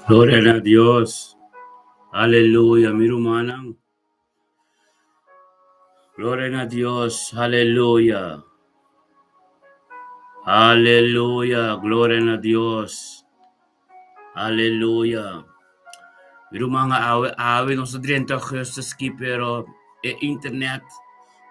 Gloria na Dios. Aleluya, mi rumannan. Gloria na Dios. Aleluya. Aleluya. Gloria na Dios. Aleluya. Mi ruman awe awe nos ta drenta augustus ki pero e internet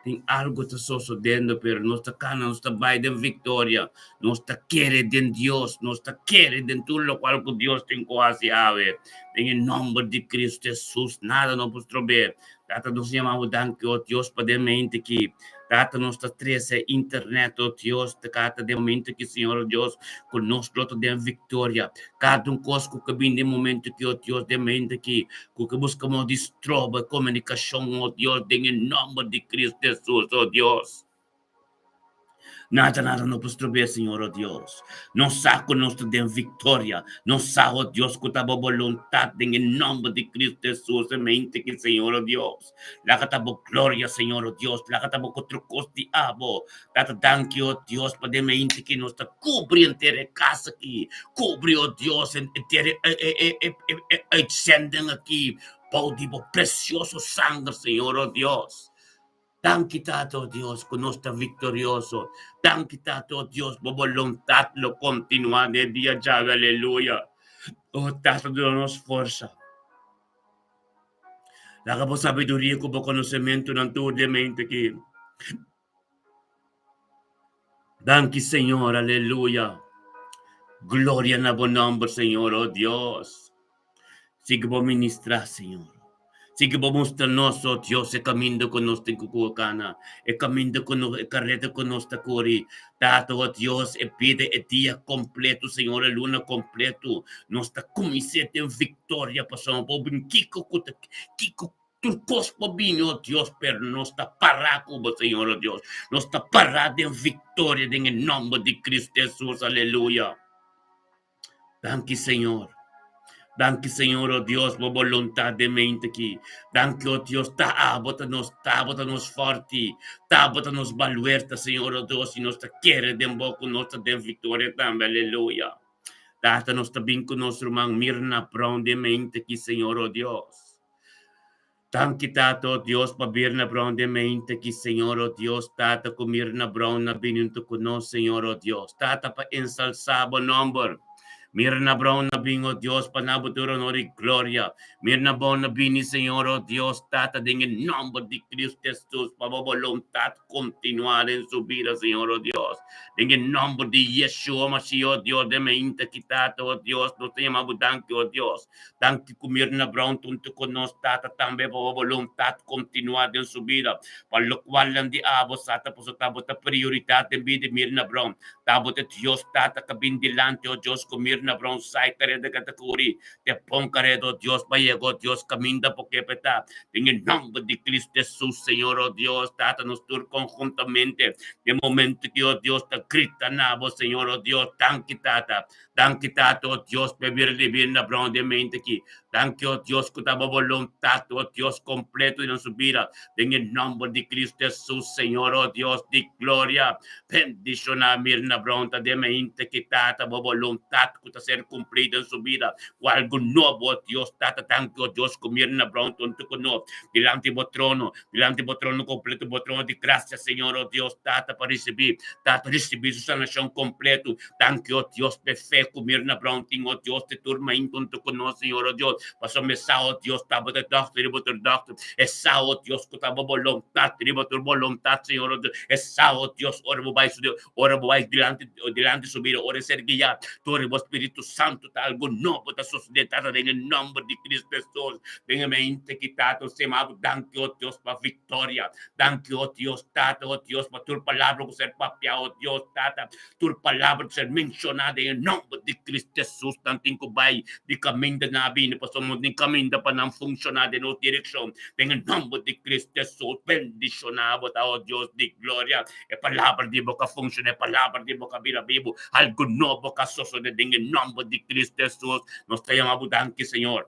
tin algo ta sosodendo pero nos ta kana nos ta bai den victoria nos ta kere den Dios nos ta kere den tur locual ku Dios tin ku hasi awe den e nomber di Cristo Jesus nada no por strobe Tata nos yama bo danki o Dios pa den mente ki Tata nos ta trese internet o Dios ta kata den momento ki Señor o Dios ku nos lo ta den victoria kada un kos ku ka bin den momento ki o Dios den mente ki ku ka buska mo di stroba komunikashon o Dios den e nomber di Cristo Jesus o Dios. Nada, nada no por strob'é, Señor, oh Dios. Nos sa ku nos ta den viktoria. Nos sa, oh Dios, ku ta bo boluntat den e nòmber di Kristu Hesus e mente ki, Señor, oh Dios. Laga ta bo gloria, Señor, oh Dios. Laga ta bo ku tur kos di abo. Tata, danki, oh Dios, pa den mente ki nos ta kubri henter e kas aki. Kubri, oh Dios, henter e, e, e, e, e, e uitzending aki bou di bo presioso sanger, Señor, oh Dios. Danki Tata, oh Dios, ku nos ta viktorioso. Danki Tata, oh Dios, bo boluntat lo kontinuá den e dia djawe. Aleluya. Oh Tata, duna nos forsa. Laga bo sabiduria ku bo konosementunan tur den mente aki. Danki Señor, aleluya. Gloria na bo nomber, Señor, oh Dios. Sigui bo ministra, Señor. Sigui bo mustra nos, oh Dios, e kaminda ku nos tin ku kana, e kaminda ku nos, e kareda ku nos ta kuri. Tata, oh Dios, e bida, e dia kompleto, Señor, e luna kompleto. Nos ta kumins'é den viktoria, pasobra bo bin kiko ku ta, kiko Tur kos por bini, oh Dios, pero nos ta pará ku bo, Señor, oh Dios. Nos ta pará den viktoria den e nòmber di Kristu Hesus. Aleluya. Danki, Señor. Danki, Señor, oh Dios, bo boluntat den mente aki. Danki, oh Dios, ta abo ta nos, ta abo ta nos fòrti, ta abo ta nos baluerta, Señor, oh Dios, i nos ta kere den bo ku nos ta den viktoria tambe. Aleluya. Tata, nos ta bin ku nos ruman Mirna Brown den mente aki, Señor, oh Dios. Danki Tata o Dios pa Mirna Brown den mente ki Señor o Dios Tata ku Mirna Brown na bini hunto ku nos Señor o Dios Tata pa ensalsa bo nomber Mirna Brown na bin o Dios pa na bo tur honor y gloria Mirna Brown na bini Señor o Dios Tata den e nomber di Cristo Jesus pa bo boluntad kontinua den su bida Señor o Dios Den e nomber di Yeshua Mashiach o Dios den mente ki Tata o Dios nos ta yama bo danki o Dios Danki ku Mirna Brown tuntu ku nos tata tambe pa bo boluntat kontinuá den su bida. Pa lokual nan di abo sa ta pasobra ta bo ta prioridat den bida di Mirna Brown. Ta bo ta Dios tata ka bin dilanti o Dios ku Mirna Brown sai kareda ka ta kuri te bon kareda o Dios pa yega o Dios kaminda por ke pa e ta. Den e nòmber di Kristu Hesus Señor o Dios tata nos tur konhuntamente den momento ki o Dios ta grita na bo Señor o Dios danki tata. Danki Tata, o Dios, p'e bira di bira Brown den mente aki. Danki, o Dios, ku ta bo boluntat, o Dios, kompleto den su bida. Den e nòmber di Kristu Hesus, Señor, o Dios di gloria, bendishoná Mirna Brown ta den mente aki, Tata, bo boluntat ku ta ser kumplí den su bida ku algu nobo, o Dios, Tata. Danki, o Dios, ku Mirna Brown tonto ku no dilanti bo trono, dilanti bo trono kompleto, bo trono di grasia, Señor, o Dios, Tata, pa risibí, Tata, risibí su sanashon kompleto. Danki, o Dios, p'e fe ku Mirna Brown tin, o Dios, te tur maintuntu ku nos, Señor, o Dios, pasobra e sa, o Dios, ta bo ta dòkter riba tur dòkter, e sa, o Dios, ku ta bo boluntat riba tur boluntat, Señor, o Dios, e sa, o Dios, ora bo bai su ora bo bai dilanti dilanti su bida, ora e ser guiá dor bo Spiritu Santu, ta algu nobo ta sosodé, Tata, den e nòmber di Cristo Hesus, den e mente ki Tata, sema bo danki, o Dios, pa viktoria, danki, o Dios, Tata, o Dios, pa tur palabra ku ser papiá, o Dios, Tata, Tur palabra ku ser menshoná den e nòmber di Kristu Hesus nan tin ku bai di kaminda nan a bini, pasobra nos tin kaminda pa nan funshoná den nos direkshon. Den e nòmber di Kristu Hesus, bendishoná bo ta, o Dios di gloria. E palabra di bo ka funshoná, e palabra di bo ka bira bibu. Algu nobo ka sosodé den e nòmber di Kristu Hesus. Nos ta yama bo danki, Señor.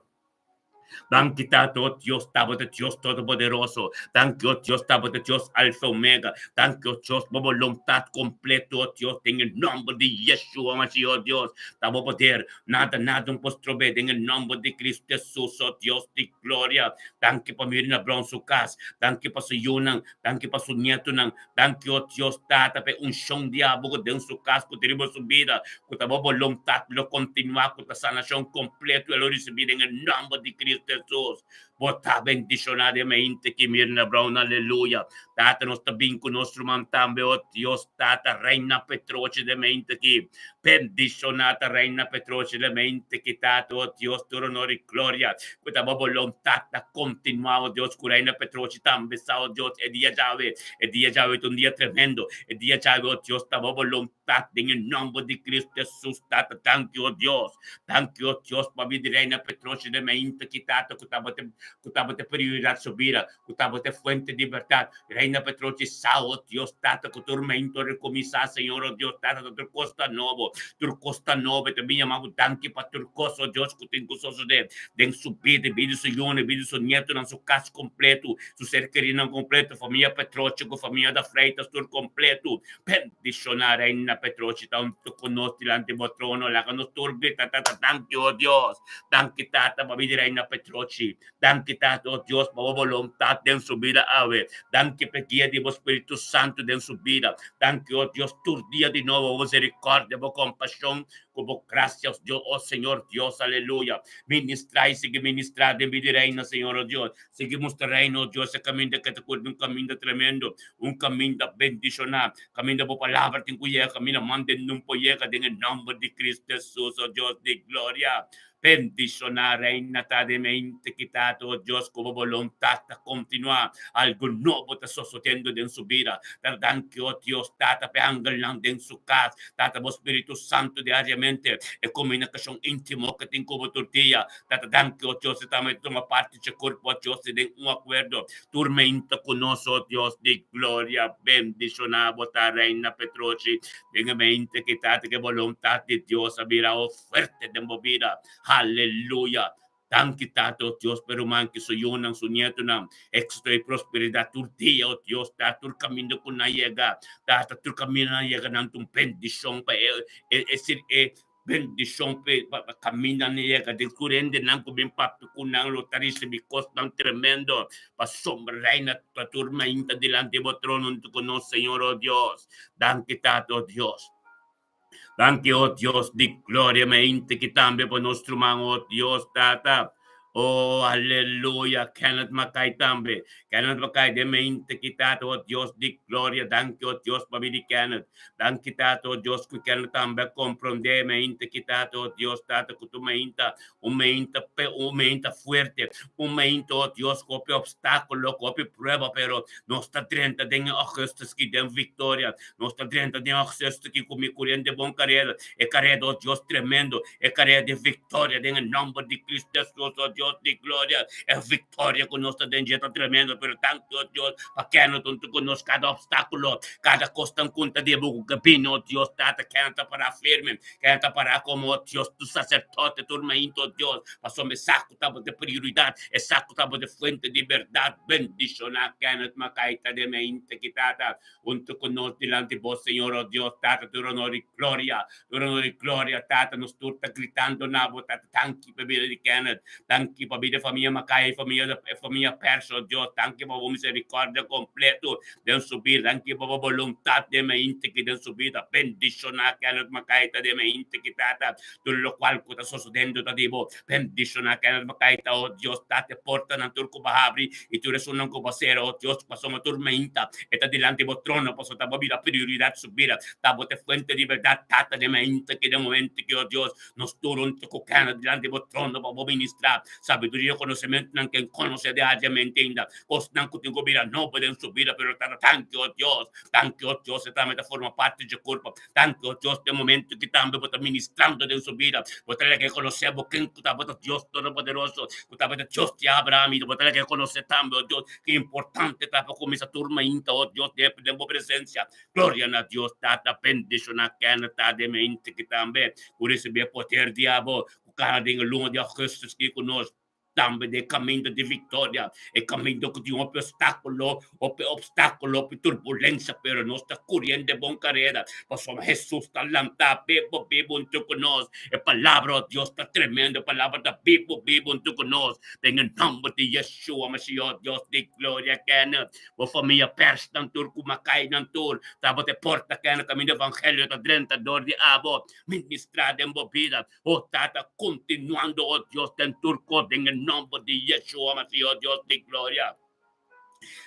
Danki Tata, o Dios, tabata Dios Todopoderoso. Danki, o Dios, tabata Dios Alfa Omega. Danki, o Dios, bo boluntat kompleto, o Dios, den e nòmber di Yeshua Mashiach, o Dios, ta bo poder. Nada, nada no por strob'é den e nòmber di Cristo Jesus, o Dios di gloria. Danki pa Mirna Brown su kas. Danki pa su yunan. Danki pa su nietonan. Danki, o Dios Tata, pa e unshon di abo ku den su kas, ku ta riba su bida, ku ta bo boluntat lo kontinuá, ku ta sanashon kompleto e lo risibí den e nòmber di Cristo Jesus. Bo ta bendishoná den mente ki Mirna Brown, aleluya. Tata, nos ta bin ku nos ruman tambe, o Dios Tata, Reina Petrochi den mente ki. Bendishoná ta Reina Petrochi den mente ki, Tata, o Dios, tur honor i gloria, ku ta bo boluntat ta kontinuá, o Dios, ku Reina Petrochi tambe sa, o Dios, e dia djawe, e dia djawe ta un dia tremendo, e dia djawe, o Dios, ta bo boluntat den e nòmber di Cristo Jesus, Tata, danki, o Dios. Danki, o Dios, pabia di Reina Petrochi den mente ki, Tata, ku tabata, ku tabata prioridat su bida, ku tabata e fuente di bèrdat. Reina Petrochi sa, o Dios Tata, ku tur mento a rekuminsá, Señor, o Dios Tata, ta tur kos ta nobo, tur kos ta nobo. E ta bin yama bo danki pa tur kos, o Dios, ku tin ku sosodé den su bida, e bida di su yunan, e bida di su nietonan, su kas kompletu, su ser kerinan kompletu, famia Petrochi ku famia da Freitas tur kompletu. Bendishoná Reina Petrochi ta huntu ku nos dilanti bo trono. Laga nos tur grita, Tata, danki, o Dios. Danki, Tata, pa bida di Reina Petrochi. Danki Tata, o Dios, pa bo boluntat den su bida awe. Danki p'e guia di bo Spiritu Santu den su bida. Danki, o Dios, tur dia di nobo bo misericordia, bo compasion cu bo gracia, o Señor Dios, aleluya. Ministra y sigui ministra den bida di Reina, Señor, o Dios. Sigui mustra Reina, o Dios, e caminda ke ta curbi, un caminda tremendo, un caminda bendiciona, caminda bo palabra tin cu yega, caminda mande nun por yega den e nomber di Cristo Jesus, o Dios di gloria. Bendishoná Reina ta den mente kitá oh Dios ku bo boluntat ta kontinuá. Algu nobo ta sosodiendo den su bida. Ta danki oh Dios Tata p'e angelnan den su kas. Tata bo Spiritu Santu diariamente e komunikashon íntimo ke tin ku bo tur dia. Tata danki oh Dios e tambe ta tuma parti dje kurpo oh Dios den un akuerdo tur meinta ku nos oh Dios di gloria. Bendishoná bo ta Reina Petrochi den e mente kitá ke boluntat di Dios a bira oh fuerte den bo bida. Haleluya! Danki Tata, oh Dios, pa e ruman ki su yunan, su nietonan, éxito i prosperidat tur dia, oh Dios, Tata, tur kaminda ku nan yega, Tata, tur kaminda nan yega nan ta un bendishon pa e, e, e, sir, e bendishon pa e, pa kaminda nan yega, den tur hendenan ku bin papia ku nan lo ta risibí kosnan tremendo, pasobra Reina ta tur mainta dilanti bo trono huntu ku nos, Señor, oh Dios. Danki Tata, oh Dios. Danki, oh Dios di gloria, mente ki tambe pa nos ruman, oh Dios, Tata. Oh, aleluya, Kenneth Mackay tambe. Kenneth Mackay den mente ki Tata, oh Dios di gloria. Danki, oh Dios, pa di Kenneth. Danki, Tata, oh Dios, ku Kenneth tambe komprondé mente ki Tata, oh Dios, Tata, ku tu meinta, un meinta, un meinta fuerte, un meinta, oh Dios, ku hopi obstákulo, ku hopi prueba, pero nos ta drenta den e augustus ki den victoria. Nos ta drenta den augustus ki ku mi kuriente bon karera, e karera, oh Dios, tremendo, e karera di victoria den e nomber di Cristo Jesus, oh Dios di gloria. E victoria ku nos ta den dje ta tremendo, pero danki, oh Dios, pa Kenneth huntu ku nos kada obstákulo, kada kos tan kunta di bo ku ke bini, oh Dios, Tata, Kenneth ta pará firme, Kenneth ta pará komo, oh Dios, tu saserdote tur mainta, oh Dios, pasobra e sa ku tabata prioridat, e sa ku tabata fuente di bèrdat. Bendishoná Kenneth Makai ta den mainta ki, Tata. Hunto cu nos dilanti bo, Señor, oh Dios, Tata, tur honor y gloria, tur honor y gloria, Tata, nos tur ta gritando na bo, Tata, danki pa bida di Kenneth, danki pa bida famia Mackay, famia, famia Pers, oh Dios, danki pa bo misericordia completo den su bida, danki pa bo boluntad den mente ki den su bida, bendiciona Kenneth Mackay ta den mente ki, Tata, tur locual cu ta sosodendo ta di bo, bendiciona Kenneth Mackay ta, oh Dios, Tata, e portanan tur cu bo habri y tur esunnan cu bo cera, oh Dios, pasobra tur meinta E ta dilanti bo trono, pasobra ta bo bira prioridat su bida. Ta bo ta e fuente di bèrdat, Tata, den mente ki, den momento ki, o Dios, nos tur huntu ku kena dilanti bo trono pa bo ministrá sabiduria i konosementunan ken konosé diariamente ainda, kosnan ku tin ku bira nobo den su bida. Pero Tata, danki, o Dios, danki, o Dios, e tambe ta forma parti dje kurpa. Danki, o Dios, den momento ki tambe bo ta ministrando den su bida, bo ta laga e konosé bo ken ku ta bo ta Dios Todopoderoso, ku ta bo ta Dios di Abraham, i bo ta laga e konosé tambe, o Dios, Ki importante ta pa kuminsá tur mainta, oh Dios, den den bo presensia. Gloria na Dios Tata, bendishoná Kenneth ta den mente ki tambe ku risibí e poder di abo ku kana den e luna di augustus ki ku nos. tambe den e kaminda di viktoria, e kaminda ku tin hopi obstákulo, hopi obstákulo, hopi turbulensia, pero nos ta kuriendo e bon karera, pasobra Hesus ta lantá bibu, bibu huntu ku nos. E palabra, oh Dios, ta tremendo, e palabra ta bibu, bibu huntu ku nos. Den e nòmber di Yeshua Mashiach, oh Dios di gloria, Kenneth, bo famia pèrsnan tur ku makainan tur, tabata e porta, Kenneth, kaminda evangelio ta drenta dor di abo, ministrá den bo bida. O Tata, kontinuando, o Dios, den tur kos, den e nòmber di Yeshua Mashiach, o Dios di gloria.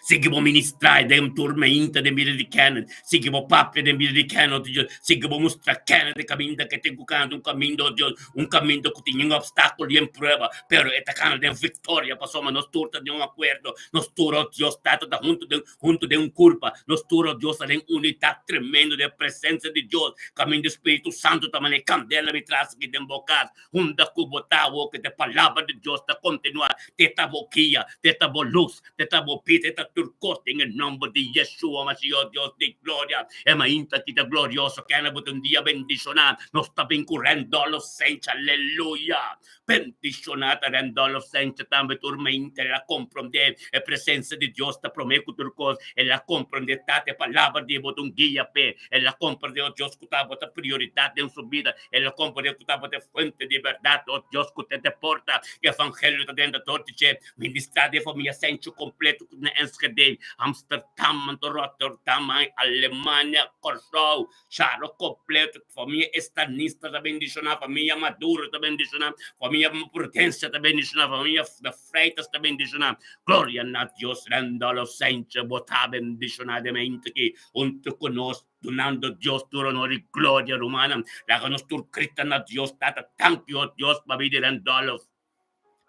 Sigui bo ministrá den tur meinta den bida di Kenneth. Sigui bo papia den bida di Kenneth, o Dios. Sigui bo mustra Kenneth e kaminda ke tin ku kana, un kaminda, o Dios, un kaminda ku tin yen obstákulo, yen prueba, pero e ta kana den viktoria, pasobra nos tur ta den un akuerdo. Nos tur, o Dios, Tata, ta huntu den huntu den un kurpa. Nos tur, o Dios, ta den unidat tremendo den presensia di Dios, kaminda Spiritu Santu ta manera kandela mi tras aki den bo kas. Hunda ku bo ta awor ku e Palabra di Dios ta kontinuá, te ta bo guia, te ta bo lus, te ta bo bida, te ta tur kos den e nòmber di Yeshua Mashiach, Dios di gloria. E mainta aki ta glorioso, kende bo ta un dia bendishoná. Nos ta bin ku Randolph Sench, aleluya! Bendishoná ta Randolph Sench tambe tur mainta el a komprondé e presensia di Dios ta promé ku tur kos. El a komprondé Tata e Palabra di bo ta un guia p'e. El a komprondé, o Dios, ku ta bo ta prioridat den su bida. El a komprondé ku tabata e fuente di bèrdat, o Dios ku te te porta, ku evangelio ta drenta dor di dje. Ministrá di e famia Sencho kompleto ku na Enschede, Amsterdam, anto Rotterdam, Alemania, Kòrsou, Charo kompleto, famia Estanista ta bendishoná, famia Maduro ta bendishoná, famia Prudencia ta bendishoná, famia de Freitas ta bendishoná. Gloria na Dios, Rendolo Sencho, bo ta bendishoná den mente aki huntu ku nos. Dunando Dios tur honor i gloria, rumannan. Laga nos tur grita na Dios Tata, Danki, o Dios, pa bida di Randolph.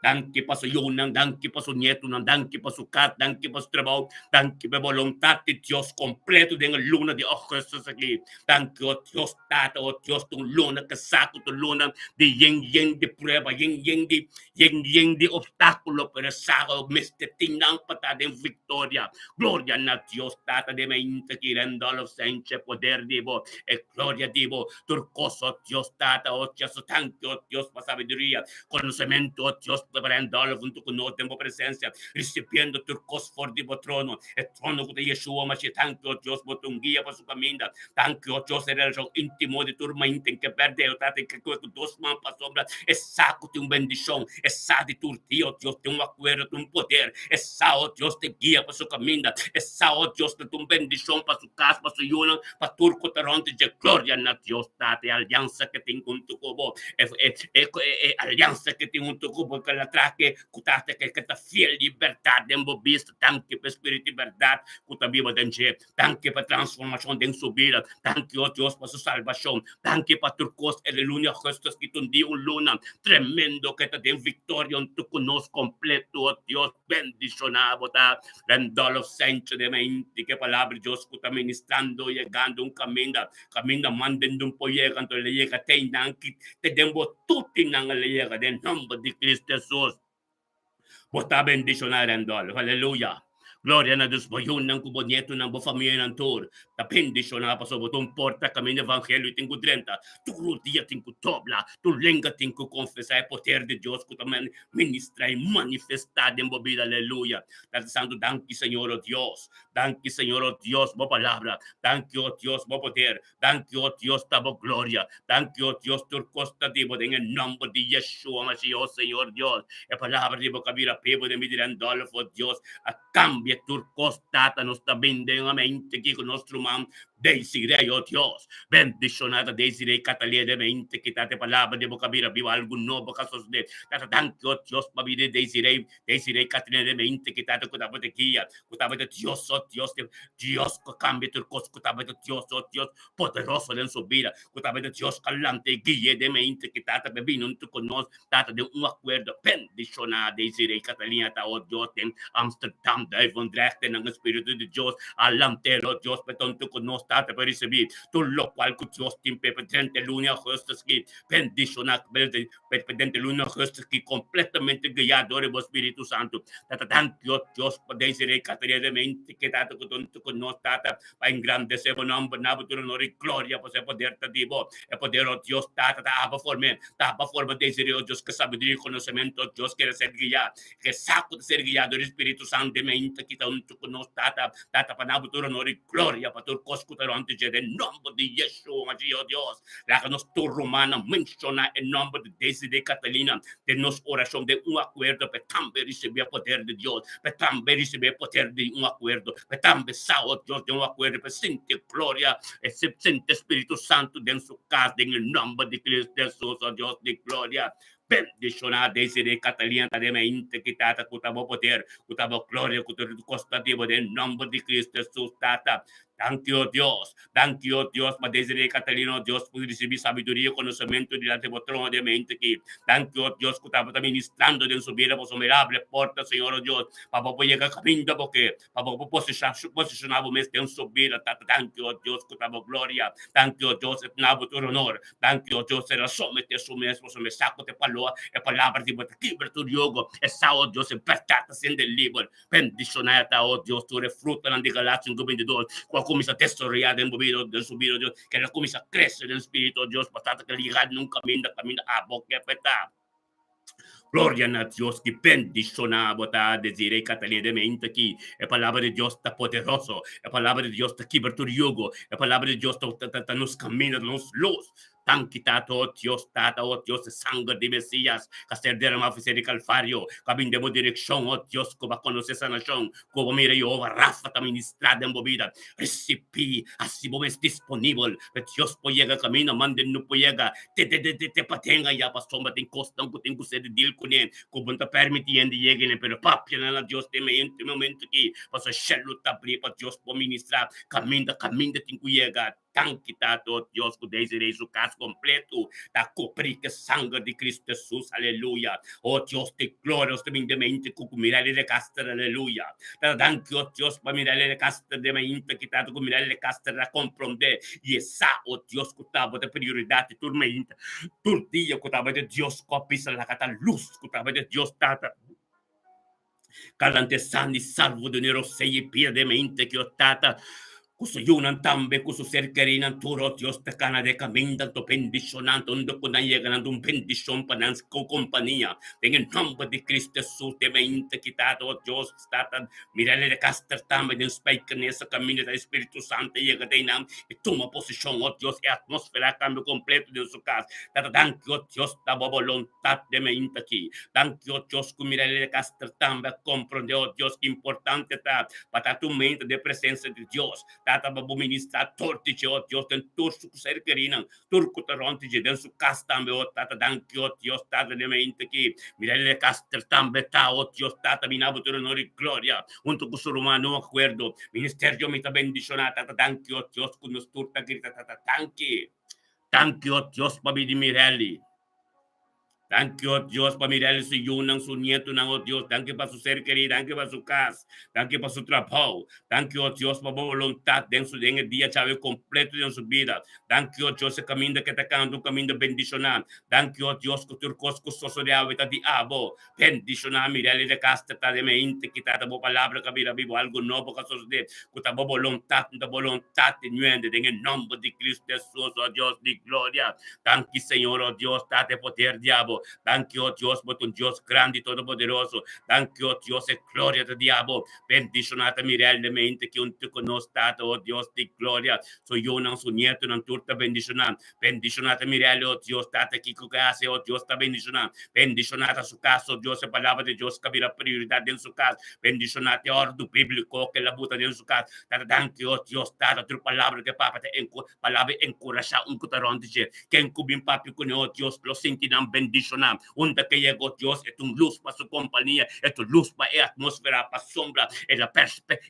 Danki pa su yunan, danki pa su nietunan, danki pa su kas, danki pa su trabou, danki pa e boluntat di Dios kompleto den e luna di ougùstus aki. Danki, o Dios Tata, o Dios, ta un luna ke sa ku ta un luna di yen yen di prueba, yen yen di yen yen di opstákulo, pero e sa ku mester tin nan pa ta den viktoria. Gloria na Dios Tata den mainta ki Randolph Sanchez poder di bo e gloria di bo tur cos oh Dios Tata oh Dios oh tanki oh Dios pa sabiduria conocemento oh Dios pa Randolph hunto cu nos den bo presencia ricibiendo tur cos for di bo trono e trono cu ta Yeshua Mashiach tanki oh Dios bo ta un guia pa su caminda tanki oh Dios e relacion intimo di tur mainta en ke perde oh Tata en ke cu dos man pasobra e sa cu tin un bendicion E sa di tur dia, o Dios, tin un akuerdo, tin un poder. E sa, o Dios, ta guia pa su kaminda. E sa, o Dios, ta un bendishon pa su kas, pa su yunan, pa tur ku ta rònt di dje. Gloria na Dios Tata, e aliansa ke tin huntu ku bo, e, e, e, e aliansa ke tin huntu ku bo, ke la traha ke ku Tata ke ke ta fiel di bèrdat den bo bista. Danki pa e Spiritu di bèrdat ku ta biba den dje. Danki pa transformashon den su bida. Danki, o Dios, pa su salbashon. Danki pa tur kos. E luna augustus ki ta un dia, un luna tremendo ke ta den viktoria huntu ku nos kompleto, o Dios. Bendishoná bo ta. Randolph Sancho de mente ke palabra di Dios ku ta ministrando, yegando un kaminda, kaminda manden di un por yega, anto el a yega te einan ki te den bo tuti nan el a yega den nomber di Cristo Jesus. Bo ta bendishoná, Randolph. Aleluya. Gloria na Dios. Bo yunan ku bo nietonan, bo famianan tur ta bendishoná pasobra bo ta un porta kaminda evangelio tin ku drenta. Tur rodia tin ku dobla, tur lenga tin ku konfesá e poder di Dios ku ta ministrá i manifestá den bo bida. Aleluya. Tata Santu, danki Señor, o Dios. Danki Señor, o Dios, bo palabra. Danki, o Dios, bo poder. Danki, o Dios, ta bo gloria. Danki, o Dios, tur kos ta di bo den e nòmber di Yeshua Mashiach, o Señor Dios. E palabra di bo ka bira pebo den mi di Randolph, o Dios, a kambia tur kos, Tata. Nos ta bin den un mente aki ku nos ruman Desiree, o Dios. Bendishoná ta Desiree Catalia den mente aki, Tata. E palabra di bo ka bira biba, algu nobo ka sosodé. Tata, danki, o Dios, pa bida di Desiree, Desiree Catalia den mente aki, Tata, ku tabata guia, ku tabata Dios, o Dios, Dios ku kambia tur kos, ku tabata Dios, o Dios poderoso den su bida, ku tabata Dios kalante i gui'é den mente ki Tata pa bini huntu ku nos, Tata, den un akuerdo bendishoná. Desiree Catalina ta, o Dios, den Amsterdam, Duivendrecht, den nan Spiritu di Dios a lant'el, o Dios, pa ta huntu ku nos, Tata. Tata pa risibí tur lokual ku Dios tin p'e pa drenta e luna di ougùstùs aki. Bendishoná Presidente luna augustus ki completamente guiá door di bo Spiritu Santu. Tata danki o Dios pa Desiree Catherine de mente ke tata ku tonto ku nos tata pa engrandece bo nomber na bo tur honor y gloria pasobra e poder ta di bo e poder o Dios tata ta aba forme ta aba forma Desiree o Dios ke sabiduria y conocemento o Dios kere ser guiá ke sa ku ta ser guiá door di Spiritu Santu de mente ki ta hunto ku nos tata tata pa na bo tur honor y gloria pa tur kos ku ta rond dje den nomber di Yeshua Mashiach o Dios. Laga nos tur rumannan menshoná e nòmber di Desiree Catalina den nos orashon den un akuerdo pa e tambe risibí e poder di Dios, pa e tambe risibí e poder di un akuerdo, pa e tambe sa o Dios den un akuerdo, pa e sinti e gloria, e sinti e Spiritu Santu den su kas den e nòmber di Cristo Jesus, o Dios di gloria. Bendishoná Desiree Catalina ta den mente ki Tata ku ta bo poder, ku ta bo gloria, ku tur kos ta di bo den nòmber di Cristo Jesus, Tata. Danki, o Dios. Danki, o Dios, pa Desiree Catalina, o Dios, por risibí sabiduria i konosementu dilanti bo trono den mente aki. Danki, o Dios, ku tabata ministrando den su bida pasobra mi a habri e porta, Señor, o Dios, pa bo por yega kaminda bo ke, pa bo por posishoná bo mes den su bida. Tata, danki, o Dios, ku ta bo gloria. Danki, o Dios, e na bo tur honor. Danki, o Dios, el a someté su mes pasobra mi sa ku te paloa e palabra di bo ta kibra tur yogo. E sa, o Dios, e bèrdat ta sende liber. Bendishoná e ta, o Dios, tur e frutanan di Galatia 5:22 ku a kuminsá desaroyá den bo bida, den su bida, o Dios, ku el a kuminsá krese den spiritu, o Dios, pa tata ku el yega na un kaminda, kaminda abo ke pa e ta. Gloria na Dios ki bendishoná bo ta, Desiree Catalina de mente aki. E palabra di Dios ta poderoso. E palabra di Dios ta kibra tur yugo. E palabra di Dios ta, ta, ta nos kaminda, ta nos lus. Danki Tata, o Dios Tata, o Dios, e sanger di Mesias ka ser deramá ofresé di Kalvario, ku a bin den bo direkshon, o Dios, ku bo a konosé sanashon, ku bo mira Yehova Rafa ta ministrá den bo bida. Risibí, hasi bo mes disponibel pa Dios por yega kaminda mande no por yega te te te te paden ayá, pasobra tin kosnan ku tin ku ser di dil kuné ku bo no ta permití hende yega inen, pero papia nan na Dios den e momento aki, pasobra shelu ta abrí pa Dios por ministrá kaminda kaminda tin ku yega. Danki Tata, o Dios, ku Desiree su kas kompleto ta kubrí ku e sanger di Kristu Hesus. Aleluya. O Dios di gloria, nos ta bin den mente ku ku Mirelle de Caster. Aleluya. Tata, danki, o Dios, pa Mirelle de Caster den mente ki Tata ku Mirelle de Caster a komprondé i e sa, o Dios, ku tabata prioridat di tur mente, tur dia ku tabata Dios ku a bisa laga ta lus, ku tabata Dios, Tata. Kalante san i salvo di rosei i pia den mente ki o Tata ku su yunan tambe ku su ser kerinan tur o Dios ta kana den kaminda anto bendishonando unda ku nan yega nan ta un bendishon pa nan kompania den e nomber di Cristo Jesus den mente ki Tata o Dios Tata Mirelle de Caster tambe den Spijkenisse kaminda ta Espiritu Santo yega den nan i tuma posishon o Dios e atmosfera a kambia kompleto den su kas Tata danki o Dios ta bo boluntat den mente aki. Danki, o Dios, ku Mirelle de Castro tambe a komprondé, o Dios, ki importante ta pa ta tur mente den presensia di Dios. Tata, pa bo ministrá tur di dje, o Dios, den tur su ser kerinan, tur ku ta rònt di dje, den su kas tambe, o Tata. Danki, o Dios, Tata, den mente aki Mirelle de Castro tambe ta, o Dios, Tata, bini abo tur honor i gloria huntu ku su ruman den un akuerdo. Ministerio mi ta bendishoná, Tata. Danki, o Dios, ku nos tur ta grita, Tata, danki. Danki, o Dios, pa bini Mirelle. Danki, oh Dios, pa Mirelle su yunan, su nietonan, oh Dios. Danki pa su ser kerí, danki pa su kas, danki pa su trabou. Danki, oh Dios, pa bo boluntat den su den e dia djawe kompleto den su bida. Danki, oh Dios, e kaminda ke ta kanta un kaminda bendishoná. Danki, oh Dios, ku tur kos ku sosodé awe ta di abo. Bendishoná Mirelle de Castro ta den mente ki ta ta bo palabra ka bira bibo, algu nobo ka sosodé ku ta bo boluntat, ta boluntat di nuende den e nòmber di Cristo Hesus, oh Dios di gloria. Danki Señor, oh Dios, Tata e poder di abo. Danki, oh Dios, bo ta un Dios grandi, todopoderoso. Danki, oh Dios, e gloria ta di abo. Bendishoná ta Mirelle mente ki un ku nos, Tata, oh Dios di gloria. Su yunan, su nietonan tur ta bendishoná. Bendishoná ta Mirelle, oh Dios, Tata, kiko ku e hasi, oh Dios, ta bendishoná. Bendishoná ta su kas, oh Dios, e palabra di Dios ka bira prioridat den su kas. Bendishoná ta e òrdu bíbliko ku el a buta den su kas. Tata, danki, oh Dios, Tata, tur palabra ku e papa ta Palabra enkurashá un ku ta rònt di dje. Ken ku bin papia kuné, o Dios, lo sinti nan bendishoná. Unda ke yega, o Dios, e ta un lus pa su kompania, e ta un lus pa e atmósfera, pasobra e ta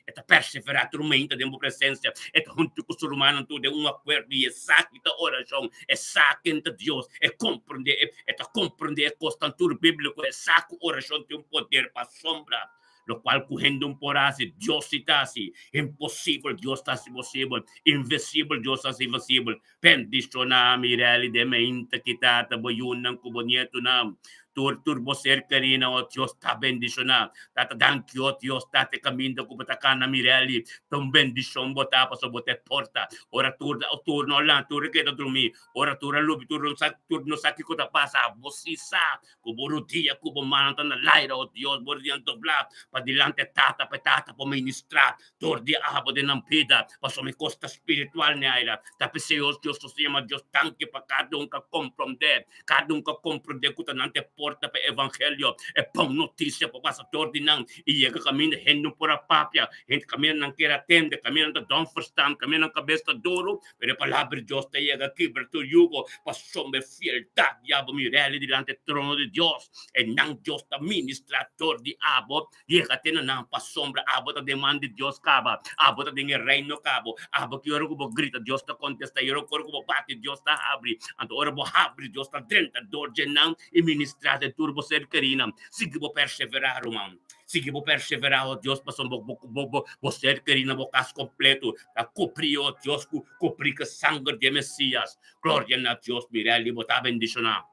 e ta perseverá tur mainta den bo presensia. E ta huntu ku su rumannan tur den un akuerdo i e sa ki ta orashon, e sa ken ta Dios, e komprondé, e ta komprondé e kosnan tur bíbliko, e sa ku orashon tin un poder pasobra. Lokual ku hende un por hasi, Dios si ta hasi. Imposibel, Dios ta hasi posibel. Invisibel, Dios ta hasi visibel. Bendishoná Mirelli den meinta ki tata bo yunan ku bo nietunan. Tur tur bo ser kerina, o Dios ta bendishoná. Tata danki, o Dios, tata e kaminda ku bo ta kana Mirelli ta un bendishon bo ta pasobra bo ta e porta. Ora tur tur no lanta, tur a keda drumí. Ora tur a lubi, tur no sa tur no sa kiko ta pasa. Bo si sa ku bo rudia ku bo mannan ta na laira, o Dios, bo rudianan doblá pa dilanti e Tata pa e Tata por ministrá Dor di abo den nan bida, pasobra mi kos ta spiritual ne aira. Ta p'esei os Dios nos ta yama Dios danki pa kada un ku a komprondé, kada un ku a komprondé ku ta nan ta e porta pa e evangelio, e bon notisia por pasa dor di nan i yega kaminda hende no por a papia, hende kaminda nan kier a tende, kaminda nan ta don verstaan, kaminda nan kabes ta duru, pero e palabra di Dios ta yega kibra tur yugo, pasobra e fieldat di abo mi rèli dilanti e trono di Dios, e nan Dios ta ministrá dor di abo. Yega te na nan pasobra abo ta den man di Dios kaba, abo ta den e reino kabo. Abo ki ora ku bo grita Dios ta kontestá, i ora ku bo bati Dios ta habri. Anto ora bo habri Dios ta drenta dor dje nan i ministrá den tur bo ser kerinan. Sigui bo perseverá, ruman. Sigui bo perseverá, o Dios, pasobra bo bo bo bo ser kerinan, bo kas kompleto ta kubrí, o Dios, ku kubrí ku sanger di e Mesias. Gloria na Dios, Mirelly, bo ta bendishoná.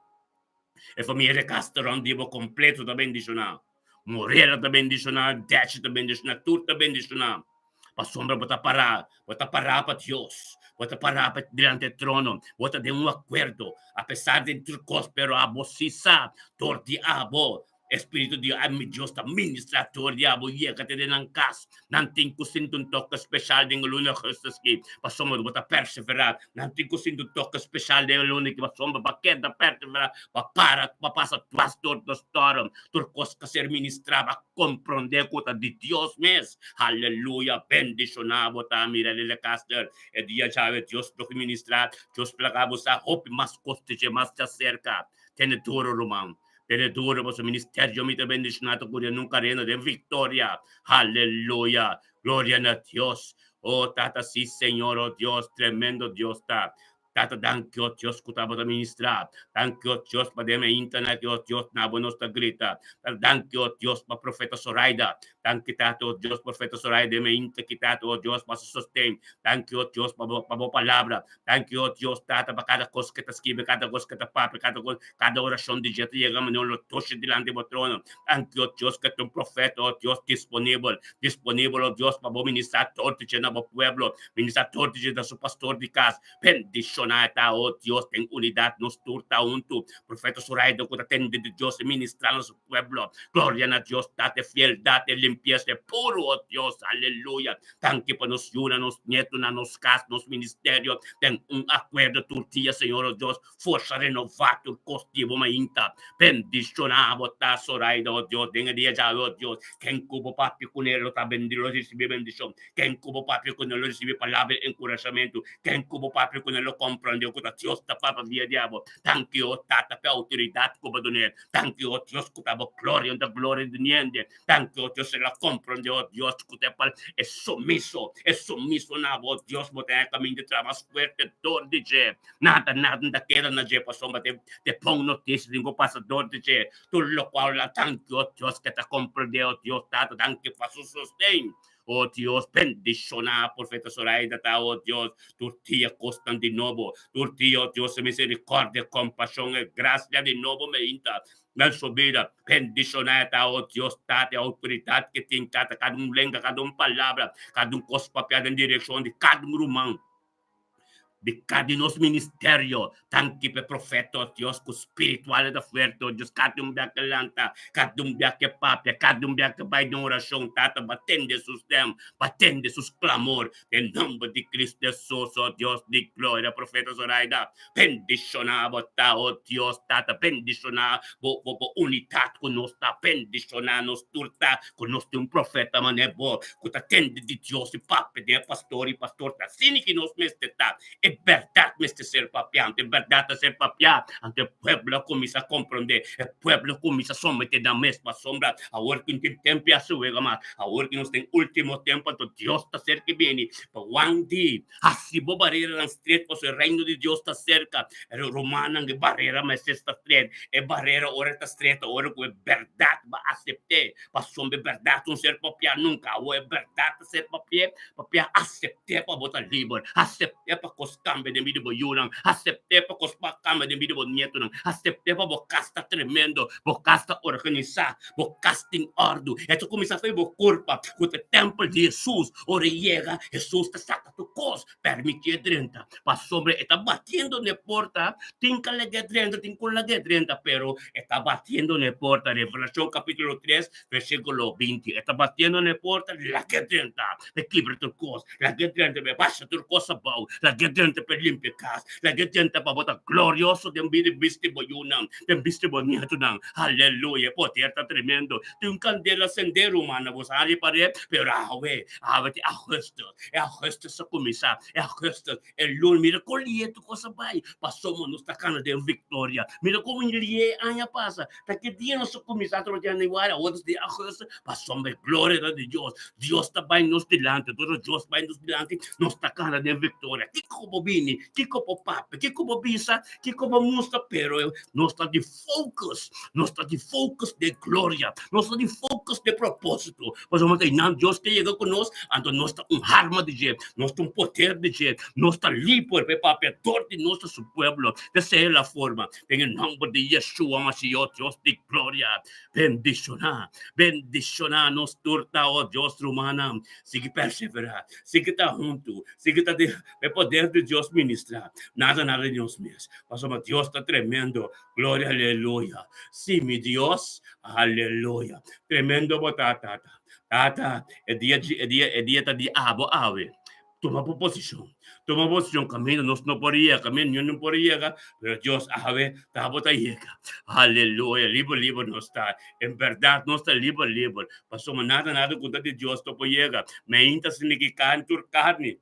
E famia de Castro rond di bo completo ta bendiciona. Morela ta bendiciona, Deci ta bendiciona, tur ta bendiciona. Pasobra bo ta para, bo ta para pa Dios, bo ta para pa delante e trono, bo ta den un acuerdo, a pesar di tur cos, pero abo si sa, dor di abo, E spiritu di mi Dios ta ministra tur di abo yega te den nan kas. Nan tin ku sinti un toke speshal den e luna augustus ki, pasobra bo ta perseverá. Nan tin ku sinti un toke speshal den e luna ki, pasobra bo a keda perseverá, bo a para, bo a pasa dwas dor di storm. Tur kos ka ser ministrá, bo a komprondé ku ta di Dios mes. Haleluya! Bendishoná bo ta, mira Lele Caster. E dia djawe Dios lo ministrá, Dios plaga bo sa hopi mas kos di dje mas djaserka. Tene duro, ruman. Tene duro boso ministerio mi ta bendiciona ta curia nunca rena den victoria aleluya gloria na Dios oh tata si señor oh Dios tremendo Dios ta tata danki oh Dios cu tabata ministra danki oh Dios pa den e internet oh Dios na bo nos ta grita tata danki oh Dios pa profeta Soraida danki tata oh Dios profeta Soraida den e inter ki tata oh Dios pa su sosten danki oh Dios pa bo pa bo palabra Danki o Dios Tata pa kada kos ke ta skibi, kada kos ke ta papia, kada kos, kada orashon di dje ta yega manera lo toshi dilanti bo trono. Danki o Dios ke ta un profeta o Dios disponibel, disponibel o Dios pa bo ministra tur di dje na bo pueblo, ministra tur di dje na su pastor di kas. Bendishona e ta o Dios den unidat nos tur ta huntu. Profeta Zoraida ku ta tende di Dios i ministra na su pueblo. Gloria na Dios Tata e fieldat e limpiesa e puru o Dios aleluya. Danki pa nos yunan, nos nietunan, nos kas, nos ministerio den un akuerdo tur dia, Señor o Dios, forsa renová tur kos di bo mainta. Bendishoná bo ta, Zoraida, o Dios, den e dia djawe, o Dios. Ken ku bo papia kuné lo ta bendi, lo risibí bendishon. Ken ku bo papia kuné lo risibí palabra di enkurashamentu. Ken ku bo papia kuné lo komprondé ku ta Dios ta papia via di abo. Danki, o Tata, pa e outoridat ku bo dun'é. Danki, o Dios, ku ta bo gloria, ta gloria di niende. Danki, o Dios, el a komprondé, o Dios, ku ta e e sumiso, e sumiso na bo, Dios, bo ta e kaminda di traha mas fuerte dor di dje. Nada, nada no ta keda na dje, pasobra te, te bon notisia tin ku pasa dor di dje. Tur lokual la, danki, o Dios, ke ta komprondé, o Dios, Tata, danki pa su sosten. O Dios, bendishoná Profeta Zoraida ta, o Dios, tur dia kosnan di nobo, tur dia, o Dios, e miserikòrdia, e kompashon, e grasia di nobo meinta na su bida. Bendishoná ta, o Dios, Tata, e outoridat ke tin, Tata, kada un lenga, kada un palabra, kada un kos papiá den direkshon di kada un ruman. Di kada di nos ministerio, danki pa e profeta, oh Dios, ku spiritual ta fuerte, oh Dios, kada un bia ke lanta, kada un bia ke papia, kada un bia ke bai den orashon, Tata, bo a tende su stem, bo a tende sus klamor, den nomber di Cristo Jesus, oh Dios di gloria, profeta Zoraida, bendishoná bo ta, oh Dios, Tata, bendishoná bo, bo, bo unidat ku nos ta, bendishoná nos tur ta, ku nos tin un profeta manera bo, ku ta tende di Dios i papia den e pastor i pastor ta asina ki nos mester ta e E bèrdat mester ser papiá. Anto e bèrdat a ser papiá. Anto e pueblo a kuminsá komprondé. E pueblo a kuminsá someté nan mes pasobra awor ku no tin tempu di hasi wega mas. Awor ku nos den último tempu, anto Dios ta serka bini. Pa wan di hasi bo bareranan stret pasobra e reino di Dios ta serka. E rumannan, e barera mester sta stret. E barera ora e ta stret ora ku e bèrdat bo a asept'é. Pasobra e bèrdat no ser papiá nunka. Awor e bèrdat ta ser papié, papiá asept'é pa bo ta liber. Asept'é pa kos kambia den bida di bo yunan. Asept'é pa kos pa kambia den bida di bo nietunan. Asept'é pa bo kas ta tremendo, bo kas ta organisá, bo kas tin òrdu. E ta kuminsá for di bo kurpa ku ta e tèmpel di Hesus. Ora e yega, Hesus ta saka tur kos, permitié drenta. Pasobra e ta batiendo na e porta, tin ka lag'é drenta, tin ku lag'é drenta, pero e ta batiendo na e porta. Revelashon kapítulo tres, versíkulo 20. E ta batiendo na e porta, lag'é drenta, pa e kibra tur kos, lag'é drenta pa e basha tur kos abou, lag'é drenta pa e limpia e kas, lag'é drenta pa bo ta glorioso den bida i bisti bo yunan, den bisti bo nietunan. Aleluya! E poder ta tremendo. Tin un kandela sendé, rumannan, bo sa hari par'é, pero awe, awe ta augustus. E augustus a kuminsá, e augustus, e luna, mira kon lié tur kos a bai, pasobra nos ta kana den viktoria. Mira kon lié e aña pasa, ta ki dia nos a kuminsá troha januari, awor nos den augustus, pasobra e gloria ta di Dios. Dios ta bai nos dilanti, ora Dios bai nos dilanti, nos ta kana den viktoria. Kiko bo bini? Kiko bo papia? Kiko bo bisa? Kiko bo mustra? Pero nos ta di focus, nos ta di focus den gloria, nos ta di focus den propósito. Pasobra ta einan Dios ke yega ku nos, anto nos ta un arma di dje, nos ta un poder di dje, nos ta liber pa e papia dor di nos ta su pueblo. P'esei la forma, den e nomber di Yeshua Mashiach, Dios di gloria, bendishoná, bendishoná nos tur ta, o Dios rumannan, sigui perseverá, sigui ta huntu, sigui ta di e poder di Dios ministrá, nada nada di nos mes, pasobra Dios ta tremendo, gloria aleluya, sí mi Dios, aleluya, tremendo bo ta tata, tata e dia e dia e dia ta di abo awe, tuma bo posishon, tuma bo posishon kaminda nos no por yega, kaminda niun no por yega, pero Dios awe ta bo ta yega, aleluya, liber liber nos ta, en bèrdat nos ta liber liber, pasobra nada nada ku ta di Dios no por yega, meinta signifiká tur karni.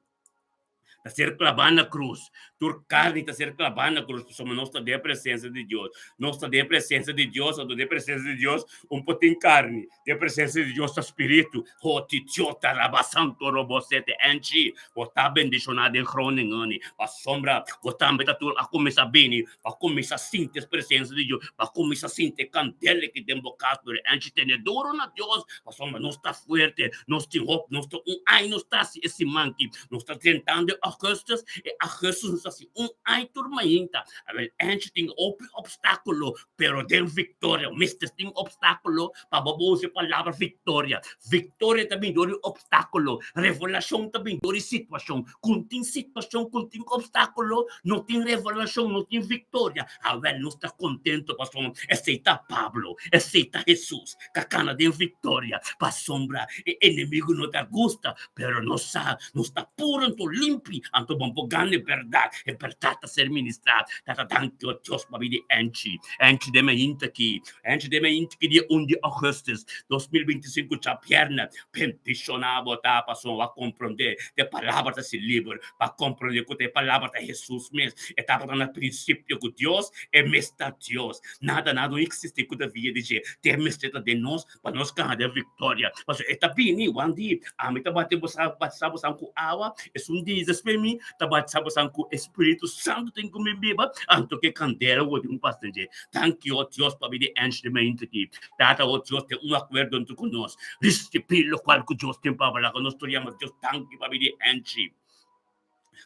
Ta ser klabá na krus. Tur karni ta ser klabá na krus pasobra nos ta den e presensia di Dios. Nos ta den e presensia di Dios, anto den e presensia di Dios un por tin karni. Den e presensia di Dios ta spiritu. Hoti Dios ta raba santo robo sete enchi. Bo ta bendishoná den Groningen pasobra bo tambe ta tur a kuminsá bini pa kuminsá sinti e presensia di Dios, pa kuminsá sinti e kandela ki den bo kas, pero enchi tene duro na Dios pasobra nos ta fuerte, nos tin hopi, nos ta un aña nos ta hasi e siman aki. Nos ta drentando e augustus, e augustus nos ta hasi un ai tur mainta. Awel, enchi tin hopi obstáculo, pero den victoria. Mester tin obstáculo pa bo usa e palabra victoria. Victoria ta bin dor di obstáculo. Revelacion ta bin dor di situacion. Kun tin situacion, kun tin obstáculo, no tin revelacion, no tin victoria. Awel, nos ta contento pasobra esei ta Pablo, esei ta Jesus, ka cana den victoria pasobra e enemigo no ta gusta. Pero nos sa, nos ta puro anto limpi, anto bon por gana e berdad. E berdad ta ser ministrá. Tata danki, o Dios, pa bida di Angie. Angie den mainta aki. Angie den mainta aki dia un di augustus 2025 djabièrnè. Bendishoná bo ta pasobra bo a komprondé ku e palabra ta si liber. Bo a komprondé ku ta e palabra ta Hesus mes. E tabata na prinsipio ku Dios, e mes ta Dios. Nada nada no eksistí ku ta via di dje. Te mester ta den nos Pa nos gana den victoria. Pasobra e ta bini wan di, ami ta bati boso, batisa boso ku awa, esun di despues mi ta batisa boso ku e Spiritu Santu tin ku mi biba, anto ke kandela wou tin un pas den dje. Danki, o Dios, pabia di enchi di mente aki. Tata, o Dios, ten un akuerdo entre ku nos. Risibí lokual ku Dios tin pa laga nos tur yama Dios danki pabia di enchi.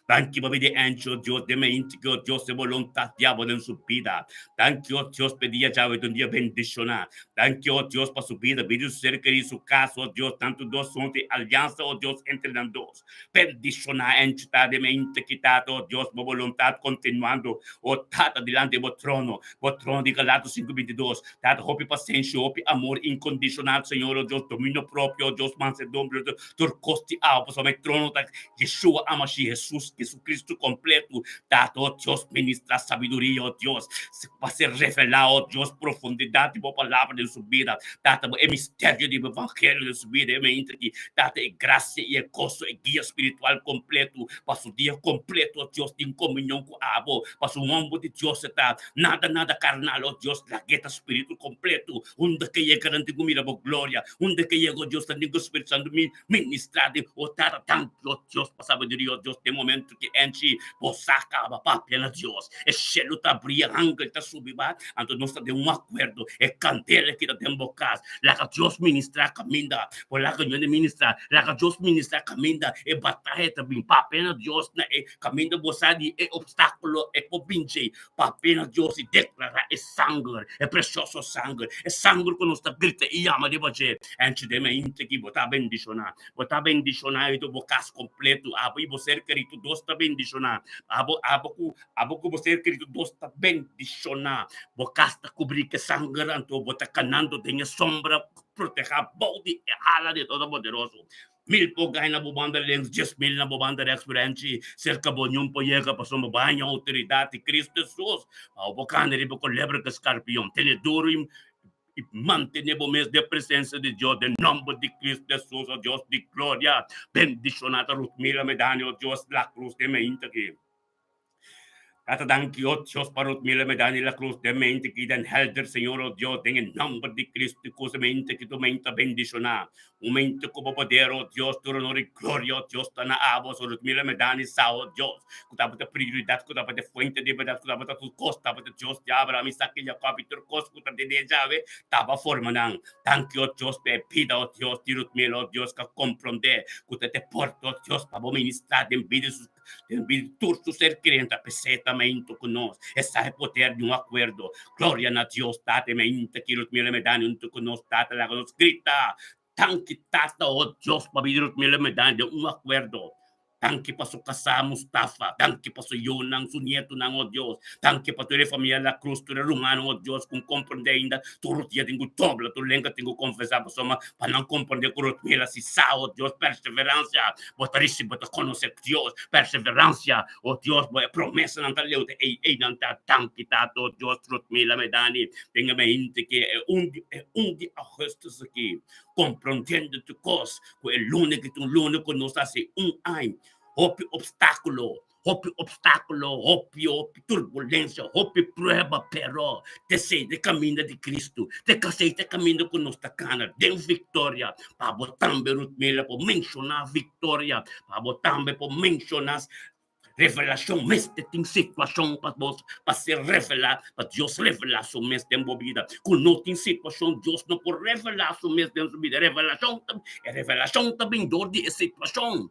Danki pa bida ancho, Dios den mente que Dios e voluntad diablo den su bida. Danki, oh Dios, pe dia djawe ta un dia bendiciona. Danki, oh Dios, pa su bida, bida di su ser querido, su casa, oh Dios, tanto dos son di alianza, oh Dios, entre nan dos. Bendiciona ancho ta den mente ki Tata, oh Dios, bo voluntad continuando, oh Tata, dilanti bo trono, bo trono di Galatos 5:22. Tata, hopi pasenshi, hopi amor incondicional, Señor, oh Dios, dominio propio, oh Dios, mansedumbre, oh Dios, tur cos di awa, pasobra e trono ta Yeshua Amashia, Hesus. Jesus Jesucristo kompleto. Tata, oh Dios, ministra sabiduria, oh Dios, pa ser revelá, oh Dios, profundidat di bo palabra den su bida. Tata, bo e misterio di bo evangelio den su bida, e mainta aki. Tata, e grasia i e goso, e guia spiritual kompleto pa su dia kompleto, oh Dios, tin komunion ku abo, pa su homber di Dios e ta. Nada, nada karnal, oh Dios, lag'é ta spiritu kompleto. Unda ke yega nan tin ku mira bo gloria. Unda ke yega, oh Dios, nan tin ku Spiritu Santu ministra den bo. Tata, danki, oh Dios, pa sabiduria, oh Dios, den momento ki enchi bo sa kaba papia na Dios. E shelu ta abri, e angel ta subi ba. Anto nos ta den un akuerdo. E kandela ki ta den bo kas, laga Dios ministra kaminda. Bo laga ño ministra, laga Dios ministra kaminda. E bataya ta bin. Papia na Dios na e kaminda bo sa di e obstákulo e por bin djei. Papia na Dios i deklará e sanger, e presioso sanger, e sanger ku nos ta grita i yama riba dje. Enchi den mente ki bo ta bendishoná. Bo ta bendishoná i bo kas kompletu. Abo i bo ser kerido dos ta bendishoná. Abo, abo ku, abo ku bo ser kerido dos ta bendishoná. Bo kas ta kubrí ku e sanger, anto bo ta kanando den e sombra protehá bou di e hala di e Todopoderoso. Mil por gai na bo banda links, 10,000 na bo banda rechts, pero enchi serka bo niun por yega, pasobra bo haña outoridat di Cristo Hesus. Pa bo kana riba kolebra ku skarpion. Tene duru i i mantene bo mes den presensia di Dios, den nomber di Cristo Hesus, o Dios di gloria. Bendishona ta Ruthmila Medani, o Dios, la cruz den mainta aki. Tata danki, o Dios, pa Ruthmila Medani la cruz den mente ki den helder, Señor, o Dios, den e nomber di Cristo, ku se mente ki tu mente bendishoná. Un mente ku bo poder, o Dios, tur honor i gloria, o Dios, ta na abo, so Ruthmila Medani sa, o Dios, ku tabata prioridat, ku tabata fuente di bèrdat, ku tabata tur kos, tabata Dios di Abraham, Isaac i Jacob, i tur kos ku ta den e Yahweh taba forma nan. Danki, o Dios, pa e bida, o Dios, di Ruthmila, o Dios, ku a komprondé ku ta te porta, o Dios, pa bo ministrá den bida di su Den bida tur su ser krenta p'esei ta meinto ku nos. Esa e poder di un akuerdo. Gloria na Dios Tata e meinta ki Ruthmila Medani huntu ku nos Tata laga nos grita, Danki Tata o Dios pa bida Ruthmila Medani den un akuerdo. Danki pa su kasá Mustafa. Danki pa su yunan, su nietonan o Dios. Danki pa tur e famia La Cruz, tur e rumannan o Dios ku komprende ainda tur dia tin ku dobla tur lenga tin ku konfesá pasobra pa nan komprende ku Ruthmila si sa o Dios perseveransia Bo ta ricibi, bo ta conoce Dios, perseverancia, oh Dios, bo e promesanan ta leu te ey, eynan ta danki Tata, oh Dios, Ruth Mila Medani, den e mente ke e un di, e un di augustus aki, comprondiendo tur cos, cu e luna ki ta un luna cu nos ta haci un aña, hopi obstaculo, Hopi obstáculo, hopi, hopi turbulencia, hopi prueba, pero t'esei ta e caminda di Cristo, t'esei ta e caminda cu nos ta cana den victoria. Pa bo tambe, Ruthmila, por menciona victoria, pa bo tambe por menciona revelacion. Mester tin situacion pa bo, pa ser revela, pa Dios revela su mes den bo bida. Cu no tin situacion, Dios no por revela su mes den su bida. Revelacion ta, e revelacion ta bin dor di e situacion.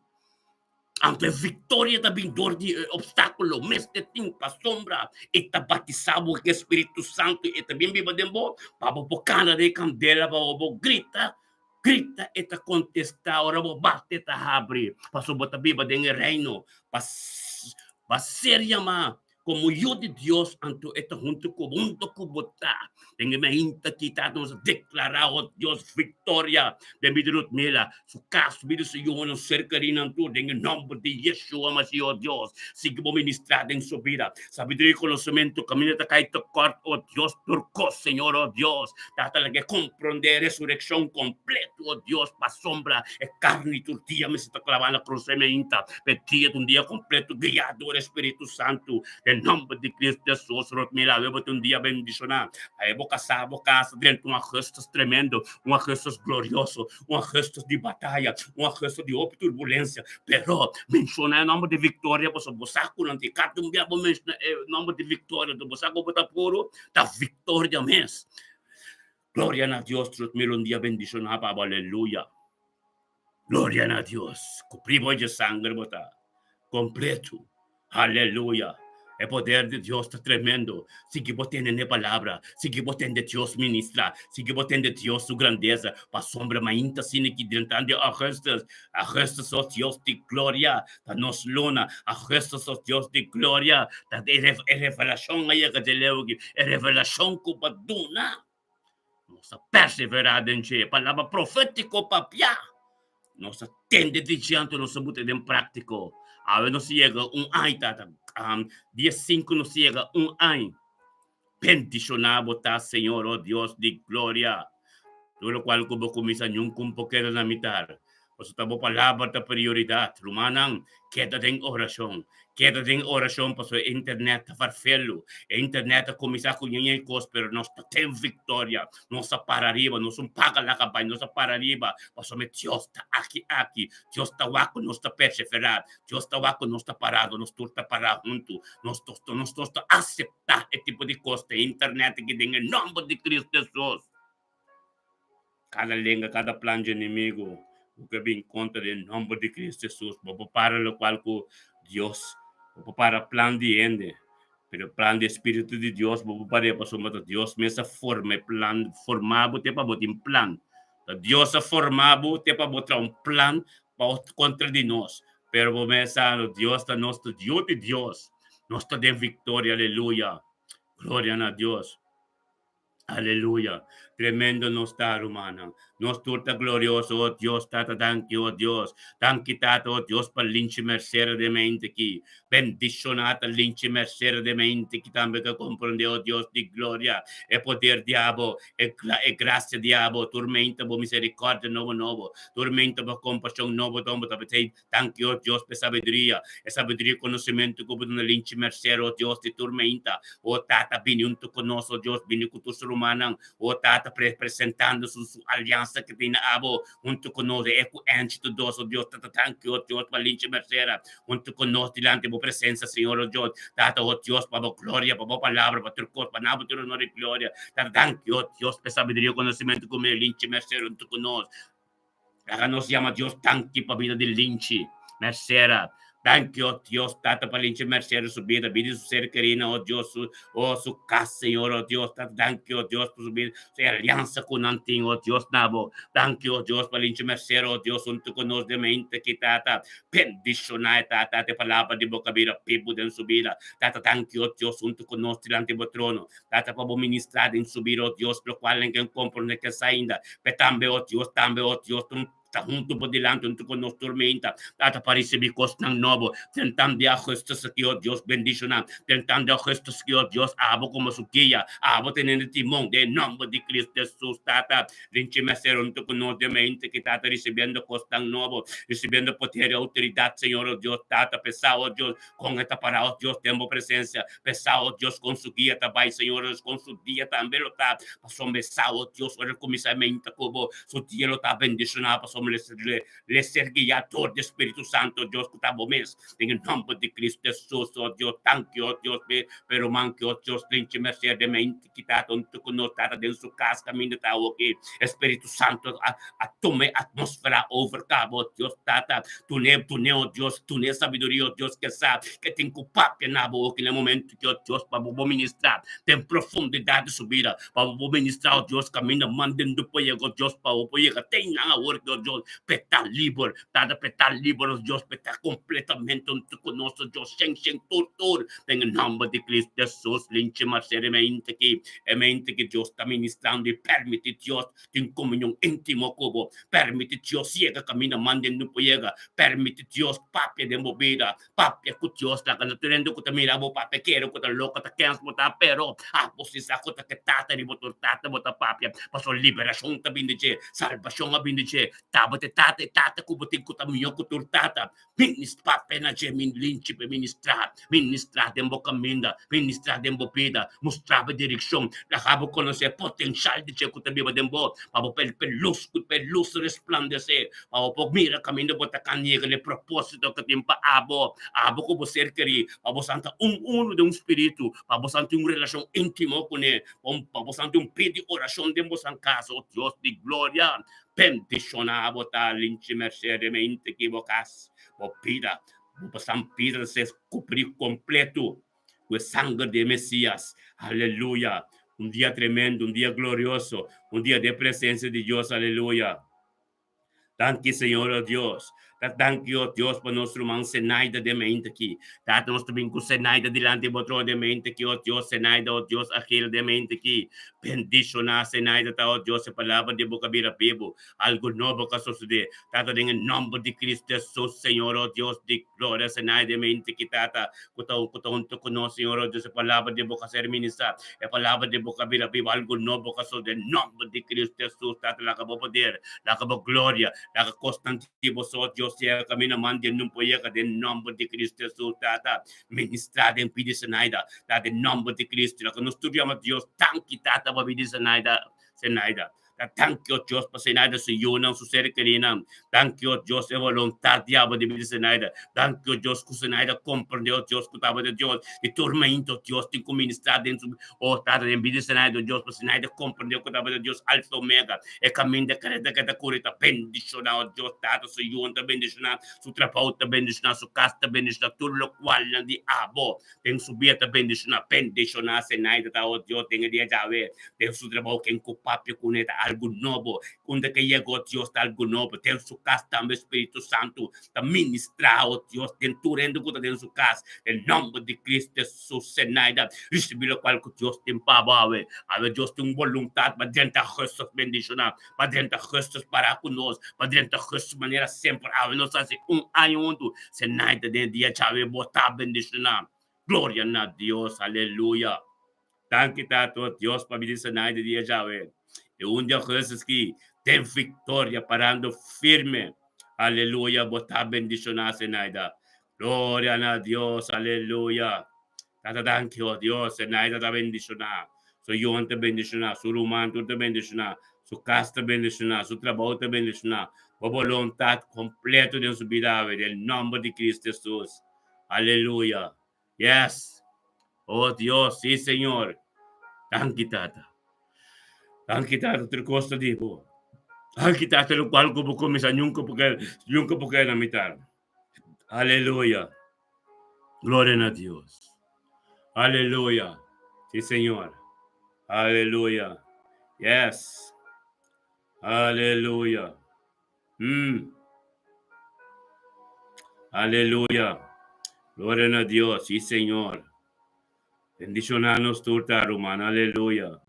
Anto e viktoria ta bin dor di e opstákulo. Mester tin pasobra e ta batisá bo ku e Spiritu Santu i e ta bin biba den bo, pa bo por kana den e kandela, pa bo por grita, grita e ta kontestá, ora bo bati e ta habri, pasobra bo ta biba den e Reino. Pa pa ser yamá Komo Yu di Dios, anto e ta huntu ku bo, huntu ku bo ta. Den e mainta aki ta nos a deklará, o Dios, viktoria den bida di Rutmila, su kas, bida di su yunan, ser kerinan tur, den e nòmber di Yeshua Mashiach, o Dios. Sigui bo ministrá den su bida. Sabiduria i konosementu kaminda ta kai tekòrt, o Dios, tur kos, Señor, o Dios. Tata laga e komprondé resurekshon kompletu, o Dios, pasobra e karni tur dia mester ta klabá na krus e mainta. P'e dia ta un dia kompleto guiá dor e Spiritu Santu. Den nòmber di Kristu Hesus, Rotmila, awe bo ta un dia bendishoná. Awe bo kasá, bo kasa drenta un agustus tremendo, un agustus glorioso, un agustus di bataya, un agustus di hopi turbulensia. Pero, menshoná e nòmber di viktoria pasobra bo sa ku nan tin. Kada un bia bo menshoná e nòmber di viktoria, bo sa ku bo ta puru, ta viktoria mes. Gloria na Dios, Rotmila, un dia bendishoná pa bo. Aleluya. Gloria na Dios, ku privo dje sanger bo ta kompletu. Aleluya! E poder di Dios ta tremendo. Sigui bo tende n'e palabra, sigui bo tende Dios ministra, sigui bo tende Dios su grandesa, pasobra mainta asina ki drentando augustus, augustus os Dios di gloria ta nos luna, augustus os Dios di gloria ta e revelashon a yega dje leu aki, e revelashon ku bo a duna. Nos a perseverá den dje. Palabra profétiko papiá. Nos a tende di dje anto nos a buta den práktiko. Awe nos yega un aña, Tata. Dia 5 nos yega un aña. Bendishoná bo ta, Señor, oh Dios di gloria. Tur lokual ku bo kuminsá niun kun por keda na mitar. Pasobra ta bo palabra ta prioridat. Rumannan, keda den orashon. Keda den orashon pasobra e internet ta farfelu. E internet a kuminsá ku ñañay kos, pero nos ta ten viktoria. Nos a para riba, nos un paga laga bai, nos a para riba pasobra Dios ta aki aki. Dios ta wak ku nos ta perseverá. Dios ta wak ku nos ta parado, nos tur ta pará huntu. Nos nos ta aseptá e tipo di kos den internet aki den e nòmber di Cristo Hesus. Kada lenga, kada plan dje enemigu ku ke bin kontra den nòmber di Cristo Hesus, bo por para lokual ku Dios, bo por para plan di hende, pero plan di Spiritu di Dios bo por par'é pasobra ta Dios mes a forma e plan, forma bo te pa bo tin plan. Ta Dios a forma bo te pa bo traha un plan pa kontra di nos. Pero bo mes sa, Dios ta nos, ta Dios di Dios. Nos ta den viktoria, aleluya. Gloria na Dios. Aleluya. Tremendo nos ta, rumannan. Nos tur ta glorioso, oh Dios, Tata, danki, oh Dios. Danki, Tata, oh Dios, pa Linchi Mercera de mente aki. Bendishoná ta Linchi Mercera de mente aki tambe ku a komprondé, oh Dios di gloria, e poder di abo, e, e grasia di abo. Tur meinta bo miserikòrdia nobo nobo. Tur meinta bo kompashon nobo nobo. Ta p'esei, danki, oh Dios, pa e sabiduria, e sabiduria i konosementu ku bo duna Linchi Mercera, oh Dios di tur meinta. Oh Tata, bini huntu ku nos, oh Dios, bini ku tur su rumannan. Oh Tata, presentando su, su aliansa ku tin na abo huntu ku nos, e ku Angie tur dos, oh Dios. Tata, danki, oh Dios, pa Linchi Mercera huntu ku nos dilanti bo presensia, Señor, oh Dios. Tata, oh Dios, pa bo gloria, pa bo palabra, pa tur kos, pa na bo tur honor i gloria. Tata, danki, oh Dios, pa e sabiduria i konosementu ku mi Linchi Mercera huntu ku nos. Laga nos yama Dios danki pa bida di Linchi Mercera. Danki, oh Dios, Tata, pa Linchi Mercera su bida, bida di su ser kerina, oh Dios, su, oh, su kas, Señor, oh Dios, Tata, danki, oh Dios, pa su bida, su aliansa ku nan tin, oh Dios, na bo. Danki, oh Dios, pa Linchi Mercera, oh Dios, huntu ku nos den mente aki, Tata. Bendishoná e Tata, e palabra di bo ka bira bibu den su bida. Tata, danki, oh Dios, huntu ku nos dilanti bo trono. Tata, pa bo ministrá den su bida, oh Dios, lokual nan ken komprondé kes ainda. Pe tambe, oh Dios, tambe, oh Dios, ta huntu bo dilanti huntu ku nos turmenta. Tata, pa risibí kosnan nobo. Tentan di augustus aki, oh Dios, bendishoná. Tentan di augustus aki, oh Dios, abo komo su guia, abo tenendo timon, den nòmber di Cristo Hesus, Tata. Rinchi mester huntu ku nos den mente ki Tata risibiendo kosnan nobo, risibiendo poder i outoridat, Señor, oh Dios, Tata, p'esá, oh Dios, Kon e ta pará, oh Dios, den bo presensia? P'esá, oh Dios, kon su guia ta bai, Señor, oh kon su dia tambe lo ta. Pasobra esá, oh Dios, ora el kuminsá menta ku bo, su dia lo ta bendishoná, pasobra l'e ser guiá dor di Spiritu Santu, oh Dios, ku ta bo mes. Den e nòmber di Cristo Hesus, oh Dios, danki, oh Dios, p'e ruman ki, oh Dios, linchi merced den mente ki ta huntu ku nos, Tata, den su kas kaminda ta awoki. E Spiritu Santu a tuma e atmósfera over kaba, oh Dios, Tata. Dun'é, dun'é, oh Dios, dun'é sabiduria, oh Dios, ke sa ke tin ku papia na bo oki na e momentu ki, oh Dios, pa bo por ministrá den profundidat di su bida, pa bo por ministrá, oh Dios, kaminda mandendo por yega, oh Dios, pa bo por yega te einan awor ki, oh Dios, p'e ta liber, Tata, p'e ta liber, oh Dios, p'e ta kompletamente huntu ku nos, oh Dios, shen shen tur tur, den e nòmber di Cristo Hesus, linchi marcera e mente ki, e mente ki Dios ta ministrando i permití Dios tin komunion íntimo ku bo. Permití Dios yega kaminda manda no por yega. Permití Dios papia den bo bida. Papia ku Dios. Laga no tur hende ku ta mira bo papia kere ku ta loko, ta kens bo ta, pero abo si sa ku ta ke Tata riba tur Tata bo ta papia. Pasobra liberashon ta bini di dje, salbashon a bini di dje. Tabata e Tata, e Tata ku bo tin ku ta mihó ku tur tata. Minis papia na dje, min linchi pa ministrá. Ministrá den bo kaminda, ministrá den bo bida, mustrá bo direkshon, laga bo konosé potenshal di dje ku ta biba den bo, pa bo p'e lus ku p'e lus resplandesé, pa bo por mira kaminda bo ta kan yega na e propósito ku tin pa abo, abo ku bo ser kerí, pa bo santa un unu den un spiritu, pa bo san tin un relashon íntimo kuné, pa bo san tin un pie di orashon den bosan kas, o Dios di gloria. Bendishoná bo ta linchi mercé de mente ki bo kas, bo bida, bo pasan bida ta ser kubrí kompleto ku e sanger di e Mesías. Aleluya! Un dia tremendo, un dia glorioso, un dia den presensia di Dios. Aleluya! Danki Señor, oh Dios. Ta danki, o Dios, pa nos ruman Senaida den mente aki. Tata, nos ta bin ku Senaida dilanti bo trono den mente aki, o Dios, Senaida, o Dios, Agil den mente aki. Bendishoná Senaida ta, o Dios, e palabra di bo ka bira bibu. Algu nobo ka sosodé. Tata, den e nòmber di Cristo Hesus, Señor, o Dios di gloria, Senaida den mente aki, Tata, ku ta ku ta huntu ku nos, Señor, o Dios, e palabra di bo ka ser ministrá. E palabra di bo ka bira bibu. Algu nobo ka sosodé. Nòmber di Cristo Hesus, Tata, laga bo poder, laga bo gloria, laga kosnan di bo so, Dios, yega kaminda man den nun por yega den nòmber di Cristo Hesus, Tata. Ministrá den bida di Senaida, Tata, den nòmber di Cristo. Laga nos tur yama Dios danki, Tata, pa bida di Senaida, Senaida. Ta danki, o Dios, pa Senaida, su yunan, su ser kerinan. Danki, o Dios, e boluntat di abo di bida di Senaida. Danki, o Dios, ku Senaida komprendé, o Dios, ku tabata Dios di tur mainta, o Dios, tin ku ministrá den su, o Tata, den bida di Senaida, o Dios, pa Senaida komprendé ku tabata Dios Alfa Omega, e kaminda kareda ke ta kuri ta bendishoná, o Dios, Tata, su yunan ta bendishoná, su trabou ta bendishoná, su kas ta bendishoná, tur lokualnan di abo den su bida ta bendishoná. Bendishoná Senaida ta, o Dios, den e dia djawe, den su trabou ken ku papia kuné ta algu nobo, unda ke yega, o Dios, ta algu nobo, den su kas tambe Spiritu Santu ta ministrá, o Dios, den tur hende ku ta den su kas, den nòmber di Cristo Hesus, Senaida, risibí lokual ku Dios tin pa bo awe. Awe Dios tin un boluntat pa drenta Augustus bendishoná, pa drenta Augustus pará ku nos, pa drenta Augustus manera semper awe nos hasi un aña huntu. Senaida, den e dia djawe bo ta bendishoná. Gloria na Dios, aleluya. Danki Tata, o Dios, pa bini Senaida dia djawe. E un di Augustus ki den victoria parando firme. Aleluya, bo ta bendishoná, Senaida. Gloria na Dios, aleluya. Tata danki, o Dios, Senaida ta bendishoná. Su yunan ta bendishoná, su ruman tur ta bendishoná, su kas ta bendishoná, su trabou ta bendishoná. Bo boluntat kompleto den su bida awe, den nòmber di Cristo Jesus. Aleluya. Yes. Oh Dios, sí Señor. Danki Tata. Danki Tata, tur kos ta di bo. Danki Tata, lokual ku bo kuminsá nunka por keda, nunka por keda na mitar. Aleluya. Gloria na Dios. Aleluya. Sí Señor. Aleluya. Yes. Aleluya. Mm. Aleluya. Gloria na Dios. Sí, Señor. Bendiciona nos tur ta, ruman. Aleluya.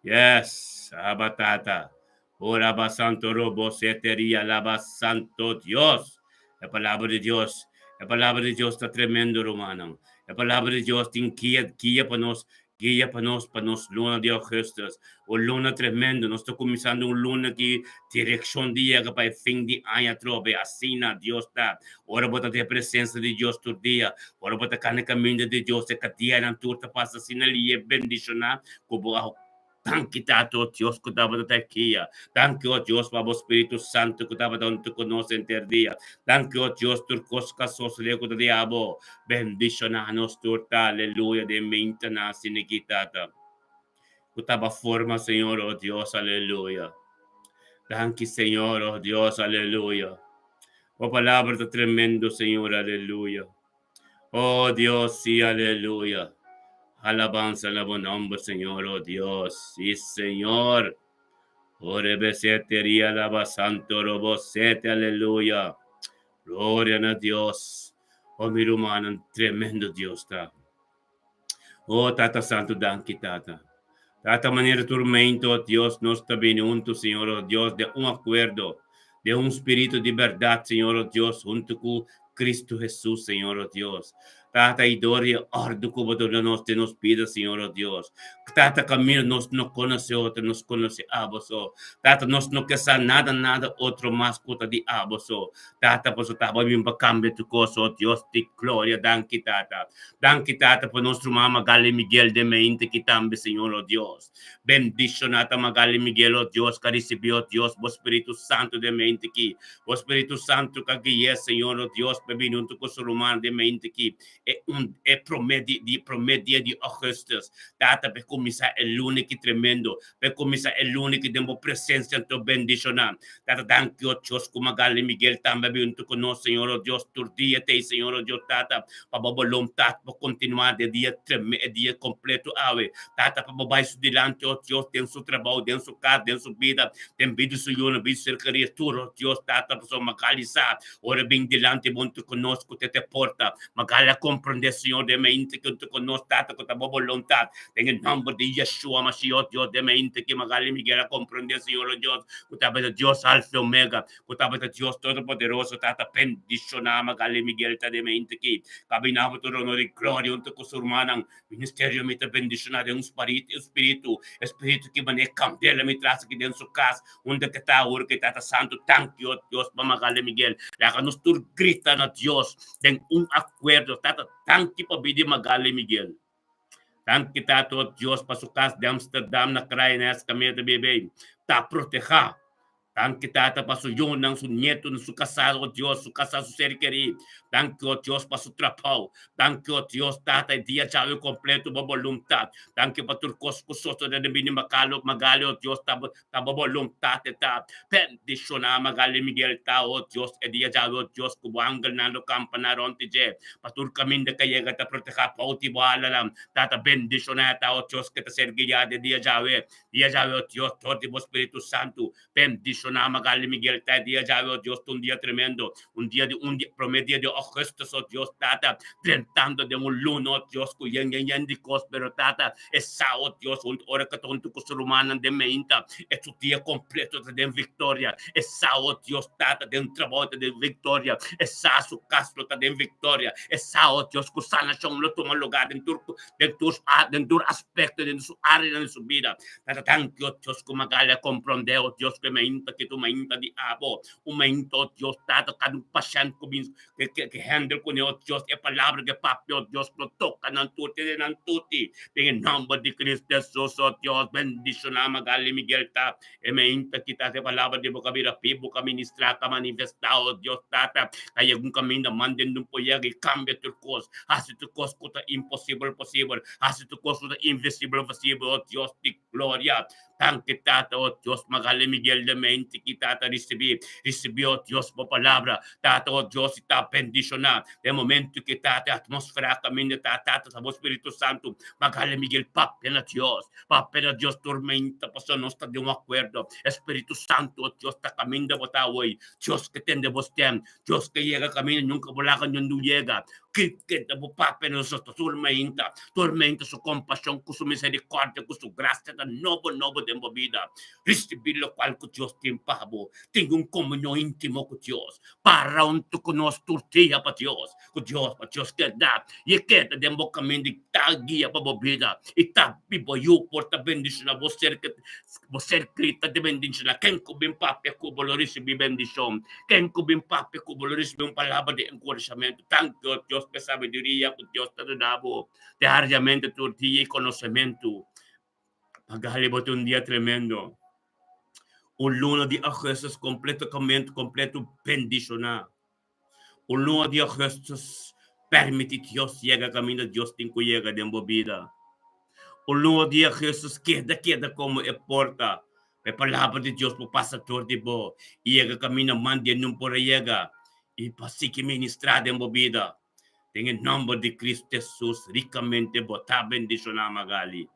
Yes. Abba Tata. Ora Abba Santo Robo Seteria Alaba Santo Dios. E palabra di Dios. E palabra di Dios ta tremendo, rumannan. E palabra di Dios tin guia, guia pa nos Guia pa nos pa nos luna di augustus. Un luna tremendo. Nos ta kuminsando un luna ki direkshon di yega pa e fin di aña atrobe. Asina Dios ta. Ora bo ta den presensa di Dios tur dia, ora bo ta kana kaminda di Dios, e kadianan tur ta pasa asina lihe bendishoná ku bo a Danki Tata, o Dios ku tabata ta kia. Danki, o Dios, pa bo Spiritu Santu ku tabata huntu ku nos henter dia. Danki, o Dios, tur kos ku a sosodé ku ta di abo. Bendishoná nos tur ta, aleluya, den minta na asin'aki, Tata, ku taba forma, Señor, o Dios, aleluya. Danki, Señor, o Dios, aleluya. Bo palabra ta tremendo, Señor, aleluya. O Dios, sí, aleluya. Alabansa na bo nomber, Señor, o Dios, sí, Señor. O rebesete, alaba santo, robosete, aleluya. Gloria na Dios. O mi rumannan, tremendo Dios ta. O Tata Santu, danki Tata. Tata, manera tur mento, o Dios, nos ta bini huntu, Señor, o Dios, den un akuerdo, den un spiritu di bèrdat, Señor, o Dios, huntu ku Cristo Hesus, Señor, o Dios. Tata, i dor di e òrdu ku bo duna nos den nos bida, Señor, o Dios. Tata, kaminda nos no konosé otro, nos konosé abo so. Tata, nos no ke sa nada, nada otro mas ku ta di abo so. Tata, pasobra ta abo bin pa kambia tur kos, o Dios di gloria. Danki, Tata. Danki, Tata, pa nos ruman Magali Miguel den mente aki tambe, Señor, o Dios. Bendishoná ta Magali Miguel, o Dios, ku a risibí, o Dios, bo Spiritu Santu den mente aki. Bo Spiritu Santu ku a gui'é, Señor, o Dios, pa e bini huntu ku su ruman den mente aki. E un e promé di di promé dia di ougùstùs. Tata, p'e kuminsá e luna ki tremendo. P'e kuminsá e luna ki den bo presensia anto bendishoná. Tata, danki, o Dios, ku Magali Miguel tambe a bin huntu ku nos, Señor, o Dios, tur dia t'ei, Señor, o Dios, Tata, pa bo boluntat por kontinuá den e dia treme e dia kompleto awe. Tata, pa bo bai su dilanti, o Dios, den su trabou, den su kas, den su bida, den bida di su yunan, bida di su ser kerí, tur, o Dios, Tata, pasobra Magali sa Ora bin dilanti bo huntu ku nos ku te te porta. Magal a komprendé, Señor, den mente ki huntu ku nos, Tata, ku ta bo boluntat. Den e nòmber di Yeshua Mashiach, Dios, den mente ki Magal i Miguel a komprendé, Señor, o Dios, ku tabata Dios Alfa i Omega, ku tabata Dios Todopoderoso, Tata, bendishoná Magal i Miguel ta den mente ki kabiná bo tur honor i gloria huntu ku su rumannan. Ministerio mi ta bendishoná den un spiritu, e spiritu ki manera e kandela mi trasa aki den su kas, Unda ke ta awor ke Tata Santu danki o Dios pa Magalde Miguel. Laga nos tur grita na Dios den un akuerdo, Tata danki pa bida di Magalde Miguel. Danki Tata o Dios pa su kas di Amsterdam na Kraaienest kaminda ta biba ei ta protehá. Danki Tata pa su yunan, su nietunan, su kasá o Dios, su kasá, su ser kerí. Danki o Dios pa su trabou. Danki o Dios Tata e dia djawe kompleto bo boluntat. Danki pa tur kos ku sosode den bini Magalde o Dios ta Ta bo boluntat e ta bendishoná Magali Miguel ta, o Dios, e dia djawe, o Dios, ku bo angelnan lo kampa na rònt di dje, pa tur kaminda ke yega ta protehá bou di bo alanan. Tata, bendishoná e ta, o Dios, ke ta ser guiá di dia djawe, dia djawe, o Dios, dor di bo Spiritu Santu. Bendishoná Magali Miguel ta, e dia djawe, o Dios, ta un dia tremendo, un dia di un dia, promé dia di ougùstùs, o Dios, Tata, drentando den un luna, o Dios, ku yen yen yen di kos, pero Tata, E sa, o Dios, huntu ora ku ta huntu ku su rumannan den meinta, e su dia kompleto ta den viktoria. E sa, o Dios, Tata, den trabou ta den viktoria. E sa, su kas lo ta den viktoria. E sa, o Dios, ku sanashon lo tuma lugá den tur den tur den tur aspekto den su áreanan di su bida. Tata, danki, o Dios, ku Magali a komprondé, o Dios, ku e meinta ki ta un meinta di abo, un meinta, o Dios, Tata, kada un pashènt ku bin Ke handel kuné, o Dios, e palabra ke papia, o Dios, lo toka nan tur, tene nan tuti, den e nòmber di Cristo Jesus, o Dios, bendishoná Magali Miguel ta e meinta kita e palabra di bo ka bira bibu, ka ministrá, ka manifestá, o Dios Tata, ka yega un kaminda manden un poyega i kambia tur kos, hasi tur kos ku ta imposibel posibel, hasi tur kos ku ta invisibel visibel, o Dios di gloria. Danki Tata, o Dios, Magali Miguel de mente ki Tata risibí, risibí, o Dios, bo palabra, Tata, o Dios, i ta bendishoná. Den momento ki Tata e atmósfera kaminda ta, Tata, ta bo Spiritu Santu, Magali Miguel papia na Dios, papia na Dios tormenta, pasobra nos ta den un akuerdo. E Spiritu Santu, o Dios, ta kaminda bo ta awor. Dios ke tende bo stem, Dios ke yega kaminda nunka bo laga nundu yega. Kiko ta bo Papia nos ta turmenta? Turmenta su kompashon ku su miserikòrdia ku su grasia ta nobo nobo den bo bida. Risibí lokual ku Dios tin pa bo. Tin un komunion íntimo ku Dios. Para huntu ku nos tur dia pa Dios, ku Dios, pa Dios keda i e keda den bo kaminda i ta guia pa bo bida i ta biba yu por ta bendishoná bo ser bo ser kri ta bendishoná. Ken ku bin papia ku bo lo risibí bendishon. Ken ku bin papia ku bo lo risibí un palabra di enkurashamentu. Danki, o Dios, pa e sabiduria ku Dios ta duna bo diariamente tur dia i konosementu. Pagali bo ta un dia tremendo, un luna di augustus kompletamente kompleto bendishoná. Un luna di augustus permití Dios yega kaminda Dios tin ku yega den bo bida. Un luna di augustus keda keda komo e porta pa e palabra di Dios por pasa dor di bo i yega kaminda man di e nun por a yega i pa sigui ministrá den bo bida. Den e nòmber di Cristo Jesus rikamente bo ta bendishoná Magali.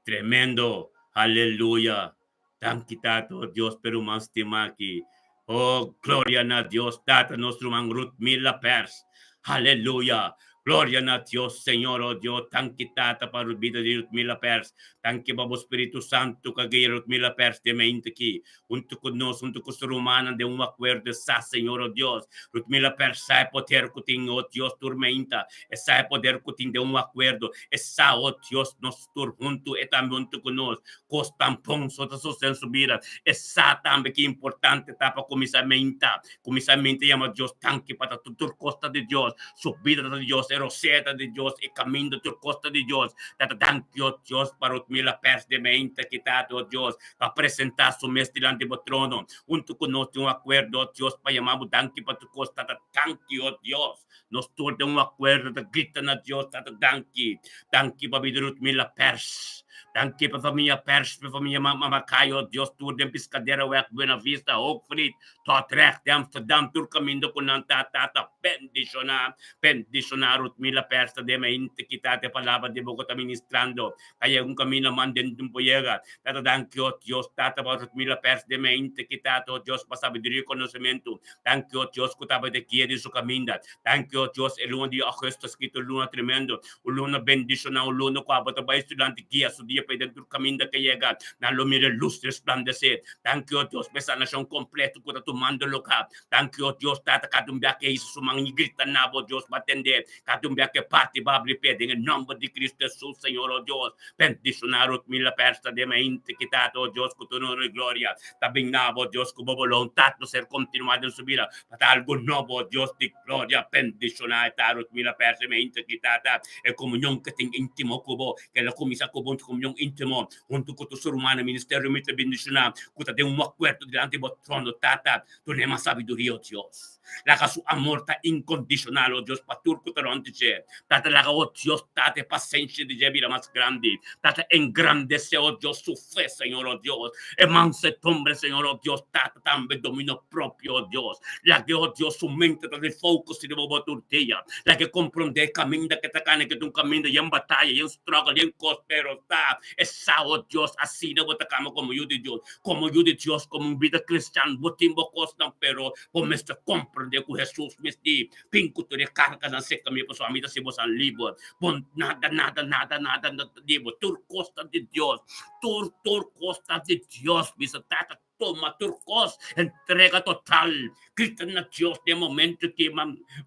Tremendo! Aleluya! Danki Tata, oh Dios p'e ruman stimá aki. Oh, gloria na Dios Tata, nos ruman Ruth Mila Pers. Aleluya! Gloria na Dios, Señor, oh Dios, danki Tata pa bida di Ruth Mila Pers. Danki pa bo Spiritu Santu ku a guia Ruth Mila Pers den mente aki. Huntu ku nos, huntu ku su rumannan den un akuerdo e sa, Señor, oh Dios. Rutmila Pers sa e poder ku tin, oh Dios, tur meinta. E sa e poder ku tin den un akuerdo. E sa, oh Dios, nos tur huntu, e tambe huntu ku nos. Kos tan bon so ta sosede den su bida. E sa tambe ki importante ta pa kuminsá meinta. Kuminsá meinta yama Dios danki pa ta tur kos ta di Dios. Su bida ta di Dios. Dios, e rosea ta di Dios, e kaminda tur kos ta di Dios. Tata, danki, o Dios, pa Rutmila Pers de Meinta ki Tata, o Dios, pa presentá su mes dilanti bo trono. Huntu ku nos tin un akuerdo, o Dios, pa yama bo danki pa tur kos. Tata, danki, o Dios. Nos tur den un akuerdo ta grita na Dios, Tata, danki. Danki pa bida Rutmila Pers. Danki pa famia Pers, pa famia Mamacayo, Dios, tur den Piscaderaweg, Buena Vista, Hoogvliet, Dordrecht, di Amsterdam, tur kaminda ku nan ta, Tata, bendishoná, bendishoná Rutmila Pers ta den mente ki Tata e palabra di bo ku ta ministrando. Ta yega un kaminda man den tempu yega. Tata, danki, o Dios, Tata, pa Rutmila Pers den mente ki Tata, o Dios, pa sabiduria i konosementu. Danki, o Dios, ku tabata guia den su kaminda. Danki, o Dios, e luna di augustus ki ta un luna tremendo, un luna bendishoná, un luna ku abo ta bai estudiante guia su dia pa e den tur kaminda ke yega. Nan lo mira e lus resplandesé. Danki, o Dios, pa e sanashon kompleto ku ta tumando lugá. Danki, o Dios, Tata, kada un bia ke hisa su man i grita na bo, Dios, bo a tendé. Kada un bia ke parti, bo a abri p'e. Den e nòmber di Kristu Hesus, Señor, o Dios, bendishoná Rutmila Persa den mente ki, Tata, o Dios, ku tur honor i gloria ta bin na bo, Dios, ku bo boluntat lo ser kontinuá den su bida pa ta algu nobo, o Dios di gloria. Bendishoná e ta Rutmila Persa den mente ki, Tata, e komunion ke tin íntimo ku bo, ke el a kuminsá ku bo un komunion íntimo. Huntu ku tur su rumannan ministerio mi ta bendishoná ku ta den un akuerdo dilanti bo trono, Tata. Dun'é mas sabiduria, o Dios. Laga su amor ta inkondishonal, o Dios, pa tur ku ta rònt di dje. Tata, laga, o Dios, Tata, e pasenshi di dje bira mas grandi. Tata, engrandesé, o Dios, su fe, Señor, o Dios. E mansedumbre, Señor, o Dios, Tata, tambe dominio propio, o Dios. Lag'é, o Dios, su mente ta den focus riba bo tur dia. Lag'é komprondé e kaminda ke ta kana, ke ta un kaminda yen bataya, yen struggle, yen kos, pero ta e sa, o Dios, asina bo ta kama komo yu di Dios. Komo yu di Dios, komo un bida kristian, bo tin bo kosnan, pero bo mester komprondé ku Hesus mes di, Bin ku tur e karganan serka mi, pasobra ami ta hasi bosan liber. Bo nada, nada, nada, nada no ta di bo. Tur kos ta di Dios. Tur, tur kos ta di Dios. Bisa, Tata, tuma tur kos, entrega total. Grita na Dios den momento ki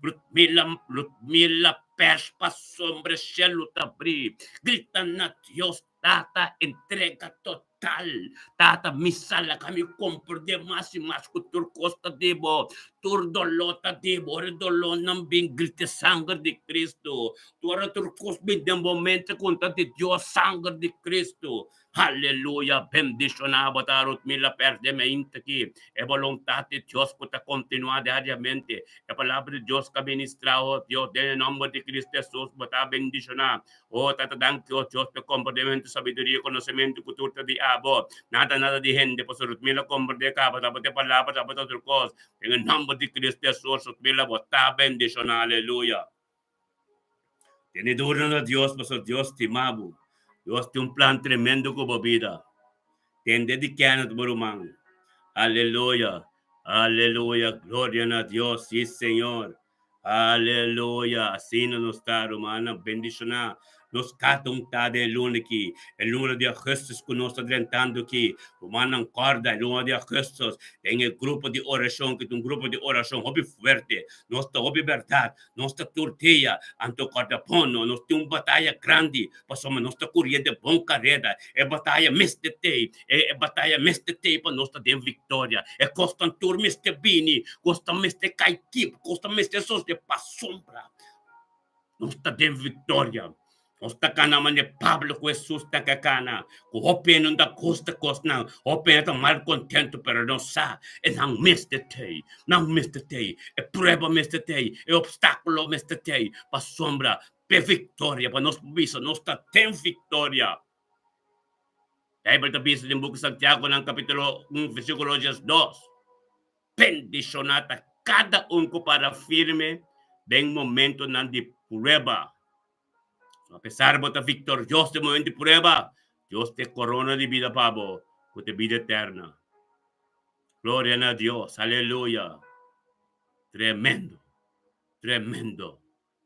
Rutmila, Rutmila pers pasobra shelu ta bri. Grita na Dios, Tata, entrega total. Tata, mi sa laga mi komprendé mas i mas ku tur kos ta di bo. Tur doló ta di bo. Ora e dolónan bin, grita e sanger di Kristu. Ora tur kos bin den bo mente ku ta di Dios, sanger di Kristu. Aleluya! Bendishoná bo ta Rutmila pèrdè meinta ki e boluntat di Dios ku ta kontinuá diariamente. E palabra di Dios ka ministrá, o Dios, den e nòmber di Kristu Hesus bo ta bendishoná. O Tata, danki, o Dios, pa e komprendementu, sabiduria i konosementu ku tur ta di abo. Nada, nada di hende, pasobra Rutmila komprendé kaba tabata e palabra, tabata tur kos. Den e nòmber di Kristu Hesus, Rutmila, bo ta bendishoná. Aleluya! Tene duro na Dios pasobra Dios stima bo. Dios tin un plan tremendo ku bo bida. Tende di Kenneth bo ruman. Aleluya. Aleluya. Gloria na Dios. Si Señor. Aleluya. Asina nos ta rumannan. Bendishoná nos kada un ta den e luna aki. E luna di augustus ku nos ta drentando aki. Rumannan kòrda e luna di augustus den e grupo di orashon ki ta un grupo di orashon hopi fuerte. Nos ta hopi bèrdat. Nos ta tur dia, anto kòrda bon no, nos tin un bataya grandi, pasobra nos ta kuriendo bon kareda. E bataya mester tei, e bataya mester tei pa nos ta den viktoria. E kosnan tur mester bini, kosnan mester kai kip, kosnan mester sosode pasobra nos ta den viktoria. Nos ta kana manera Pablo ku Hesus ta ke kana, ku hopi hende no ta gusta kosnan, hopi hende ta mal kontentu, pero nos sa e nan mester tei, nan mester tei, e prueba mester tei, e opstákulo mester tei pasobra p'e viktoria, pa nos por bisa nos ta den viktoria. Beibel ta bisa den buki Santiago nan kapítulo un versíkulo diesdos, Bendishoná ta kada un ku para firme den momentonan di prueba. So, apesar bo ta viktorioso den momento di prueba, Dios ta e korona di bida pa bo, ku ta e bida eterna. Gloria na Dios, aleluya! Tremendo, tremendo,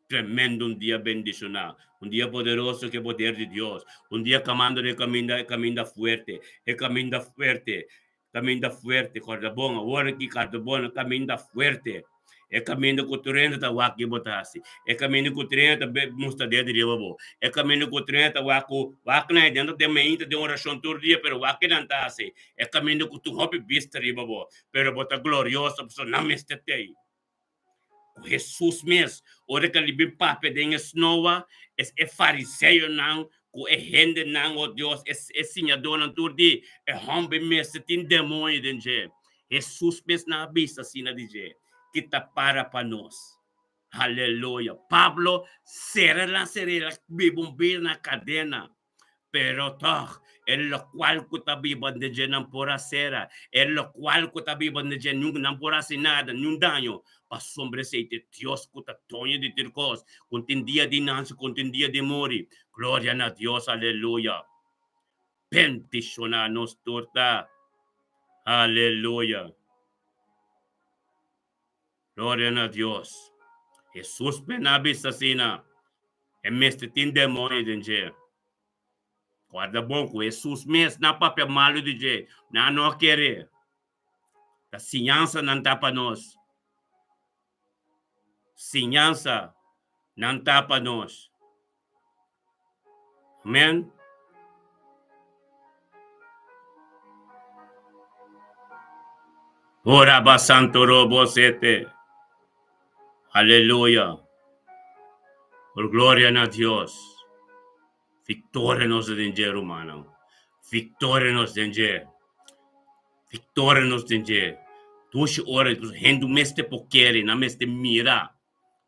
tremendo un dia bendishoná, un dia poderoso ku e poder di Dios, un dia kamando den e kaminda, e kaminda fuerte, e kaminda fuerte, Kaminda fuerte, kòrda bon, awor aki kòrda bon, e kaminda fuerte, e kaminda ku tur hende ta wak ki bo ta hasi, e kaminda ku tur hende ta mustra dedo riba bo, e kaminda ku tur hende ta wak ku wak nan hende ta den mainta den orashon tur dia pero wak kinan ta hasi, e kaminda ku tur hopi bista riba bo, pero bo ta glorioso pasobra nan mester tei. Ku Hesus mes, ora ku el bin papia den e snoa, es e fariseonan ku e hendenan, o Dios, e e siñadónan tur di, e hòmber mester tin demoño den dje. Hesus mes nan a bisa asina di dje, ki ta para pa nos. Aleluya! Pablo sera la sera, el a biba un bida na kadena. Pero tòg, e lokual ku ta biba den dje nan por a sera, e lokual ku ta biba den dje nunka nan por hasi nada, niun daño, pasobra esei ta e Dios ku ta doño di tur kos, ku tin dia di nanse, ku tin dia di muri. Gloria na Dios, aleluya! Bendishoná nos tur ta. Aleluya! Gloria na Dios. Hesus men a bisa asina, e mester tin demoño den dje. Guarda bon ku Hesus mes na papia malu di dje, nan no a kere. Ta siñansa nan ta pa nos. Siñansa nan ta pa nos. Amen. Ora ba santo robo sete. Aleluya. Por gloria na Dios. Victoria nos den dje, rumannan. Victoria nos den dje. Victoria nos den dje. Dushi ora, hende mester por kere, nan mester mira.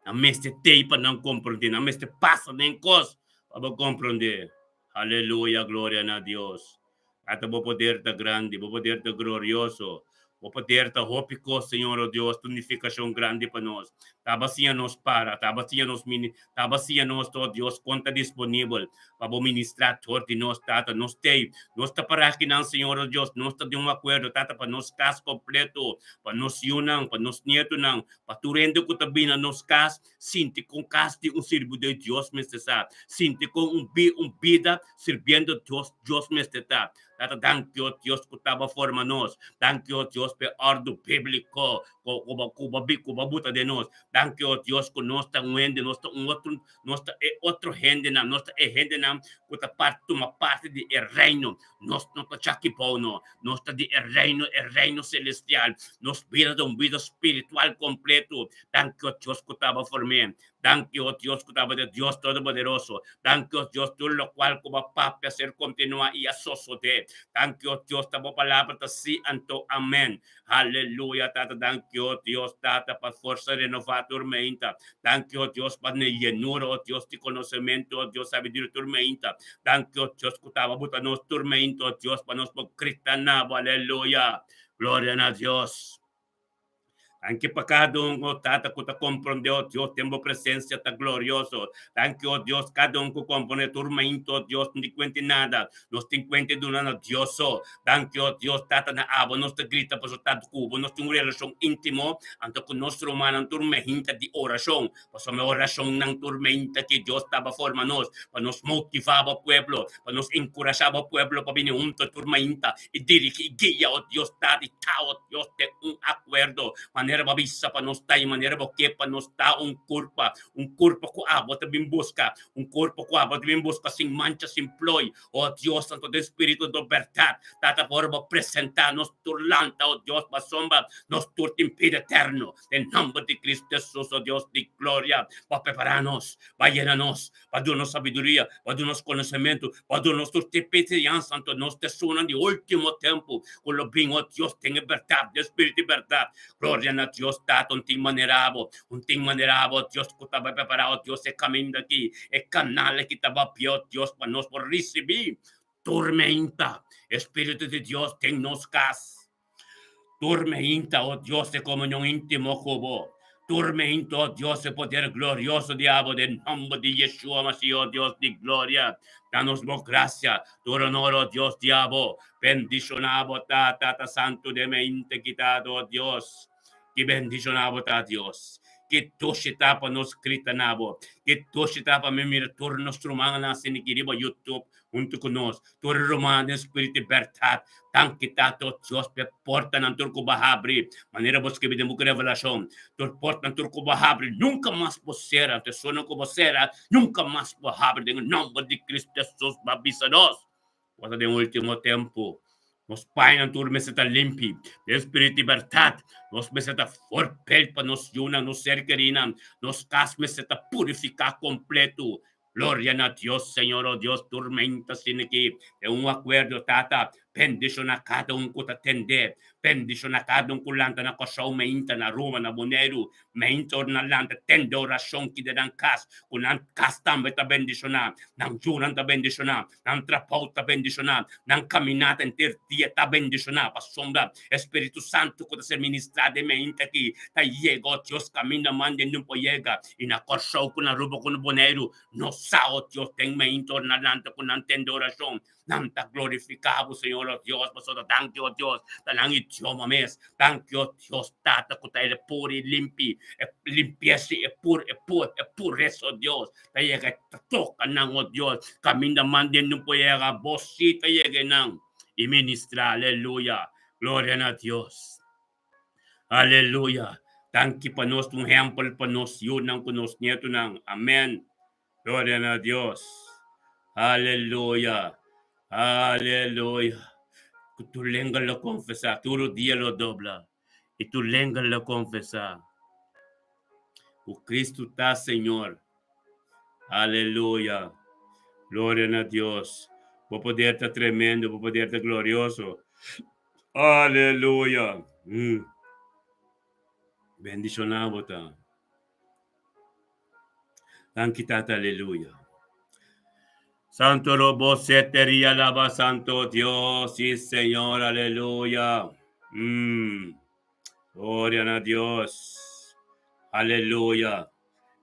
Nan mester tei pa nan komprondé. Nan mester pasa den kos pa bo komprondé. Aleluya, gloria na Dios. Tata, bo poder ta grandi, bo poder ta glorioso. Bo poder ta hopi kos, Señor, o Dios, tu nifikashon grandi pa nos. Taba siña nos para, taba siña nos mini, taba siña nos, o Dios, kon ta disponibel pa bo ministrá tor di nos, Tata. Nos tei, nos ta para akinan, Señor, o Dios, nos ta den un akuerdo, Tata, pa nos kas kompleto, pa nos yunan, pa nos nietunan, Pa tur hende ku ta bini na nos kas sinti kon kas di un sirbidó di Dios mester sa, sinti kon un bi un bida sirbiendo Dios Dios mester ta. Tata danki o Dios ku taba forma nos, danki o Dios pa e òrdu bíbliko ku ku bo ku bo ku bo buta den nos, danki o Dios ku nos ta un hende, nos ta un otro nos ta e otro hendenan, nos ta e hendenan ku ta par tuma parti di e reino. Nos no ta chaki bou no, nos ta di e reino, e reino celestial. Nos bida ta un bida spiritual completo. Danki o Dios cu taba form'é. Danki o Dios cu tabata Dios Todopoderoso. Danki o Dios tur locual cu bo papia ser continua y a sosode. Danki o Dios ta bo palabra ta si anto amen. Aleluya Tata danki o Dios Tata pa forsa renova tur meinta. Danki o Dios pa ne yenura o Dios di konosementu o Dios sabiduria tur meinta. Danki o Dios ku taba buta nos tur meinta o Dios pa nos por grita na bo aleluya. Gloria na Dios. Danki pa kada un, o Tata, ku ta komprondé, o Dios, den bo presensia ta glorioso. Danki, o Dios, kada un ku komprondé tur mainta, o Dios, no tin kuenta di nada. Nos tin kuenta di duna na Dios so. Danki, o Dios, Tata, na abo nos ta grita pasobra ta ku bo nos tin un relashon íntimo, anto ku nos rumannan tur mainta di orashon. Pasobra e orashonnan tur mainta ki Dios taba forma nos, pa nos motivá bo pueblo, pa nos enkurashá bo pueblo pa bini hunto tur mainta i dirigí i guia, o Dios, ta di ta, o Dios, den un akuerdo, manera bo a bisa pa nos ta i manera bo ke pa nos ta un kurpa, un kurpa ku abo ta bin buska, un kurpa ku abo ta bin buska sin mancha, sin ploi, o Dios, anto den spiritu anto bèrdat, Tata, por ora bo presentá nos tur lanta, o Dios, pasobra nos tur tin bida eterno. Den nomber di Cristo Jesus, o Dios di gloria, bo prepara nos, bo yena nos, bo duna nos sabiduria, bo duna nos conocemento, bo duna nos tur tipo di enseñansa, anto nos ta esunnan di ultimo tempo cu lo bin, o Dios, den e berdad, den spiritu di berdad. Gloria na Dios Tata, un tin manera bo, un tin manera bo, Dios, cu ta bai prepara, o Dios, e caminda aki, e canal aki ta bapia, o Dios, pa nos por ricibi tormenta, e Spiritu di Dios den nos cas. Tur meinta, o Dios, e komunion íntimo ku bo. Tur meinta, o Dios, e poder glorioso di abo, den nomber di Yeshua Mashiach, o Dios di gloria. Da nos bo grasia, tur honor, o Dios di abo. Bendishoná bo ta, Tata Santu, den meinta kitado, o Dios. Ki bendishoná bo ta, Dios. Ki dushi ta pa nos grita na bo. Ki dushi ta pa mi mira tur nos rumannan asina aki riba YouTube huntu ku nos. Tur e rumannan den spiritu i bèrdat. Danki Tata, o Dios, pa e portanan tur ku bo a habri. Manera bo skibi den buki Revelashon, tur portanan tur ku bo a habri nunka mas bo sera. Anto esunnan ku bo sera nunka mas bo habri. Den e nòmber di Kristu Hesus bo a bisa nos. Bo ta den ultimo tempu. Nos pañanan tur mester ta limpi. Den spiritu di bèrdat, nos mester ta voorbeeld pa nos yunan, nos ser kerinan. Nos kas mester ta purifiká kompletu. Gloria na Dios, Señor, oh Dios, tur menta asina aki den un akuerdo, Tata, bendishoná kada un ku ta tendé, bendishoná kada un ku lanta na Kòrsou meinta, na Aruba, na Boneiru, meinta ora nan lanta tende orashon ki den nan kas, ku nan kas tambe ta bendishoná, nan yunan ta bendishoná, nan trabou ta bendishoná, nan kaminata henter dia ta bendishoná, pasobra e Spiritu Santu ku ta ser ministrá den meinta aki ta yega, oh Dios, kaminda manda e no por yega. I na Kòrsou ku na Aruba ku na Boneiru, nos sa, o Dios, den meinta ora nan lanta ku nan tende orashon, nan ta glorifiká bo, Señor, o Dios, pasobra danki, o Dios, ta nan idioma mes. Danki, o Dios, Tata, ku ta e puru i limpi, e limpiesa, e pur, e pur, e puresa, o Dios, ta yega, ta toka nan, o Dios, kaminda man den no por yega, bo sí ta yega einan i ministrá. Aleluya! Gloria na Dios! Aleluya! Danki pa nos un ehempel pa nos yunan ku nos nietunan. Amen. Gloria na Dios. Aleluya. Aleluya. Ku tur lenga lo konfesá, tur rodia lo dobla, i tur lenga lo konfesá ku Kristu ta Señor. Aleluya. Gloria na Dios. Bo poder ta tremendo, bo poder ta glorioso. Aleluya. Mm. Bendishoná bo ta. Danki Tata, aleluya. Santo robo seteria laba santo Dios y Señor, aleluya. Mm. Gloria na Dios. Aleluya.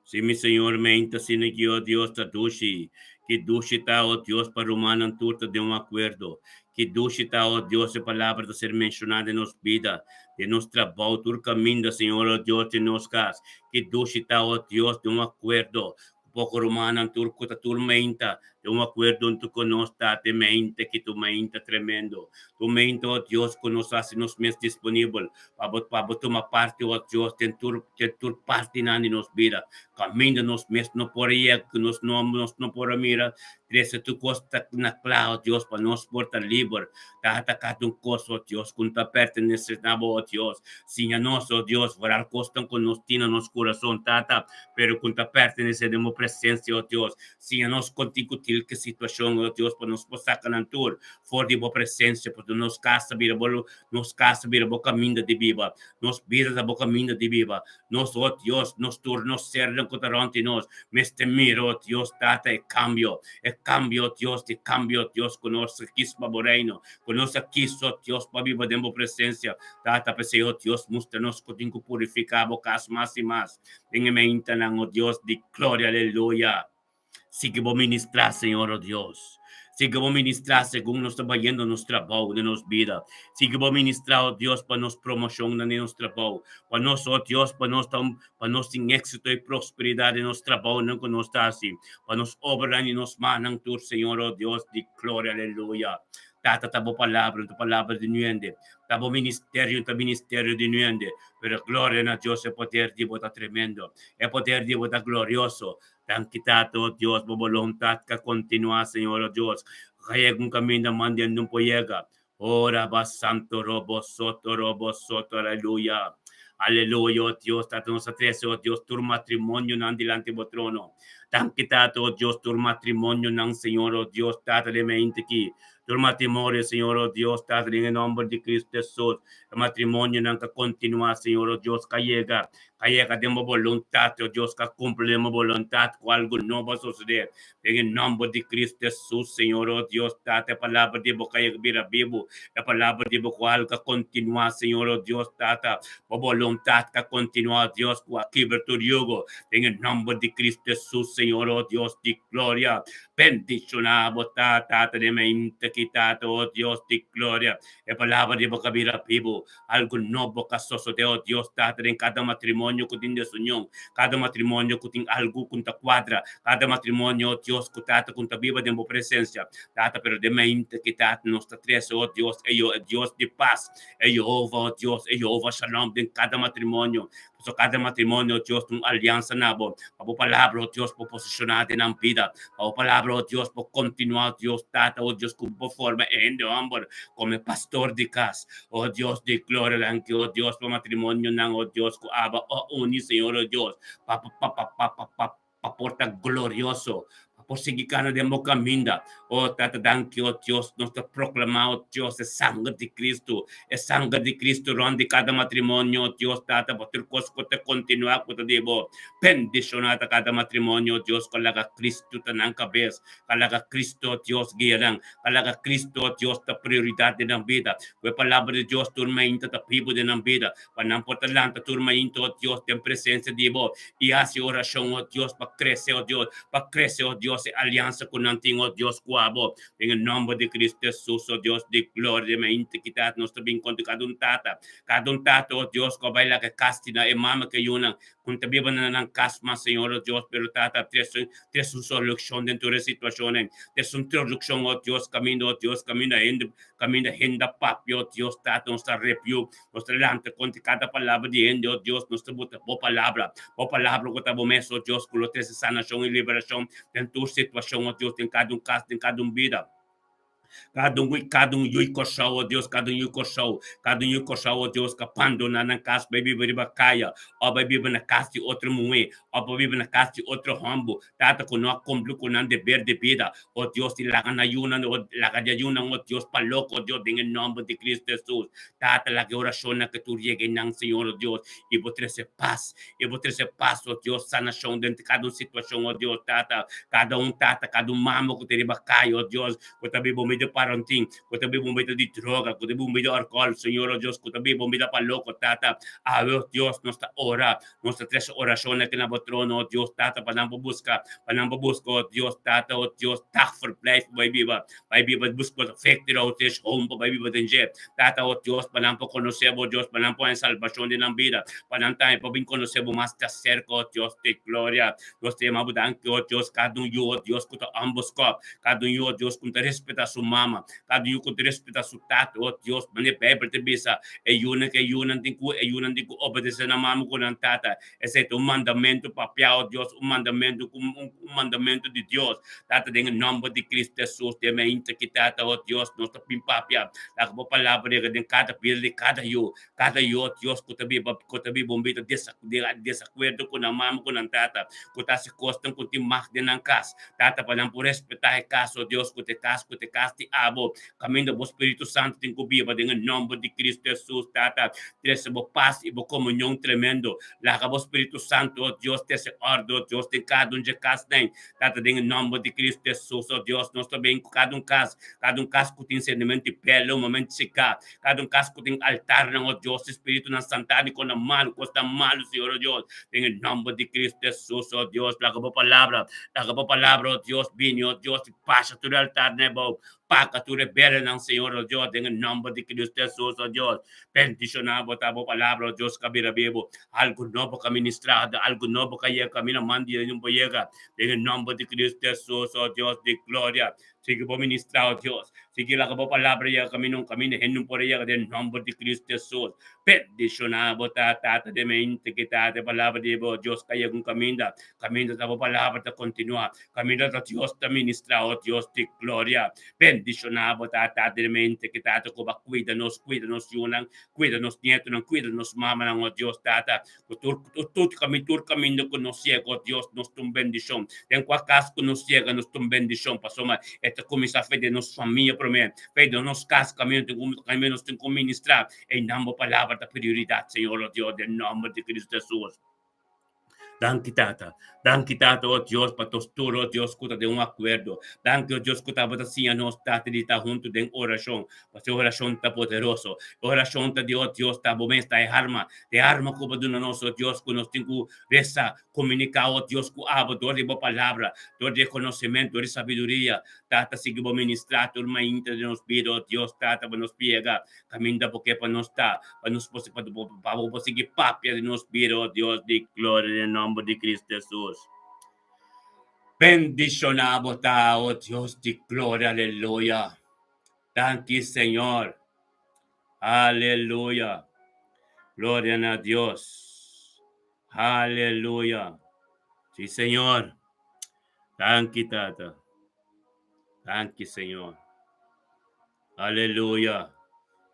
Si mi Señor meinta asina ki, o Dios, ta dushi. Ki dushi ta, o Dios, pa rumannan tur ta den un akuerdo. Ki dushi ta, o Dios, e palabra ta ser menshoná den nos bida, den nos trabou, tur kaminda, Señor, o Dios, den nos kas. Ki dushi ta, o Dios, den un akuerdo ku poko rumannan tur ku ta tur meinta den un akuerdo huntu ku nos, Tata, e meinta ki ta un meinta tremendo. Ta un meinta, o Dios, ku nos hasi nos mes disponibel Pa bo, pa bo tuma parti, o Dios, den tur, den tur partinan di nos bida. Kaminda nos mes no por a yega, ku nos no, nos no por a mira, trese tur kos ta na kla, o Dios, pa nos por ta liber. Tata, kada un kos, o Dios, ku no ta pertenesé na bo, o Dios. Siña nos, o Dios, foral kosnan ku nos tin na nos kurason, Tata, pero ku no ta pertenesé den bo presensia, o Dios. Siña nos kon tin ku til ku e situashon, o Dios, pa nos por saka nan tur for di bo presensia, pasobra nos kas ta bira bo Nos kas ta bira bo kaminda di biba. Nos bida ta bo kaminda di biba. Nos, o Dios, nos tur, nos sernan ku ta rònt di nos, mester mira, o Dios, Tata, e kambio, e kambio, o Dios, di kambio, o Dios, ku nos a kis pa bo Reino, ku nos a kis, o Dios, pa biba den bo presensia. Tata, p'esei, o Dios, mustra nos ku tin ku purifiká bo kas mas i mas den e meintanan, o Dios di gloria. Aleluya! Sigui bo ministrá, Señor, o Dios. Sigui bo ministrá segun nos ta bayendo nos trabou den nos bida. Sigui bo ministrá, o Dios, pa nos promoshonnan den nos trabou. Pa nos, o Dios, pa nos ta un, pa nos tin éksito i prosperidat den nos trabounan ku nos ta hasi. Pa nos obranan di nos mannan tur, Señor, o Dios di gloria. Aleluya. Tata, ta bo palabra, no ta palabra di nuende. Ta bo ministerio, no ta ministerio di nuende. Pero gloria na Dios, e poder di bo ta tremendo. E poder di bo ta glorioso. Danki Tata, o Dios, bo boluntat ka kontinuá, Señor, o Dios. Ka yega un kaminda manda hende un por yega. Ora ba santo robo soto robo soto, aleluya. Aleluya, o Dios, Tata, nos a trese, o Dios, tur matrimonionan dilanti bo trono. Danki Tata, o Dios, tur matrimonionan, Señor, o Dios, Tata, den mente aki. Tur matrimonio, Señor, o Dios, Tata, den e nomber di Cristo Jesus. E matrimonionan ka kontinuá, Señor, o Dios, ka yega. Ka yega den bo boluntat, o Dios, ka kumpli den bo boluntat ku algu nobo a sosodé. Den e nòmber di Cristo Jesus, Señor, o Dios, Tata, e palabra di bo ka yega bira bibu. E palabra di bo ku algu ka kontinuá, Señor, o Dios, Tata. Bo boluntat ka kontinuá, o Dios, ku a kibra tur yugo. Den e nòmber di Cristo Jesus, Señor, o Dios di gloria. Bendishoná bo ta, Tata, den mente aki, Tata, o Dios di gloria. E palabra di bo ka bira bibu. Algu nobo ka sosodé, o Dios Tata, den kada matrimonio ku tin desunion, kada matrimonio ku tin algu ku no ta kuadra, kada matrimonio, o Dios, ku Tata ku no ta biba den bo presensia, Tata, pero den mente ki, Tata, nos ta trese, o Dios, e e Dios di pas, e Jehova, o Dios, e Jehova Shalom den kada matrimonio. Pasobra kada matrimonio, oh Dios, ta un aliansa na bo. Pa bo palabra, oh Dios, por posishoná den nan bida. Pa bo palabra, oh Dios, por kontinuá, oh Dios, Tata, oh Dios, ku bo forma e hende hòmber komo e pastor di kas. Oh Dios di gloria, danki, oh Dios, pa matrimonionan, oh Dios, ku aba a uni, Señor, oh Dios, pa pa pa pa pa pa pa por ta glorioso, pa por sigui kana den bo kaminda. Oh Tata, danki, oh Dios, nos ta proklamá, oh Dios, e sanger di Kristu, e sanger di Kristu rònt di kada matrimonio, oh Dios, Tata, pa tur kos ku ta kontinuá ku ta di bo. Bendishoná ta kada matrimonio, oh Dios, ku a laga Kristu ta nan kabes, ku a laga Kristu, oh Dios, guia nan, ku a laga Kristu, oh Dios, ta prioridat den nan bida, ku e Palabra di Dios tur mainta ta bibu den nan bida, pa nan por ta lanta tur mainta, oh Dios, den presensia di bo i hasi orashon, oh Dios, pa krese, oh Dios, pa krese, oh Dios, e aliansa ku nan tin, oh Dios, ku abo. Den e nòmber di Kristu Hesus, oh Dios di gloria, den mainta kitat nos ta bin konta kada un tata, kada un tata, oh Dios, ku a bai laga e kas di nan, e mama ku e yunan, ku ta biba na nan kas mas, Señor, oh Dios, pero Tata, trese, trese un solushon den tur e situashonnan, trese un tradukshon, oh Dios, kaminda, oh Dios, kaminda hende, kaminda hende a papia, oh Dios, Tata, nos ta rebuke, nos ta lanta kontra kada palabra di hende, oh Dios, nos ta buta Bo palabra, Bo palabra ku ta Bo mes, oh Dios, ku lo trese sanashon i liberashon den tur situashon, oh Dios, den kada un kas, den kada un bida. Kada un kada un yu Kòrsou, oh Dios, kada un yu Kòrsou, kada un yu Kòrsou, oh Dios, ku a bandoná nan kas bai biba riba kaya, òf bai biba na kas di otro muhé, òf bai biba na kas di otro hòmber, Tata, ku no a kumpli ku nan deber di bida, oh Dios, i laga nan yunan, oh, laga di yunan, oh Dios, pa loko, oh Dios, den e nòmber di Kristu Hesus. Tata, laga e orashonnan ku tur yega einan, Señor, oh Dios, i bo trese pas, i bo trese pas, oh Dios, sanashon den kada un situashon, oh Dios, Tata, kada un tata, kada un mama ku ta riba kaya, oh Dios, ku ta biba un bida parantin, ku ta biba un bida di droga, ku ta biba un bida alkohol, Señor, oh Dios, ku ta biba un bida pa loko, Tata, awe, oh Dios, nos ta ora, nos ta trese orashon aki na bo trono, oh Dios, Tata, pa nan por buska, pa nan por buska, oh Dios, Tata, oh Dios, dagverblijf pa bai biba, bai biba buska victory outage home pa bai biba den dje, Tata, oh Dios, pa nan por konosé bo, Dios, pa nan por haña salbashon den nan bida, pa nan tambe por bin konosé bo mas ta serka, oh Dios di gloria. Nos ta yama bo danki, oh Dios, kada un yu, oh Dios, ku ta òmboskòp, kada un yu, oh Dios, ku ta respetá su mama, kada un yu ku ta respetá su tata, oh Dios, manera Beibel ta bisa, e yunan ku e yunan tin ku e yunan tin ku obedesé nan mama ku nan tata. Esei ta un mandamentu papiá, oh Dios, un mandamentu ku un mandamentu di Dios. Tata, den e nòmber di Kristu Hesus, den mainta ki Tata, oh Dios, nos ta bin papia. Laga bo palabra yega den kada bida di kada yu, kada yu, oh Dios, ku ta biba ku ta biba un bida di desakuerdo ku nan mama ku nan tata, ku ta hasi kosnan ku tin mag den nan kas. Tata, pa nan por respetá e kas, oh Dios, ku ta e kas ku ta e kas di abo, Kaminda bo Spiritu Santu tin ku biba den e nòmber di Kristu Hesus, Tata, trese bo pas i bo komunion tremendo. Laga bo Spiritu Santu, o Dios, trese òrdu, o Dios, den kada un dje kasnan. Tata, den e nòmber di Kristu Hesus, o Dios, nos ta bin ku kada un kas, kada un kas ku tin sentimentu di bela, un momentu siká, kada un kas ku tin altarnan, o Dios, spiritunan santániko nan malu, kosnan malu, Señor, o Dios, den e nòmber di Kristu Hesus, o Dios, laga bo palabra, laga bo palabra, o Dios, bini, o Dios, i pasa tur e altarnan abou. Paga tur e belenan, Señor, o Dios, den e nomber di Cristo Jesus, o Dios. Bendiciona bo ta bo palabra, o Dios, ka bira bibu. Algo nobo ka ministra, algo nobo ka yega, mi na manda y no por yega. Den e nomber di Cristo Jesus, o Dios di gloria. Sigui bo ministra, o Dios. Sigui laga bo palabra yega camino, un camino hende no por yega, den nomber di Cristo Jesus. Bendiciona bo ta, Tata, den mente ki ta e palabra di bo, Dios, ka yega un caminda. Caminda ta bo palabra ta continua. Kaminda ta Dios ta ministra, o Dios di gloria. Bendishoná bo Tata den mente ki Tata ku bo a kuida nos, kuida nos yunan, kuida nos nietonan, kuida nos mamanan, o Dios Tata, ku tur tur kaminda tur kaminda ku nos yega, o Dios, nos ta un bendishon. Den kua kas ku nos yega nos ta un bendishon, pasobra e ta kuminsá fe den nos famia promé, fe den nos kas kaminda tin ku kaminda nos tin ku ministrá. Einan bo palabra ta prioridat, Señor, o Dios, den nòmber di Cristo Hesus. Danki Tata. Danki Tata, oh Dios, pa nos tur, oh Dios, ku ta den un akuerdo. Danki, oh Dios, ku tabata siña nos, Tata, di ta huntu den orashon. Pasobra orashon ta poderoso. Orashon ta di, oh Dios, ta bo mes, ta e arma, ta e arma ku bo duna nos, oh Dios, ku nos tin ku resa, komuniká, oh Dios, ku abo dor di bo palabra, dor di e konosementu, dor di sabiduria. Tata, sigui bo ministrá tur mainta den nos bida, oh Dios, Tata, pa nos piega. Kaminda bo ke pa nos ta, pa nos por pa pa bo por sigui papia di nos bida, oh Dios di gloria, den nomber di Cristo Jesus. Bendiciona bo ta, oh Dios di gloria, aleluya. Danki, Señor. Aleluya. Gloria na Dios. Aleluya. Sí, Señor. Danki, Tata. Danki, Señor. Aleluya.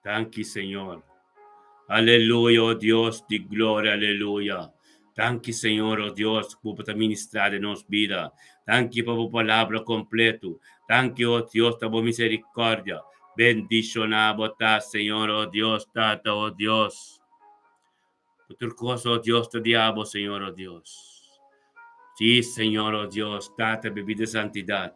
Danki, Señor. Aleluya, oh Dios di gloria, aleluya. Danki, Señor, oh Dios, ku bo ta ministrá den nos bida. Danki pa bo palabra kompleto. Danki, oh Dios, pa bo miserikòrdia. Bendishoná bo ta, Señor, oh Dios, Tata, oh Dios. Ku tur kos, oh Dios, ta di abo, Señor, oh Dios. Sí, Señor, oh Dios, Tata, bibí den santidat.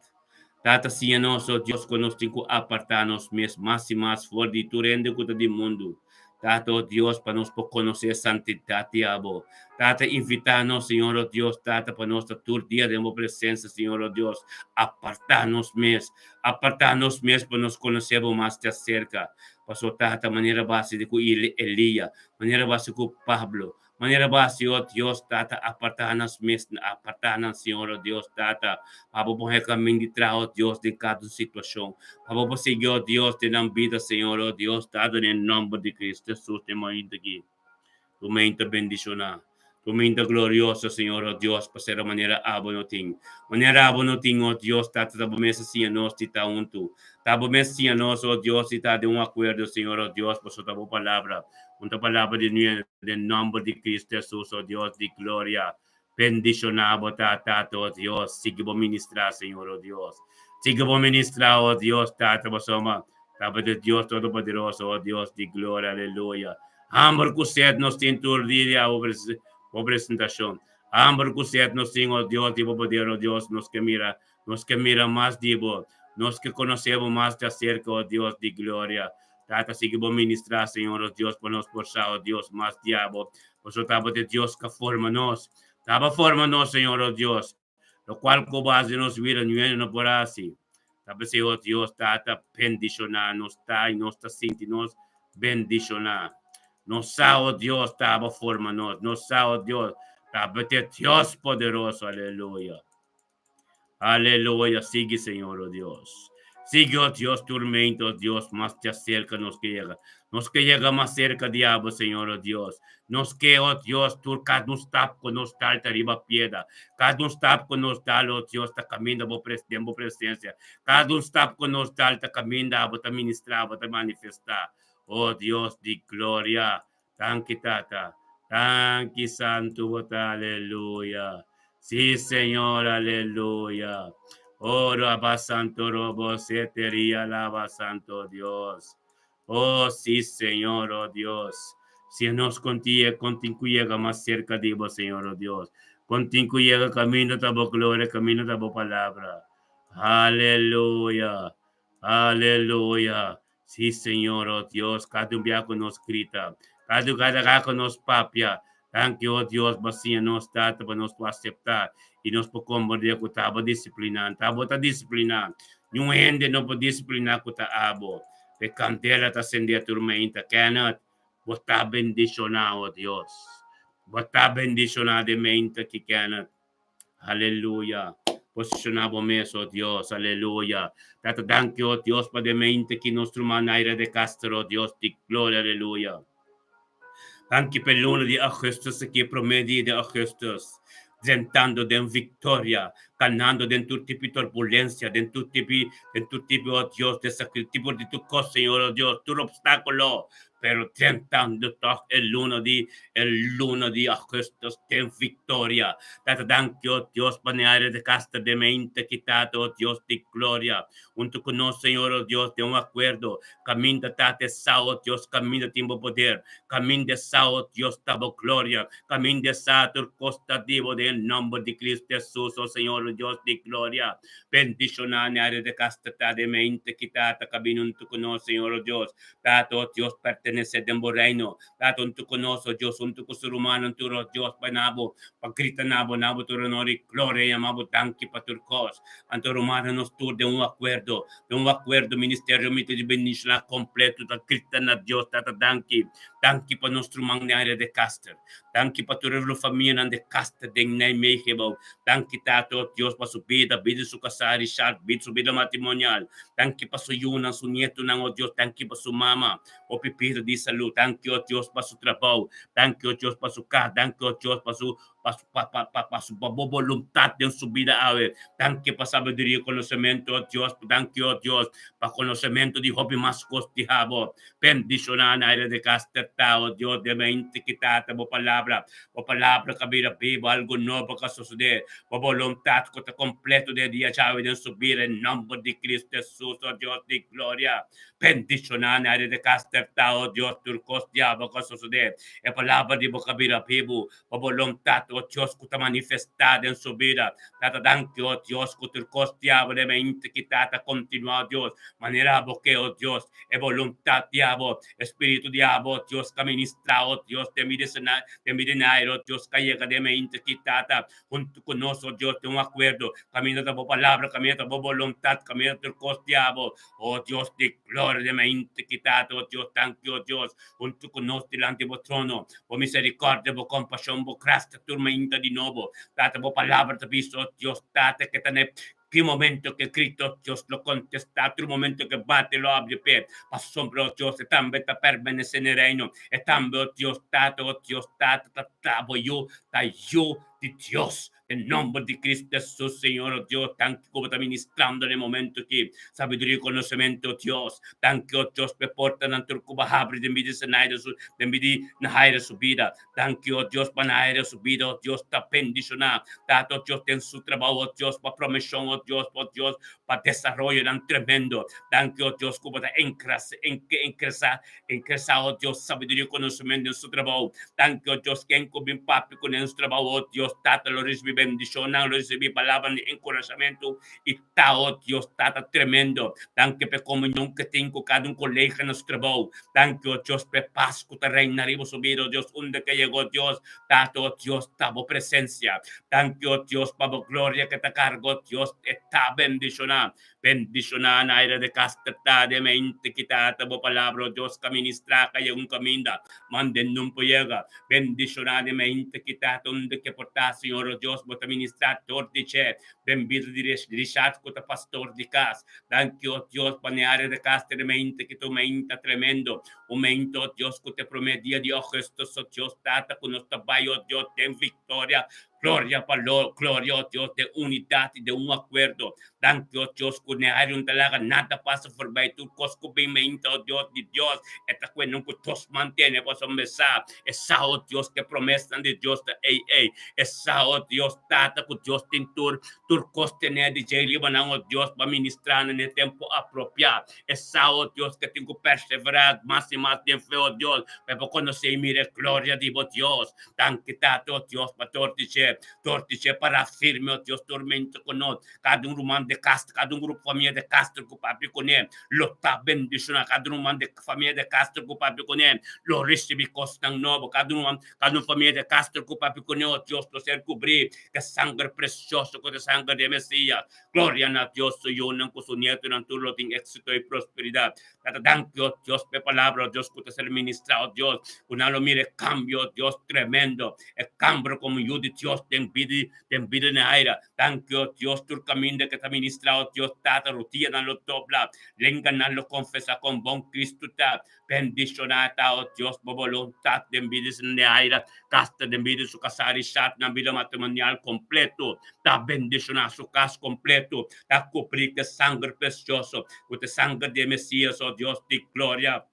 Tata, siña nos, oh Dios, ku nos tin ku apartá nos mes mas i mas for di tur hende ku ta di mundu. Tata, oh Dios, pa nos por konosé e santidat di abo. Tata, invitá nos, Señor, oh Dios, Tata, pa nos ta tur dia den bo presensia, Señor, oh Dios. Apartá nos mes, apartá nos mes pa nos konosé bo mas djaserka. Pasobra, Tata, manera base di ku Elia, manera base ku Pablo, manera base, oh Dios Tata, apartá nos mes, apartá nan, Señor, oh Dios Tata, pa bo pon e kamin di traha, oh Dios, den kada un situashon, pa bo por sigui, oh Dios, den nan bida, Señor, oh Dios Tata, den nòmber di Cristo Jesus, den mainta aki. Tu mainta bendishoná. Tu mainta glorioso, Señor, oh Dios, pasera manera abo no tin. Manera abo no tin, oh Dios, Tata, ta bo mes a siña nos di ta huntu. Ta bo mes siña nos, oh Dios, di ta den un akuerdo, Señor, oh Dios, pasobra ta bo palabra. Un ta palabra di nuevo, den nòmber di Cristo Jesus, oh Dios di gloria. Bendishoná bo ta, Tata, oh Dios. Sigui bo ministrá, Señor, oh Dios. Sigui bo ministrá, oh Dios, Tata, pasobra ta bo ta Dios Todopoderoso, oh Dios di gloria, aleluya. Hamber ku set nos tin tur dia di abo bo presentashon. Hamber ku set nos tin, oh Dios di bo poder, oh Dios, nos ke mira, nos ke mira mas di bo. Nos ke konosé bo mas djaserka, oh Dios di gloria. Tata, sigui bo ministrá, Señor, oh Dios, pa nos por sa, oh Dios, mas di abo. Pasobra ta bo ta e Dios ku a forma nos. Ta bo a forma nos, Señor, oh Dios. Lokual ku bo hasi nos bida, niun hende no por hasi. Ta p'esei, oh Dios, Tata, bendishoná nos ta i nos ta sinti nos bendishoná. Nos sa, oh Dios, ta bo forma nos. Nos sa, oh Dios, ta bo ta e Dios poderoso. Aleluya. Aleluya. Sigui, Señor, oh Dios. Sigui, oh Dios, tur mainta, oh Dios, mas djaserka nos ke yega. Nos ke yega mas serka di abo, Señor, oh Dios. Nos ke, oh Dios, tur kada un stap ku nos dal ta riba piedra. Kada un stap ku nos dal, oh Dios, ta kaminda bo pres den bo presensia. Kada un stap ku nos dal ta kaminda abo ta ministrá, abo ta manifestá. Oh Dios di gloria. Danki, Tata. Danki, Santu bo ta. Aleluya. Sí, Señor, aleluya. Oh, Rabba Santo Robo, Seteria, alaba Santo Dios. Oh, sí, Señor, oh Dios. Si nos contigo, contigo llega más cerca de vos, Señor, oh Dios. Contigo llega camino ta bo gloria, camino ta bo palabra. Aleluya. Aleluya. Sí, Señor, oh Dios, kada un bia ku nos grita, kada kada bia ku nos papia. Danki, oh Dios, bo siña nos, Tata, pa nos por aseptá i nos por komprendé ku ta bo disipliná. Ta bo ta disipliná. Niun hende no por disipliná ku ta abo. E kandela ta sendé tur mainta. Kenneth, bo ta bendishoná, oh Dios. Bo ta bendishoná den mainta aki, Kenneth. Aleluya. Posishoná bo mes, oh Dios. Aleluya. Tata, danki, oh Dios, pa den mainta aki nos ruman Naira de Castro, oh Dios di gloria. Aleluya. Danki pa e luna di augustus aki, promé dia di augustus, drentando den viktoria, kanando den tur tipo di turbulensia, den tur tipo, den tur tipo, oh Dios, desafio, tipo di tur kos, Señor, oh Dios, tur opstákulo, pero drentando tòg e luna di, e luna di augustus den viktoria. Tata, danki, oh Dios, pa Nearia de Castro den mente aki, Tata, oh Dios di gloria, huntu ku nos, Señor, oh Dios, den un akuerdo, Kaminda ta te sa, oh Dios, kaminda tin bo poder. Kaminda sa, oh Dios, ta bo gloria. Kaminda sa, tur kos ta di bo den e nòmber di Cristo Jesus, oh Señor, oh Dios di gloria. Bendishoná ne área de kas ta ta den mente ki ta ta kabina huntu ku nos, Señor, oh Dios. Tata, oh Dios, pertenesé den bo reino. Tata, huntu ku nos, oh Dios, huntu ku su rumannan tur, oh Dios, bai na bo, pa grita na bo, na bo tur honor i gloria, yama bo danki pa tur kos. Anto rumannan, nos tur den un akuerdo, Den un akuerdo ministerio mi ta di bendishoná kompleto ta grita na Dios Tata danki. Danki pa nos ruman den área de Caster. Danki pa tur e famianan de Caster den Nijmegen bou. Danki Tata, oh Dios, pa su bida, bida di su kasá Richard, bida su bida matrimonial. Danki pa su yunan, su nietonan, oh Dios. Danki pa su mama. Hopi pida di salú. Danki, oh Dios, pa su trabou. Danki, oh Dios, pa su kas. Danki, oh Dios, pa su pa su pa pa pa pa su pa bo boluntat den su bida awe. Danki pa sabiduria i konosementu, oh Dios. Danki, oh Dios, pa konosementu di hopi mas kos di habo. Bendishoná na área di kas ta, oh Dios, den mente ki Tata bo palabra. Bo palabra ka bira bibu, algu nobo ka sosodé. Bo boluntat ku ta kompleto den dia djawe den su bida, en nòmber di Kristu Hesus, oh Dios di gloria. Bendishoná na área di kas ta, oh Dios, tur kos diabel ka sosodé. E palabra di bo ka bira bibu, pa boluntat, o Dios, ku ta manifestá den su bida. Tata, danki, o Dios, ku tur kos diabel den mente ki Tata kontinuá, o Dios, manera bo ke, o Dios, e boluntat di abo, e spiritu di abo, o Dios, ka ministrá, o Dios, den mi den mi denaire, o Dios, ka yega den mente ki Tata, huntu ku nos, o Dios, den un akuerdo, kaminda ta bo palabra, kaminda ta bo boluntat, kaminda tur kos di abo, o Dios di gloria, den mente ki Tata, o Dios, danki, o Dios, huntu ku nos dilanti bo trono. Bo miserikòrdia, bo kompashon, bo grasia tur mainta di nobo. Tata, bo palabra ta bisa, o Dios, Tata, ke ta na ki momento ke grita, o Dios, lo kontestá, tur momento ke bati, lo abri p'e. Pasobra, o Dios, e tambe ta permanesé na e reino. E tambe, o Dios, Tata, o Dios, Tata, ta ta bo yu, ta yu di Dios. Den nomber di Cristo Jesus, Señor, oh Dios, danki ku bo ta ministrando na e momento aki. Sabiduria i konosementu, oh Dios. Danki, oh Dios, pa e portanan tur ku bo a habri den bida di Zenaida su, den bida di Nahaira su bida. Danki, oh Dios, pa Nahaira su bida, oh Dios, ta bendishoná. Tata, oh Dios, den su trabou, oh Dios, pa promeshon, oh Dios, oh Dios, pa desaroyonan tremendo. Danki, oh Dios, ku bo ta enkras, enkresa, enkresá, oh Dios, sabiduria i konosementu den su trabou. Danki, oh Dios, ken ku bin papia kuné den su trabou, oh Dios, Tata, lo risibí bendishonnan, lo risibí palabranan di enkurashamentu i ta, oh Dios, Tata, tremendo. Danki pa e komunion ku tin ku kada un kolega na su trabou. Danki, oh Dios, pa e pas ku ta reina riba su bida, oh Dios, unda ke yega, oh Dios, Tata, oh Dios, ta bo presensia. Danki, oh Dios, pa bo gloria ke ta karga, oh Dios, e ta bendishoná. Bendishoná na aire de kas ta de mente ki Tata bo palabra, oh Dios, ka ministrá ka yega un kaminda, mande nun por yega. Bendishoná de mente ki Tata unda ke por ta, Señor, oh Dios, bo ta ministrá dor di dje den bida di Richard ku ta pastor di kas. Danki, oh Dios, pa ne área de kas ta de mente ki ta un mente tremendo. Un mente, oh Dios, ku ta e promé dia di ougùstùs, oh Dios, Tata, ku nos ta bai, oh Dios, den viktoria. Gloria pa lo, gloria, oh Dios, den unidat i den un akuerdo. Danki, oh Dios, ku ne área no ta laga nada pasa forbei. Tur kos ku bin mente, oh Dios di Dios, e ta kue nan ku tos mantene, pasobra e sa, e sa, oh Dios, ku e promesanan di Dios ta ei ei. E sa, oh Dios, Tata, ku Dios tin tur, tur kos tené di dje riba nan, oh Dios, pa ministrá nan na e tempu apropiá. E sa, oh Dios, ke tin ku perseverá mas i mas den fe, oh Dios, pa e por konosé i mira e gloria di bo Dios. Danki, Tata, oh Dios, pa dor di dje, dor di dje pará firme, oh Dios, durmente ku nos. Kada un ruman di Castro, kada un grupo famia di Castro ku papia kuné, lo ta bendishoná. Kada un ruman di famia di Castro ku papia kuné, lo risibí kosnan nobo. Kada un ruman, kada un famia di Castro ku papia kuné, oh Dios, lo ser kubrí ku e sanger presioso, ku ta e sanger di e Mesías. Gloria na Dios, su yunan ku su nietonan tur lo tin éksito i prosperidat. Tata, danki, oh Dios, pa e palabra, oh Dios, ku ta ser ministrá, oh Dios, ku nan lo mira e kambio, oh Dios, tremendo, e kambio komo yu di Dios den bida, den bida den aire. Danki, oh Dios, tur kaminda ke ta ministrá, oh Dios, Tata, rodianan lo dobla, lenganan lo konfesá kon bon Kristu ta. Bendishoná ta, oh Dios, bo boluntat den bida di Neaira, kasta den bida di su kasá Richard, nan bida matrimonial kompleto. Ta bendishoná su kas kompleto, ta kubrí ku e sanger presioso, ku ta e sanger di e Mesías, oh Dios di gloria.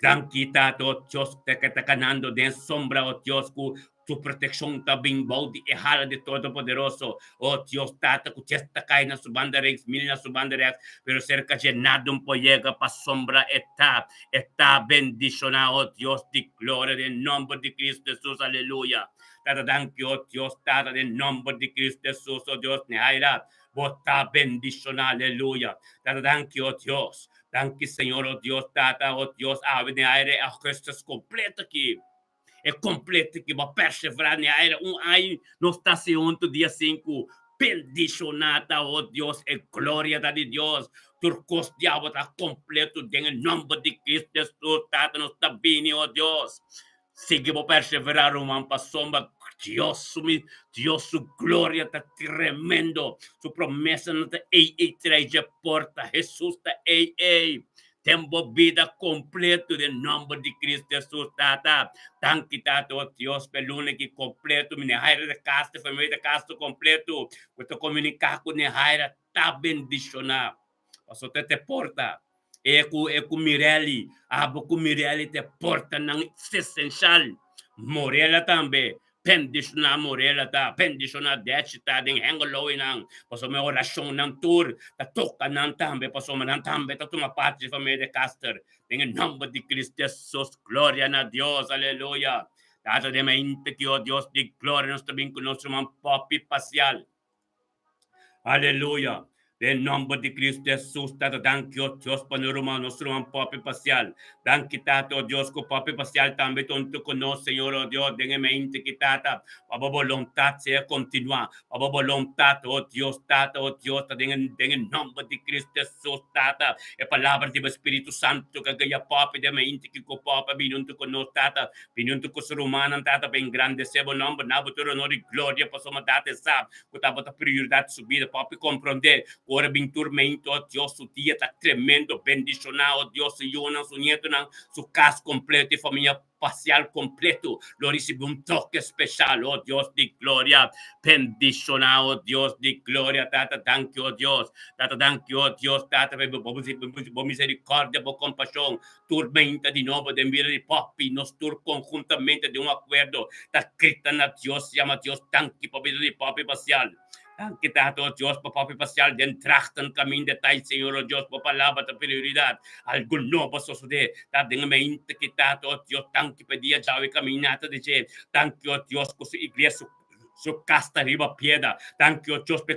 Danki, Tata, oh Dios, ku ta kanando den sombra, oh Dios, ku Su protekshon ta bin bou di e hala di Todopoderoso. O Dios Tata, ku ches ta kai na su banda rechts, mil na su banda rechts, pero serka dje nada un por yega pasobra e ta, e ta bendishoná, o Dios di gloria, den nomber di Cristo Jesus, aleluya. Tata, danki, o Dios Tata, den nomber di Cristo Jesus, o Dios, Nehaira, bo ta bendishoná, aleluya. Tata, danki, o Dios. Danki, Señor, o Dios Tata, o Dios, awe den aire e augustus kompleto aki. E kompleto ki bo perseverá den aire un aña nos ta hasi huntu dia sinku. Bendishoná ta, o Dios, e gloria ta di Dios. Tur kos di abo ta kompleto den e nòmber di Kristu Hesus. Tata, nos ta bini, o Dios. Sigui bo perseverá, ruman, pasobra Dios su Dios su gloria ta tremendo. Su promesanan ta ei ei trai dje porta. Hesus ta ei ei. Den bo bida kompleto den nòmber di Kristu Hesus, Tata. Danki, Tata, o Dios, pa e luna aki kompleto. Mi Nehaira ta kasa, e familia ta kasa kompleto ku ta komuniká ku Nehaira ta bendishoná. Pasobra ta te porta. E ku e ku Mirelli, abo ku Mirelli ta e portanan esenshal. Morela tambe, bendishoná Morela ta, bendishoná Dèchi ta den Hengelo einan, pasobra mi orashonnan tur ta toka nan tambe, pasobra nan tambe ta tuma parti di familia de Caster. Den e nòmber di Cristo Hesus, gloria na Dios, aleluya. Tata den mente ki, o Dios di gloria, nos ta bin ku nos ruman Poppy Pasial. Aleluya! Den nomber di Cristo Jesus, Tata, danki, o Dios, pa nos ruman, nos ruman Poppy Pasial. Danki, Tata, o Dios, ku Poppy Pasial tambe ta huntu ku nos, Señor, o Dios, den e mente ki, Tata, pa bo boluntat sea kontinuá, pa bo boluntat, o Dios, Tata, o Dios, ta den e, den e nomber di Cristo Jesus, Tata, e palabra di bo Spiritu Santu ka guia Poppy den mente ki ku Poppy a bini huntu ku nos, Tata, bini huntu ku su rumannan, Tata, pa engrandesé bo nomber, na bo tur honor i gloria, pasobra Tata e sa ku tabata prioridat di su bida. Papi komprondé ku ora bin turmento, o Dios, su dia ta tremendo. Bendishoná, o Dios, su yunan, su nietonan, su kas kompleto i famia pasial kompleto lo risibí un toke speshal, o Dios di gloria. Bendishoná, o Dios di gloria. Tata, danki, o Dios. Tata, danki, o Dios, Tata, pa bo miserikòrdia, bo kompashon. Turmenta di nobo den bida di Poppy, nos tur konhuntamente den un akuerdo ta grita na Dios, yama Dios danki pa bida di Poppy Pasial. Danki Tata o Dios pa Poppy Pasial den Drachten kaminda ta i Señor o Dios bo palabra ta prioridat. Algu nobo a sosode ta den e mente ki Tata o Dios danki pa e dia djawe kaminata di dje. Danki o Dios ku su iglesia su kas ta riba piedra. Danki o Dios pa e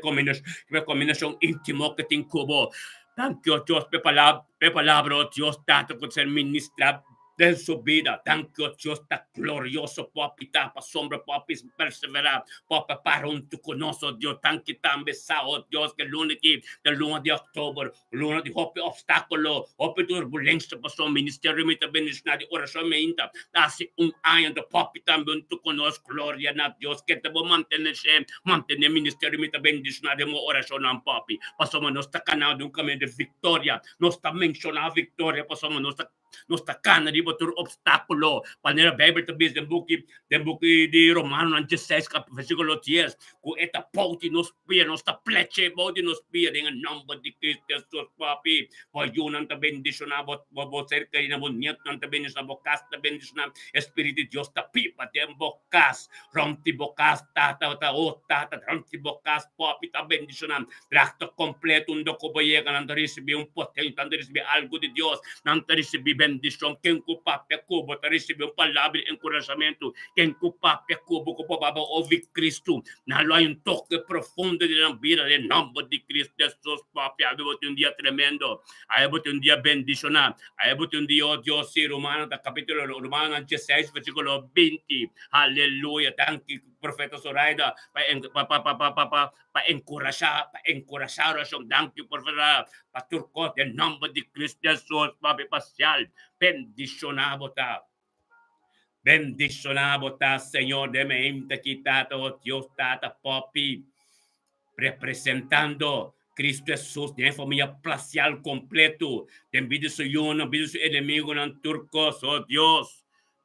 kombinashon íntimo ku tin ku bo. Danki o Dios pa e palabra o Dios Tata ku ta ser ministrá den su bida. Danki o Dios ta glorioso Poppy ta pasobra Poppy perseverá. Poppy para huntu ku nos o Dios. Danki tambe sa o Dios ku e luna aki ta luna di òktober. Luna di hopi obstáculo, hopi turbulencia pasobra ministerio mi ta bendiciona di oracion mi ainda ta haci un aña anto hopi tambe hunto cu nos gloria na Dios keda bo mantene she mantene ministerio mi ta bendiciona den bo oracionnan papi pasobra nos ta cana den un camino di victoria nos ta menciona victoria pasobra nos ta Nos ta kana riba tur obstákulo. Manera Beibel ta bisa den buki den buki di Romanonan dieseis kap versíkulo dies ku e ta pou di nos pia, nos ta pleche bou di nos pia den e nòmber di Kristu Hesus. Papi, bo yunan ta bendishoná, bo bo bo ser kerinan, bo nietonan ta bendishoná, bo kas ta bendishoná. E Spiritu di Dios ta biba den bo kas, rònt di bo kas, tata ta o tata rònt di bo kas, papi ta bendishoná. Tracto completo unda cu bo yega nan ta ricibi un potencia, nan ta ricibi algo di Dios, nan ta ricibi bendicion. Ken cu papia cu bo ta ricibi un palabra di encorajamento. Ken cu papia cu bo cu bo baba ovi Cristo, nan lo hay un toke profundo di nan bida den nomber di Cristo Jesus. Papia, awe bo tin un dia tremendo, awe bo tin un dia bendiciona, awe bo tin un dia, oh Dios, si, Romano ta capitulo Romanonan dieseis versiculo 20. Aleluya, danki Profeta Zoraida pa pa pa pa pa pa pa enkurashá, pa enkurashá orashon. Danki por verdad pa tur kos den nòmber di Cristo Jesus, Papi Pasial. Bendishoná bo ta. Bendishoná bo ta, Señor, den mi hende aki, Tata, oh Dios, Tata, Papi, representando Cristo Jesus den e familia Plasial kompleto, den bida su yunan, bida su enemigunan, tur kos, oh Dios.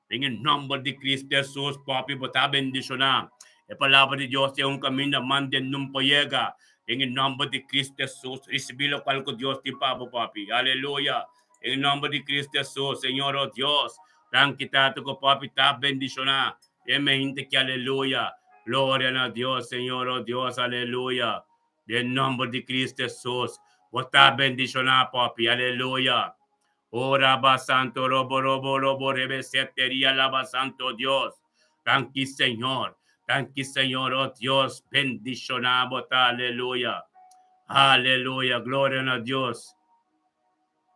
Den e nòmber di Cristo Jesus, Papi, bo ta bendishoná. E Palabra di Dios ta un kaminda man den nun por yega. Den e nòmber di Cristo Jesus, risibí lokual ku Dios tin pa bo, Papi. Aleluya! Den e nòmber di Cristo Jesus, Señor, oh Dios, danki Tata ku Papi ta bendishoná. Den mente ki aleluya! Gloria na Dios, Señor, oh Dios, aleluya! Den nòmber di Cristo Jesus, bo ta bendishoná, Papi. Aleluya! Ora ba santo robo robo robo rebe seteria laba santo Dios. Danki Señor. Danki Señor, oh Dios, bendiciona bo ta, aleluya. Aleluya, gloria na Dios.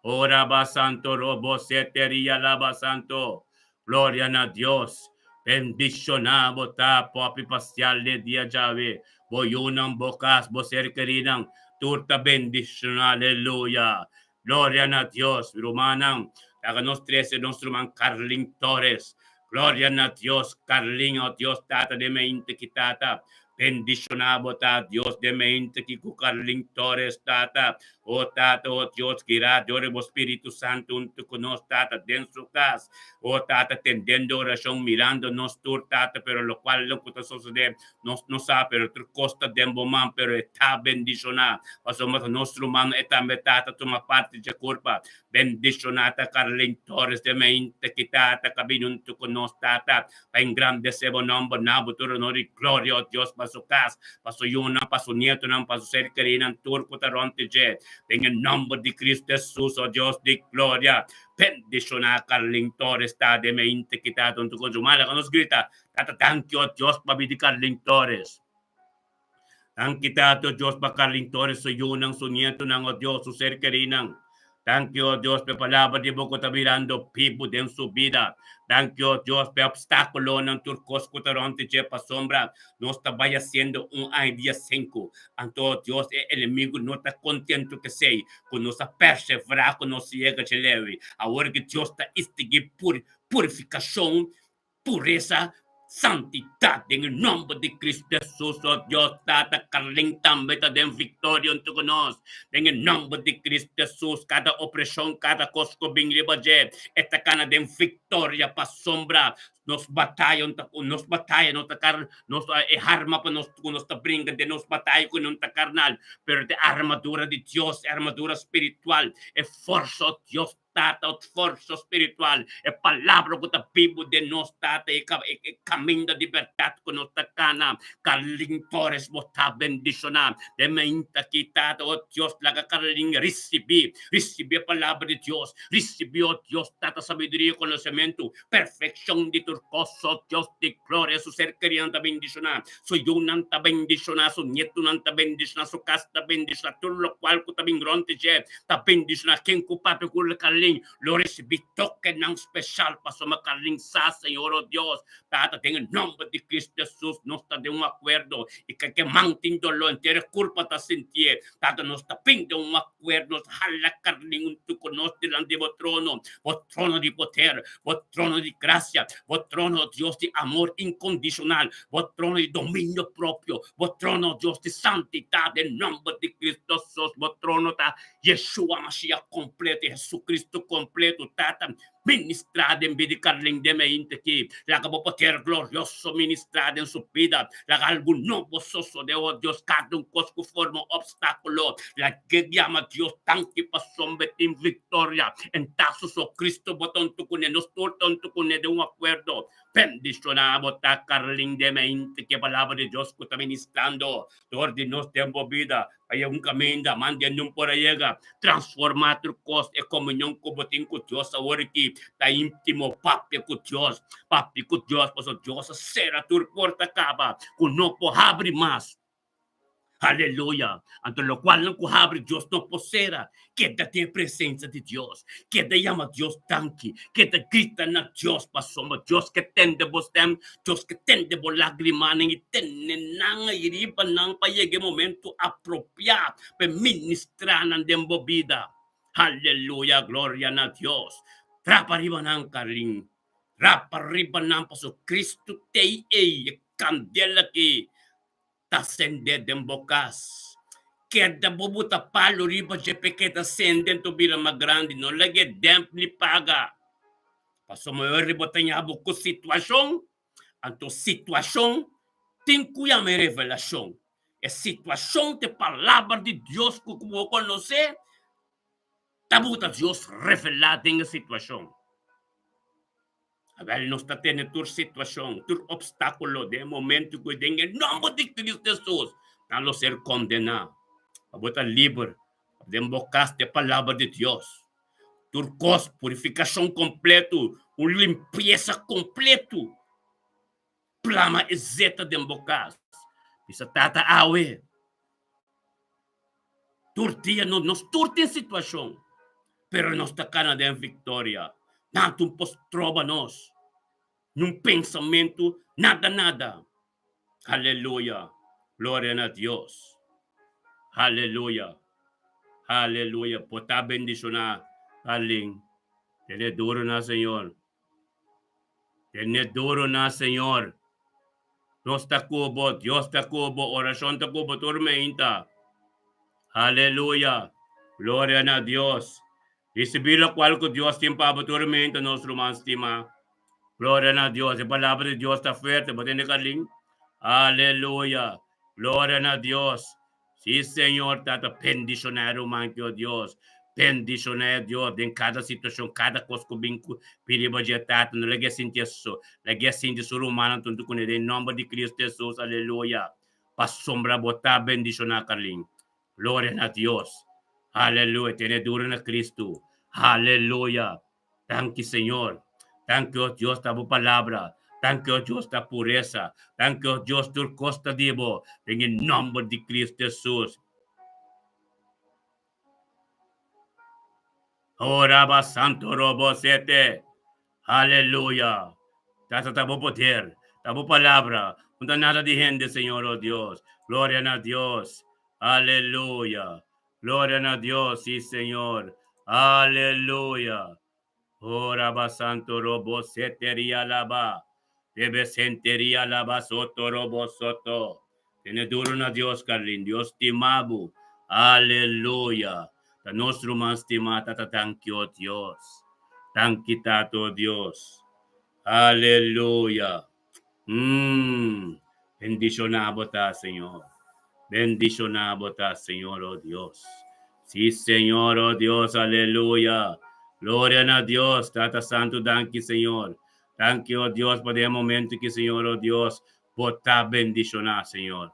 Ora ba santo robo seteria laba santo. Gloria na Dios. Bendiciona bo ta, popi pastial de dia djawe. Bo yunan, bo kas, bo ser kerinan. tur ta bendishoná. Aleluya! Gloria na Dios! Mi rumannan, laga nos trese nos ruman Carlin Torres. Gloria na Dios! Carlin, oh Dios Tata den mente ki Tata, bendishoná bo ta Dios den mente ki ku Carlin Torres, Tata. Oh Tata, oh Dios, guirá dor di bo Spiritu Santu huntu ku nos, Tata, den su kas. Oh Tata, tendendo orashon, mirando nos tur, Tata, pero lokual lo ku ta sosodé, Nos no sa, pero tur kos ta den bo man, pero e ta bendishoná, pasobra ta nos rumannan e tambe ta ta tuma parti dje kurpa. Bendishoná ta Carlin Torres den mente ki ta ta kabini huntu ku nos, Tata, pa engrandesé bo nòmber. Na bo tur honor i gloria, o Dios, pa su kas, pa su yunan, pa su nietonan, pa su ser kerinan, tur ku ta rònt di dje. Den e nòmber di Cristo Hesus, o Dios di gloria, bendishoná Carlin Torres ta den mente ki ta ta huntu ku nos. Rumannan, laga nos grita, Tata danki o Dios pa bida di Carlin Torres. Danki Tata o Dios pa Carlin Torres su yunan, su nietonan o Dios, su ser kerinan. Danki o Dios pa e palabra di bo ku ta birando bibu den su bida. Danki o Dios pa e opstakulonan tur kos ku ta rònt di dje pasobra nos ta bai hasiendo un aña dia sinku. Anto o Dios e enemigu no ta kontentu ku esei ku nos a perseverá ku nos yega dje lewi. Awor ki Dios ta istigí purifikashon Puresa, santidat den e nomber di Cristo Jesus, o Dios Tata, Carlin tambe ta den victoria hunto cu nos, den e nomber di Cristo Jesus, cada opresion, cada cos cu bin riba dje, e ta cana den victoria, pasobra nos bataya no ta, nos bataya no ta car, nos e arma pa nos cu nos ta bringa den nos bataya cu no ta carnal, pero ta e armadura di Dios, e armadura spiritual, e forsa, o Dios Tata, ot forsa spiritual, e palabra ku ta bibu den nos, Tata, e e kaminda di bèrdat ku nos ta kana. Carlin Torres, bo ta bendishoná den mainta aki, Tata. O Dios, laga Carlin risibí, risibí e palabra di Dios, risibí, o Dios, Tata, sabiduria i konosementu, perfekshon di tur kos, o Dios di gloria. Su ser kerinan ta bendishoná, su yunan ta bendishoná, su nietunan ta bendishoná, su kas ta bendishoná, tur lokual ku ta bin rònt di dje ta bendishoná. Ken ku papia ku Carlin lo risibí tokenan speshal pasobra Carlin sa, Señor, o Dios, Tata, den e nòmber di Cristo Hesus nos ta den un akuerdo i ke ke man tin doló henter e kurpa ta sintié. Tata, nos ta bin den un akuerdo, nos hala Carlin huntu ku nos dilanti di bo trono, bo trono di poder, bo trono di grasia, bo trono, o Dios, di amor inkondishonal, bo trono di dominio propio, bo trono, o Dios, di santidat, den nòmber di Cristo Hesus, bo trono ta Yeshua Mashiach kompleto, Jesucristo kompleto, Tata, ministrá den bida di Carlin den mainta aki, laga bo poder glorioso ministrá den su bida, laga algu nobo sosodé, o Dios, kada un kos ku forma opstákulo, lag'é yama Dios danki pasobra e tin viktoria en ta soso Cristo bo ta huntu kuné, nos tur ta huntu kuné den un akuerdo. Bendishoná bo ta Carlin den mainta ki e palabra di Dios ku ta ministrando dor di nos den bo bida. Haya un kaminda, manda e nun por a yega. Transformá tur kos. E komunion ku bo tin ku Dios awor aki ta íntimo. Papia ku Dios. Papia ku Dios, pasobra Dios a sera tur porta kaba ku no por habri mas. Aleluya! Anto lokualnan ku habri Dios no por sera. Keda den e presensia di Dios. Keda yama Dios danki. Keda grita na Dios pasobra Dios ke tende bo stèm, Dios ke tende bo lágrimanan i tene nan ei riba nan pa yega e momentu apropiá pa e ministrá nan den bo bida. Aleluya! Gloria na Dios! Trapa riba nan, Carlin. Trapa riba nan pasobra Cristo t'ei ei, e kandela aki. Ta sende den bo kas. Keda bo buta palu riba dje p'e keda sende anto bira mas grandi. No lag'e demp ni paga. Pasobra ora bo ta ña bo ku situashon, anto situashon tin ku yama e revelashon. E situashon ta e palabra di Dios ku bo konosé ta buta Dios revelá den e situashon. Awel nos ta tene tur situacion, tur obstaculo den e momento cu den e nomber di Cristo Jesus nan lo ser condena. Pa bo ta liber den bo cas di e palabra di Dios. Tur cos, purificacion completo, un limpieza completo. Plama e zeta den bo cas. Bisa Tata awe. Tur dia no, nos tur tin situacion, pero nos ta cana den victoria. Nada un por stroba nos, ni un pensamento, nada, nada. Aleluya, gloria na Dios. Aleluya. Aleluya. Bo ta bendishoná, Carlin. Tene duro na Señor. Tene duro na Señor. Nos ta ku bo, Dios ta ku bo, orashon ta ku bo tur meinta. Aleluya. Gloria na Dios. Risibí lokual ku Dios tin pa bo tur meinta, nos ruman stimá. Gloria na Dios. E palabra di Dios ta fuerte. Bo tende, Carlin? Aleluya. Gloria na Dios. Sí, Señor, Tata, bendishoná e ruman ki, o Dios. Bendishoná e Dios den kada situashon, kada kos ku bin ku pidi bo dje, Tata. No lag'é sinti e so, lag'é sinti su rumannan tuntu kuné den nòmber di Cristo Hesus. Aleluya. Pasobra bo ta bendishoná, Carlin. Gloria na Dios. Aleluya. Tene duro na Cristo. Aleluya. Danki Señor. Danki o Dios ta bo palabra. Danki o Dios ta puresa. Danki o Dios tur kos ta di bo. Den e nomber di Cristo Jesus. Ora ba santo robo sete. Aleluya. Tata ta bo poder. Ta bo palabra. No ta nada di hende, Señor o Dios. Gloria na Dios. Aleluya. Gloria na Dios, sí Señor. Aleluya. Ora ba santo robo seteria laba. Debe senteria laba soto robo soto. Tene duro na Dios, Carlin. Dios stima bo. Aleluya. Ta nos ruman stima, tata danki o Dios. Danki tata o Dios. Aleluya. Mm. Bendiciona bo ta, Señor. Bendiciona bo ta, Señor, oh Dios. Sí, Señor, oh Dios, aleluya. Gloria na Dios, Tata Santo, danki, Señor. Danki, oh Dios, pa den momento ki, Señor, oh Dios, bo ta bendiciona, Señor.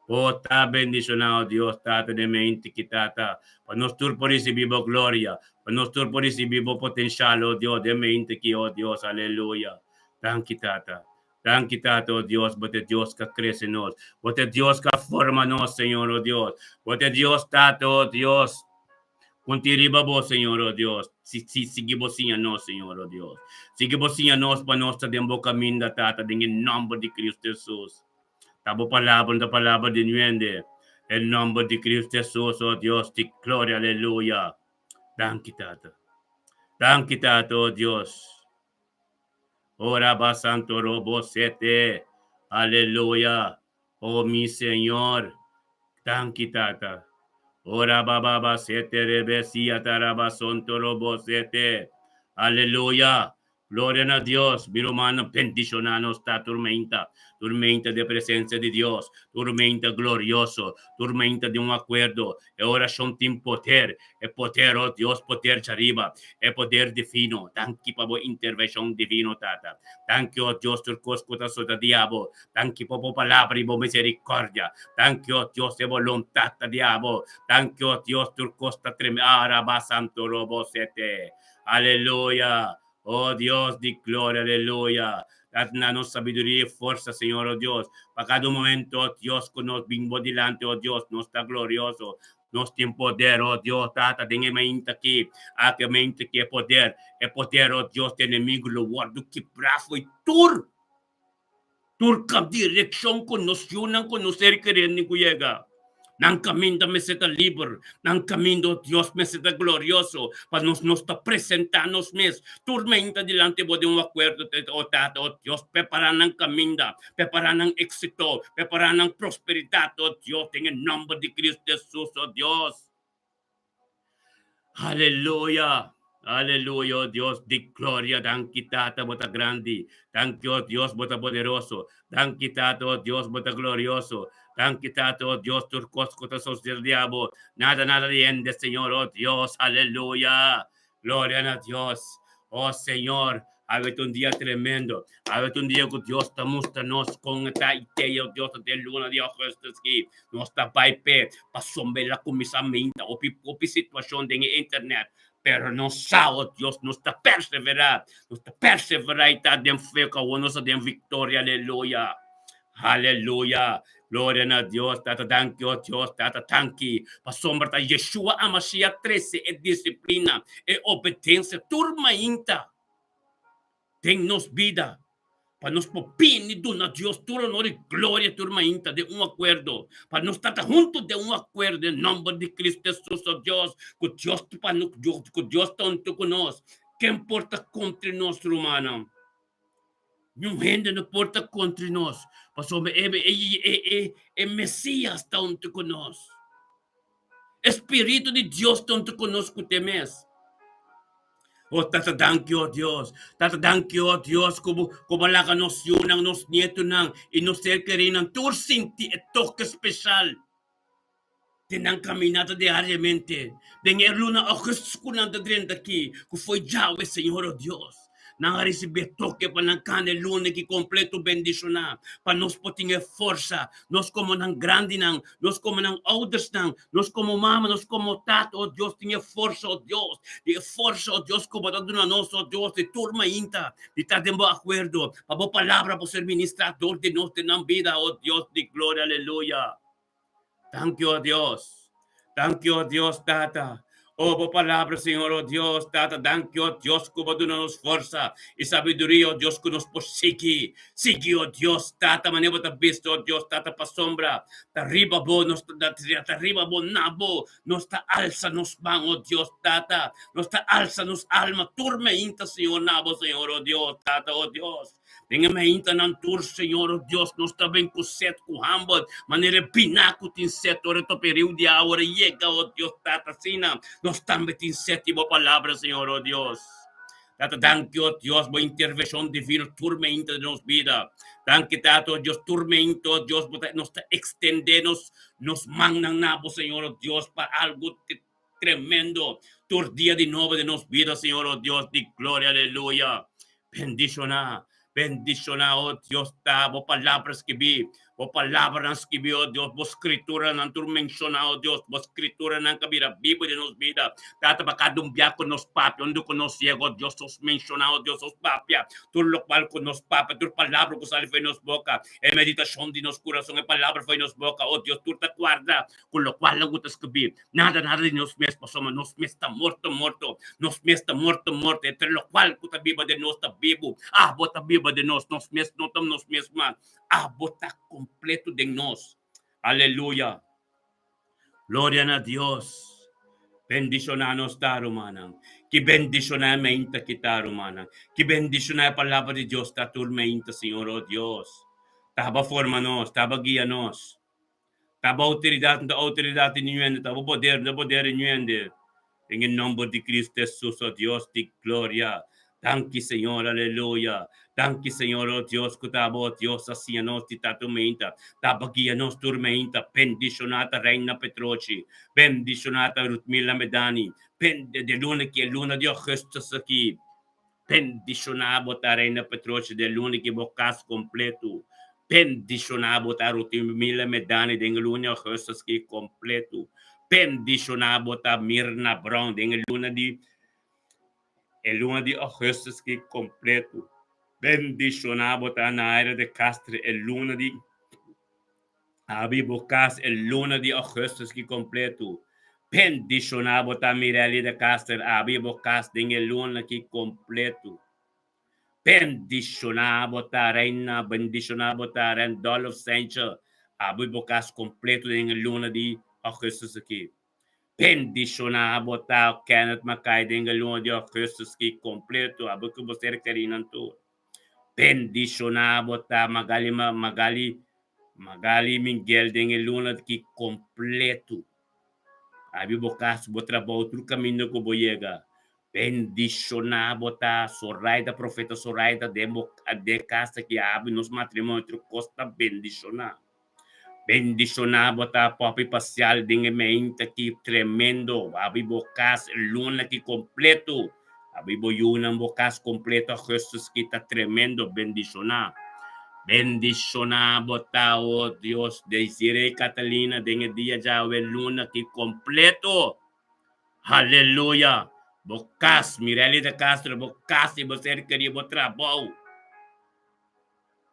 Bo ta bendiciona, oh Dios, Tata, den mente ki, Tata, pa nos tur por ricibi bo gloria, pa nos tur por ricibi bo potencial, oh Dios, den mente ki, oh Dios, aleluya. Danki, Tata. Danki, Tata, oh Dios, bo ta e Dios ku a krese nos. Bo ta e Dios ku a forma nos, Señor, oh Dios. Bo ta e Dios, Tata, oh Dios. Konti riba bo, Señor, oh Dios. Si, si, sigui bo siña nos, Señor, oh Dios. Sigui bo siña nos pa nos ta den bo kaminda, Tata, den e nòmber di Kristu Hesus. Ta bo palabra, no ta palabra di nuende. E nòmber di Kristu Hesus, oh Dios di gloria, aleluya. Danki, Tata. Danki, Tata, oh Dios. Ora ba santo robo sete. Aleluya. Oh mi Señor. Danki Tata. Ora ba ba ba sete rebe sia taraba sonto robo sete. Aleluya. Gloria na Dios. Mi rumannan bendiciona nos ta turmenta. Turmenta de presencia di Dios. Turmenta glorioso. Turmenta di un acuerdo. E oracion tin poder. E poder, oh Dios, poder djariba, e poder divino. Danki pa bo intervenshon divino, Tata. Danki, oh Dios, tur kos ku ta sota di abo. Danki pa bo palabra i bo miserikòrdia. Danki, oh Dios, e boluntat ta di abo. Danki, oh Dios, tur kos ta treme. Ah, Rabá Santo Robo Sete. Aleluya. Oh Dios di gloria, aleluya. Dat na nos sabiduria i forsa, Señor, oh Dios, pa kada un momento, oh Dios, ku nos bin bo dilanti, oh Dios, nos ta glorioso. Nos tin poder, oh Dios, Tata, den e mainta aki, aki e mainta aki e poder, e poder, oh Dios, di enemigo lo wòrdu kibrá fo'i tur, tur kap direkshon ku nos yunan ku nos ser kerendi ku yega. Nan kaminda mester ta liber, nan kaminda, oh Dios, mester ta glorioso, pa nos nos ta presentá nos mes tur mainta dilanti bo den un akuerdo, oh Tata, oh Dios, prepará nan kaminda. Prepará nan éxito, prepará nan prosperidat, oh Dios, den e nomber di Cristo Jesus, oh Dios. Aleluya, aleluya, oh Dios di gloria, danki Tata, bo ta grandi, danki, oh Dios, bo ta poderoso, danki Tata, oh Dios, bo ta glorioso, danki Tata, oh Dios, tur kos ku ta sosdé di abo, nada, nada di hende, Señor, oh Dios, aleluya. Gloria na Dios. Oh Señor, awe ta un dia tremendo. Awe ta un dia ku Dios ta mustra nos kon e ta i te oh Dios ta den luna di augustus ki. Nos ta bai p'e pasobra el a kuminsá meinta hopi hopi situashon den e internet. Pero nos sa, oh Dios, nos ta perseverá. Nos ta perseverá i ta den fe ku awor nos ta den viktoria. Aleluya. Aleluya! Gloria na Dios, Tata danki, oh Dios, Tata danki. Pasobra ta Yeshua Hamashiach trese e disiplina, e obedensia tur mainta den nos bida. Pa nos por bini duna Dios tur honor i gloria tur mainta den un akuerdo, pa nos ta ta huntu den un akuerdo den nomber di Cristo Jesus, o Dios, ku Dios ta pa ku Dios ta huntu ku nos. Ken por ta kontra nos, rumannan? Niun hende no por ta kontra nos, pasobra e e e e Mesias ta huntu ku nos. E Spiritu di Dios ta huntu ku nos ku te mes. O Tata, danki, o Dios. Tata, danki, o Dios, ku bo, ku bo laga nos yunan, nos nietunan i nos ser kerinan tur sinti e toke speshal den nan kaminata diariamente den e luna augustus ku nan ta drenta aki, ku foi djawe, Señor, o Dios. Nan a risibí e toke pa nan kana e luna ki kompleto bendishoná, pa nos por tin e forsa, nos komo nan grandinan, nos komo nan oudersnan, nos komo mama, nos komo tata, o Dios, tin e forsa, o Dios, di e forsa, o Dios, ku bo ta duna nos, o Dios, di tur mainta, di ta den bo akuerdo, pa bo palabra por ser ministrá dor di nos den nan bida, o Dios di gloria, aleluya. Danki, o Dios. Danki, o Dios, Tata. O bo palabra, Señor, o Dios, Tata, danki, o Dios, ku bo duna nos forsa i sabiduria, o Dios, ku nos por sigui. Sigui, o Dios, Tata, manera bo ta bisa, o Dios, Tata, pasobra ta riba bo nos ta, ta riba bo, na bo, nos ta alsa nos man, o Dios, Tata. Nos ta alsa nos alma tur meinta, Señor, na bo, Señor, o Dios, Tata, o Dios. Den e maintanan tur, Señor, o Dios, nos ta ben ku set, ku hamber, manera e biná ku tin set ora e topa e riu di awa, ora e yega, o Dios, Tata, asina nos tambe tin set di bo palabra, Señor, o Dios. Tata, danki, o Dios, bo intervenshon divino tur mainta den nos bida. Danki, Tata, o Dios, tur mainta, o Dios, bo ta, nos ta ekstendé nos, nos mannan na bo, Señor, o Dios, pa algu tremendo tur dia di nobo den nos bida, Señor, o Dios di gloria, aleluya. Bendiciona, bendiciona, o Dios, ta bo palabra skibí, bo palabranan skibí, o Dios, bo skrituranan tur menciona, o Dios, bo skrituranan ka bira bibu den nos bida. Tata, pa kada un bia ku nos papia, unda ku nos yega, o Dios, nos menciona, o Dios, nos papia tur lokual ku nos papia, tur palabra ku sali for di nos boka, e meditashon di nos kurason, e palabra for di nos boka, o Dios, tur ta kuarda ku lokual nan ku ta skibí. Nada, nada di nos mes, pasobra nos mes ta morto, morto. Nos mes ta morto, morto. Entre lokual ku ta biba den nos ta bibu. Abo ta biba den nos. Nos mes no ta nos mes mas. Abo ta kompleto den nos. Aleluya! Gloria na Dios! Bendishoná nos ta, rumannan. Ki bendishoná e meinta ki ta, rumannan. Ki bendishoná e palabra di Dios ta tur meinta, Señor, oh Dios. Taba forma nos, taba guia nos. Ta bo outoridat, no ta outoridat di niun hende, ta bo poder, no ta poder di niun hende. Den e nomber di Cristo Jesus, o Dios di gloria. Danki, Señor, aleluya. Danki, Señor, o Dios, ku ta bo, Dios, a siña nos di ta tur meinta, ta bo guia nos tur meinta. Bendishoná ta Reina Petrochi, bendishoná ta Ruthmila Medani, bende de luna ki e luna di augustus aki. Bendishoná bo ta Reina Petrochi den luna ki bo kas kompletu. Bendishoná bo ta Rutimila Medani den e luna di augustus ki kompletu. Bendishoná bo ta Mirna Brown den e luna di e luna di augustus ki kompletu. Bendishoná bo ta Naira de Castro e luna di Abi bo kas e luna di augustus ki kompletu. Bendishoná bo ta Mirelli de Caster abi bo kas den e luna ki kompletu. Bendishoná bo ta Reina bendishoná bo ta Randolph Sancho abi bo kas kompletu den e luna di augustus aki. Bendishoná bo ta Kenneth Mackay den e luna di augustus ki kompletu abi ku bo ser kerinan tur. Bendishoná bo ta Magali Magali Magali Miguel den e luna ki kompletu. Abi bo kas, bo trabou, tur kaminda ku bo yega. Bendishoná bo ta Soraida, Profeta Soraida den bo den kas aki abi nos matrimonio tur kos ta bendishoná. Bendishoná bo ta Poppy Pasial den e meinta ki tremendo. Abi bo kas e luna ki kompletu. Abi bo yunan bo kas kompleto augustus ki ta tremendo. Bendishoná. Bendishoná bo ta, o Dios, Desiree Catalina den e dia djawe luna ki kompleto. Haleluya! Bo kas, Mirelli de Castro, bo kas i bo ser kerí, bo trabou.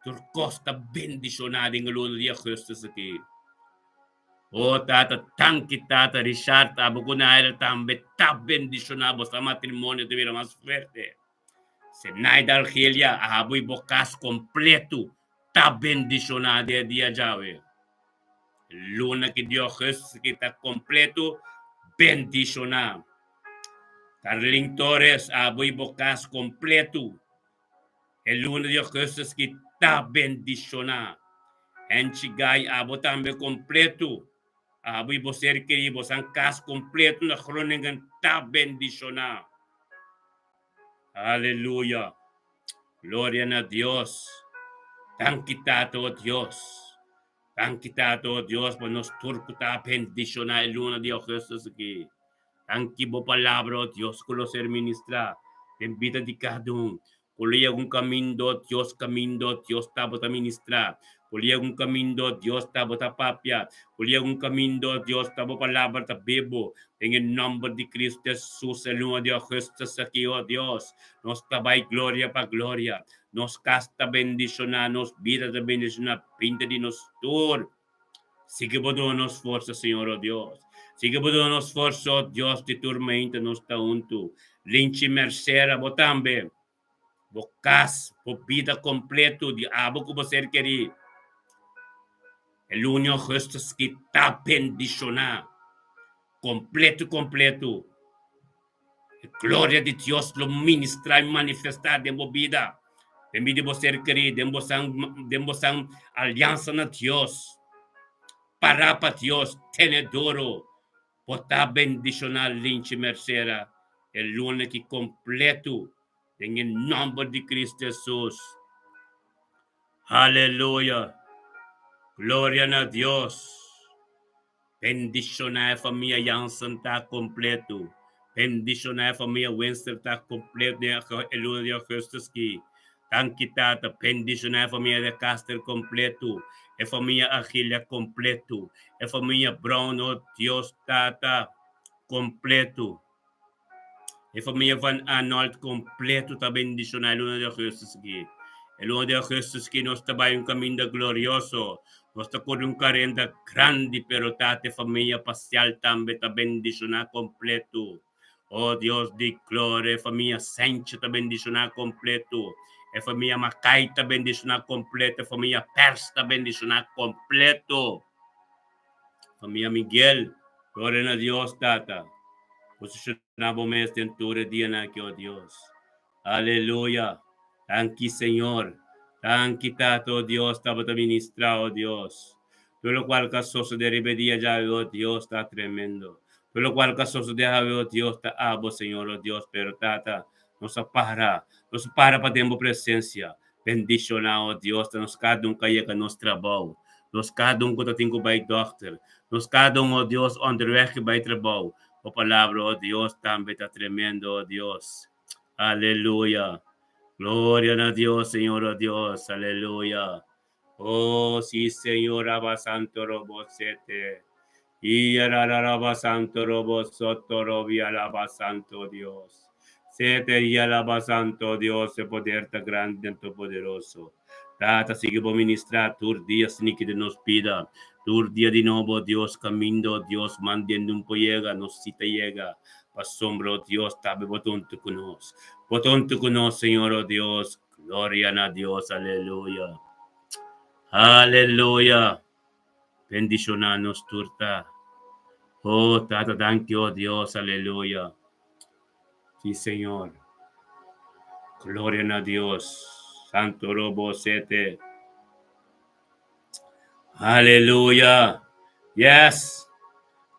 Tur kos ta bendishoná den e luna di augustus aki. O Tata, danki Tata, Richard abo ku Naira tambe ta bendishoná, boso matrimonio ta bira mas fuerte. Zenaida Argelia, abo i bo kas kompleto ta bendishoná den e dia djawe. Luna ki di ougùstus ki ta kompleto bendishoná. Carlin Torres, abo i bo kas kompleto e luna di ougùstus ki ta bendishoná. Henchi Guy, abo tambe kompleto, abo i bo ser kerí, bosan kas kompleto na Groningen ta bendishoná. Aleluya! Gloria na Dios! Danki Tata, o Dios! Danki Tata, o Dios, pa nos tur ku ta bendishoná e luna di ougùstus aki. Danki bo palabra, o Dios, ku lo ser ministrá den bida di kada un. Ku lo yega un kaminda, o Dios, kaminda, o Dios, tabata ministrá. Ku lo yega un kaminda, o Dios, tabata papia. Ku lo yega un kaminda, o Dios, ta bo palabra ta bibu. Den e nòmber di Kristu Hesus, e luna di ougùstus aki, o Dios, nos ta bai gloria pa gloria. Nos kas ta bendishoná, nos bida ta bendishoná, pinta di nos tur. Sigui bo duna nos forsa, Señor, o Dios. Sigui bo duna nos forsa, o Dios di tur mainta nos ta huntu. Linchi Mercera, bo tambe. Bo kas, bo bida kompleto di abo ku bo ser kerí. E luna ougùstus ki ta bendishoná kompleto kompleto. E gloria di Dios lo ministrá i manifestá den bo bida, den bida di bo ser kerí, den bosan, den bosan aliansa na Dios. Pará pa Dios, tene duro. Bo ta bendishoná Linchi Mercera e luna ki kompleto den e nòmber di Cristo Hesus. Aleluya! Gloria na Dios! Bendishoná e famia Jansen ta kompleto. Bendishoná e famia Winster ta kompleto den e luna di ougùstus ki. Danki Tata. Bendishoná e famia De Caster kompleto. E famia Agilia kompleto. E famia Brown, oh Dios Tata, kompleto. E famia Van Arnold kompleto ta bendishoná e luna di ougùstus aki. E luna di ougùstus aki nos ta bai un kaminda glorioso. Nos ta kore un karenda grandi, pero Tata e famia Pasial tambe ta bendishoná kompleto. Oh Dios di gloria, e famia Sencha ta bendishoná kompleto. E famia Makai ta bendishoná kompleto. E famia Pers ta bendishoná kompleto. Famia Miguel, gloria na Dios Tata. Posiciona bo mes den tur e dianan aki, oh Dios. Aleluya. Danki Señor. Danki Tata, oh Dios, tabata ministra, oh Dios. Tur locual ka sosode riba e dia djawe, oh Dios, ta tremendo. Tur locual ka sosode awe, oh Dios, ta abo, Señor, oh Dios. Pero Tata, nos a para, nos a para pa den bo presencia. Bendiciona, oh Dios, ta nos cada un ka yega nos trabou. Nos cada un cu ta tin cu bay dokter. Nos cada un, oh Dios, onderweg ki bay trabou. Bo palabra, oh Dios, tambe ta tremendo, oh Dios. Aleluya. Gloria na Dios, Señor, oh Dios. Aleluya. Oh, sí, Señor, Abba Santo Robo Sete. Y Alaba Santo Robo Soto Robi Alaba Santo Dios. Sete y alaba Santo Dios, e poder ta grande en poderoso. Tata, sigui bo ministrá tur dia sniki den nos bida. Tur dia di nobo, Dios, kaminda, Dios, mandiendo un po yega, nos si ta yega. Pasobra, oh Dios, tabe bo ta huntu ku nos. Bo ta huntu ku nos, Señor, oh Dios. Gloria na Dios, aleluya. Aleluya. Bendishoná nos tur ta. Oh, Tata, danki, oh Dios, aleluya. Sí, Señor. Gloria na Dios. Santo Robo Sete. Aleluya. Yes.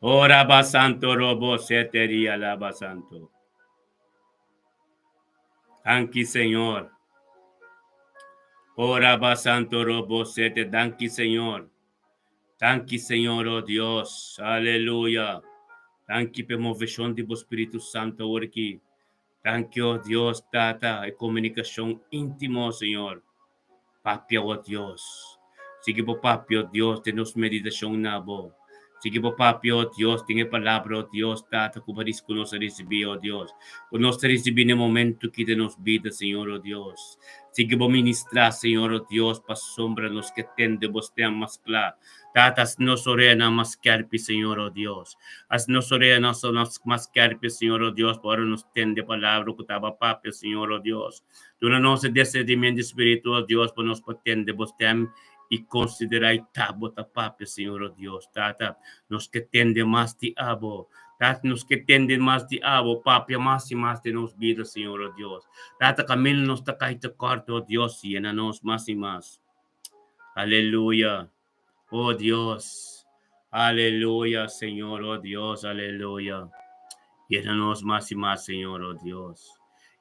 Ora ba Santo Robo Sete ria laba Santo. Danki Señor. Ora ba Santo Robo Sete. Danki Señor. Danki Señor, oh Dios. Aleluya. Danki p'e moveshon di bo Spiritu Santo awor aki. Danki, oh Dios, Tata, e komunikashon íntimo, Señor. Papia, oh Dios. Sigui bo papia, oh Dios, den nos meditashon na bo. Sigui bo papia, oh Dios, den e palabra, oh Dios, Tata, ku bo a ku nos a risibí, oh Dios. Ku nos ta risibí na e momento aki den nos bida, Señor, oh Dios. Sigui bo ministrá, Señor, oh Dios, pasobra nos ke tende bo stèm mas kla. Tata, hasi nos oreanan mas skèrpi, Señor, oh Dios. Hasi nos oreanan mas skèrpi, Señor, oh Dios, pa ora nos tende palabra ku ta bo a papia, Señor, oh Dios. Duna nos e disernimiento spiritual, oh Dios, pa nos por tende bo stèm i konsiderá i ta bo ta papia, Señor, oh Dios. Tata, nos ke tende mas di abo. Tata, nos ke tende mas di abo. Papia mas i mas den nos bida, Señor, oh Dios. Tata, kaminda nos ta kai tekort, oh Dios, yena nos mas i mas. Aleluya. Oh Dios. Aleluya, Señor, oh Dios, aleluya. Yena nos mas i mas, Señor, oh Dios.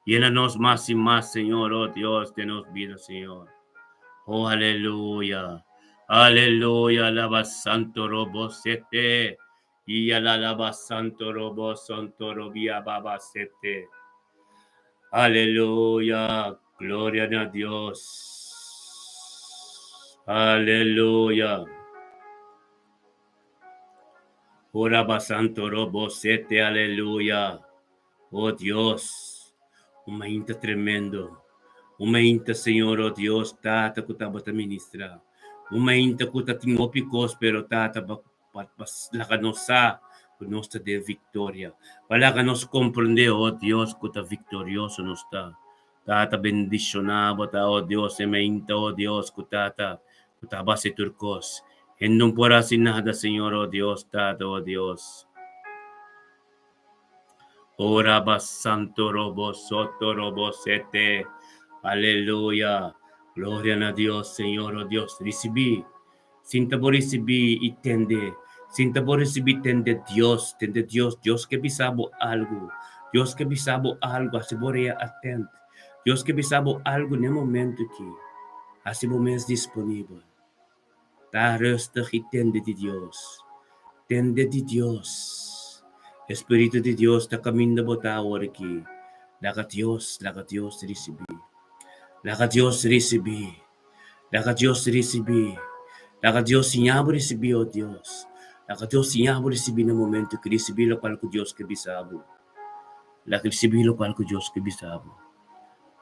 Yena nos mas i mas, Señor, oh Dios, den nos bida, Señor. Oh, aleluya. Aleluya, alaba santo robo sete. Y alaba santo robo santo robia baba sete. Aleluya, gloria na Dios. Aleluya. Ora santo robo sete, aleluya. Oh Dios, un mainta tremendo. Un mainta, Señor, oh Dios, Tata, ku tabata ministrá. Un mainta ku tatin hopi kos, pero Tata, pa pa laga nos sa ku nos ta den viktoria. Pa laga nos komprendé, oh Dios, ku ta viktorioso nos ta. Tata, bendishoná bo ta, oh Dios, e mainta, oh Dios, ku Tata, ku ta hasi tur kos. Hende no por hasi nada, Señor, oh Dios, Tata, oh Dios. Ora ba santo robo soto robo sete. Aleluya. Gloria na Dios, Señor, oh Dios. Risibí. Sinta bo risibí i tende. Sinta bo risibí tende Dios, tende Dios. Dios ke bisa bo algu. Dios ke bisa bo algu. Hasi bo orea atent. Dios ke bisa bo algu na e momento aki. Hasi bo mes disponibel. Ta rustig i tende di Dios. Tende di Dios. E Spiritu di Dios ta kaminda bo ta awor aki. Laga Dios, laga Dios risibí. Laga Dios risibí. Laga Dios risibí. Laga Dios siña bo risibí, oh Dios. Laga Dios siña bo risibí na momento ki risibí lokual ku Dios ke bisa bo. Laga risibí lokual ku Dios ke bisa bo.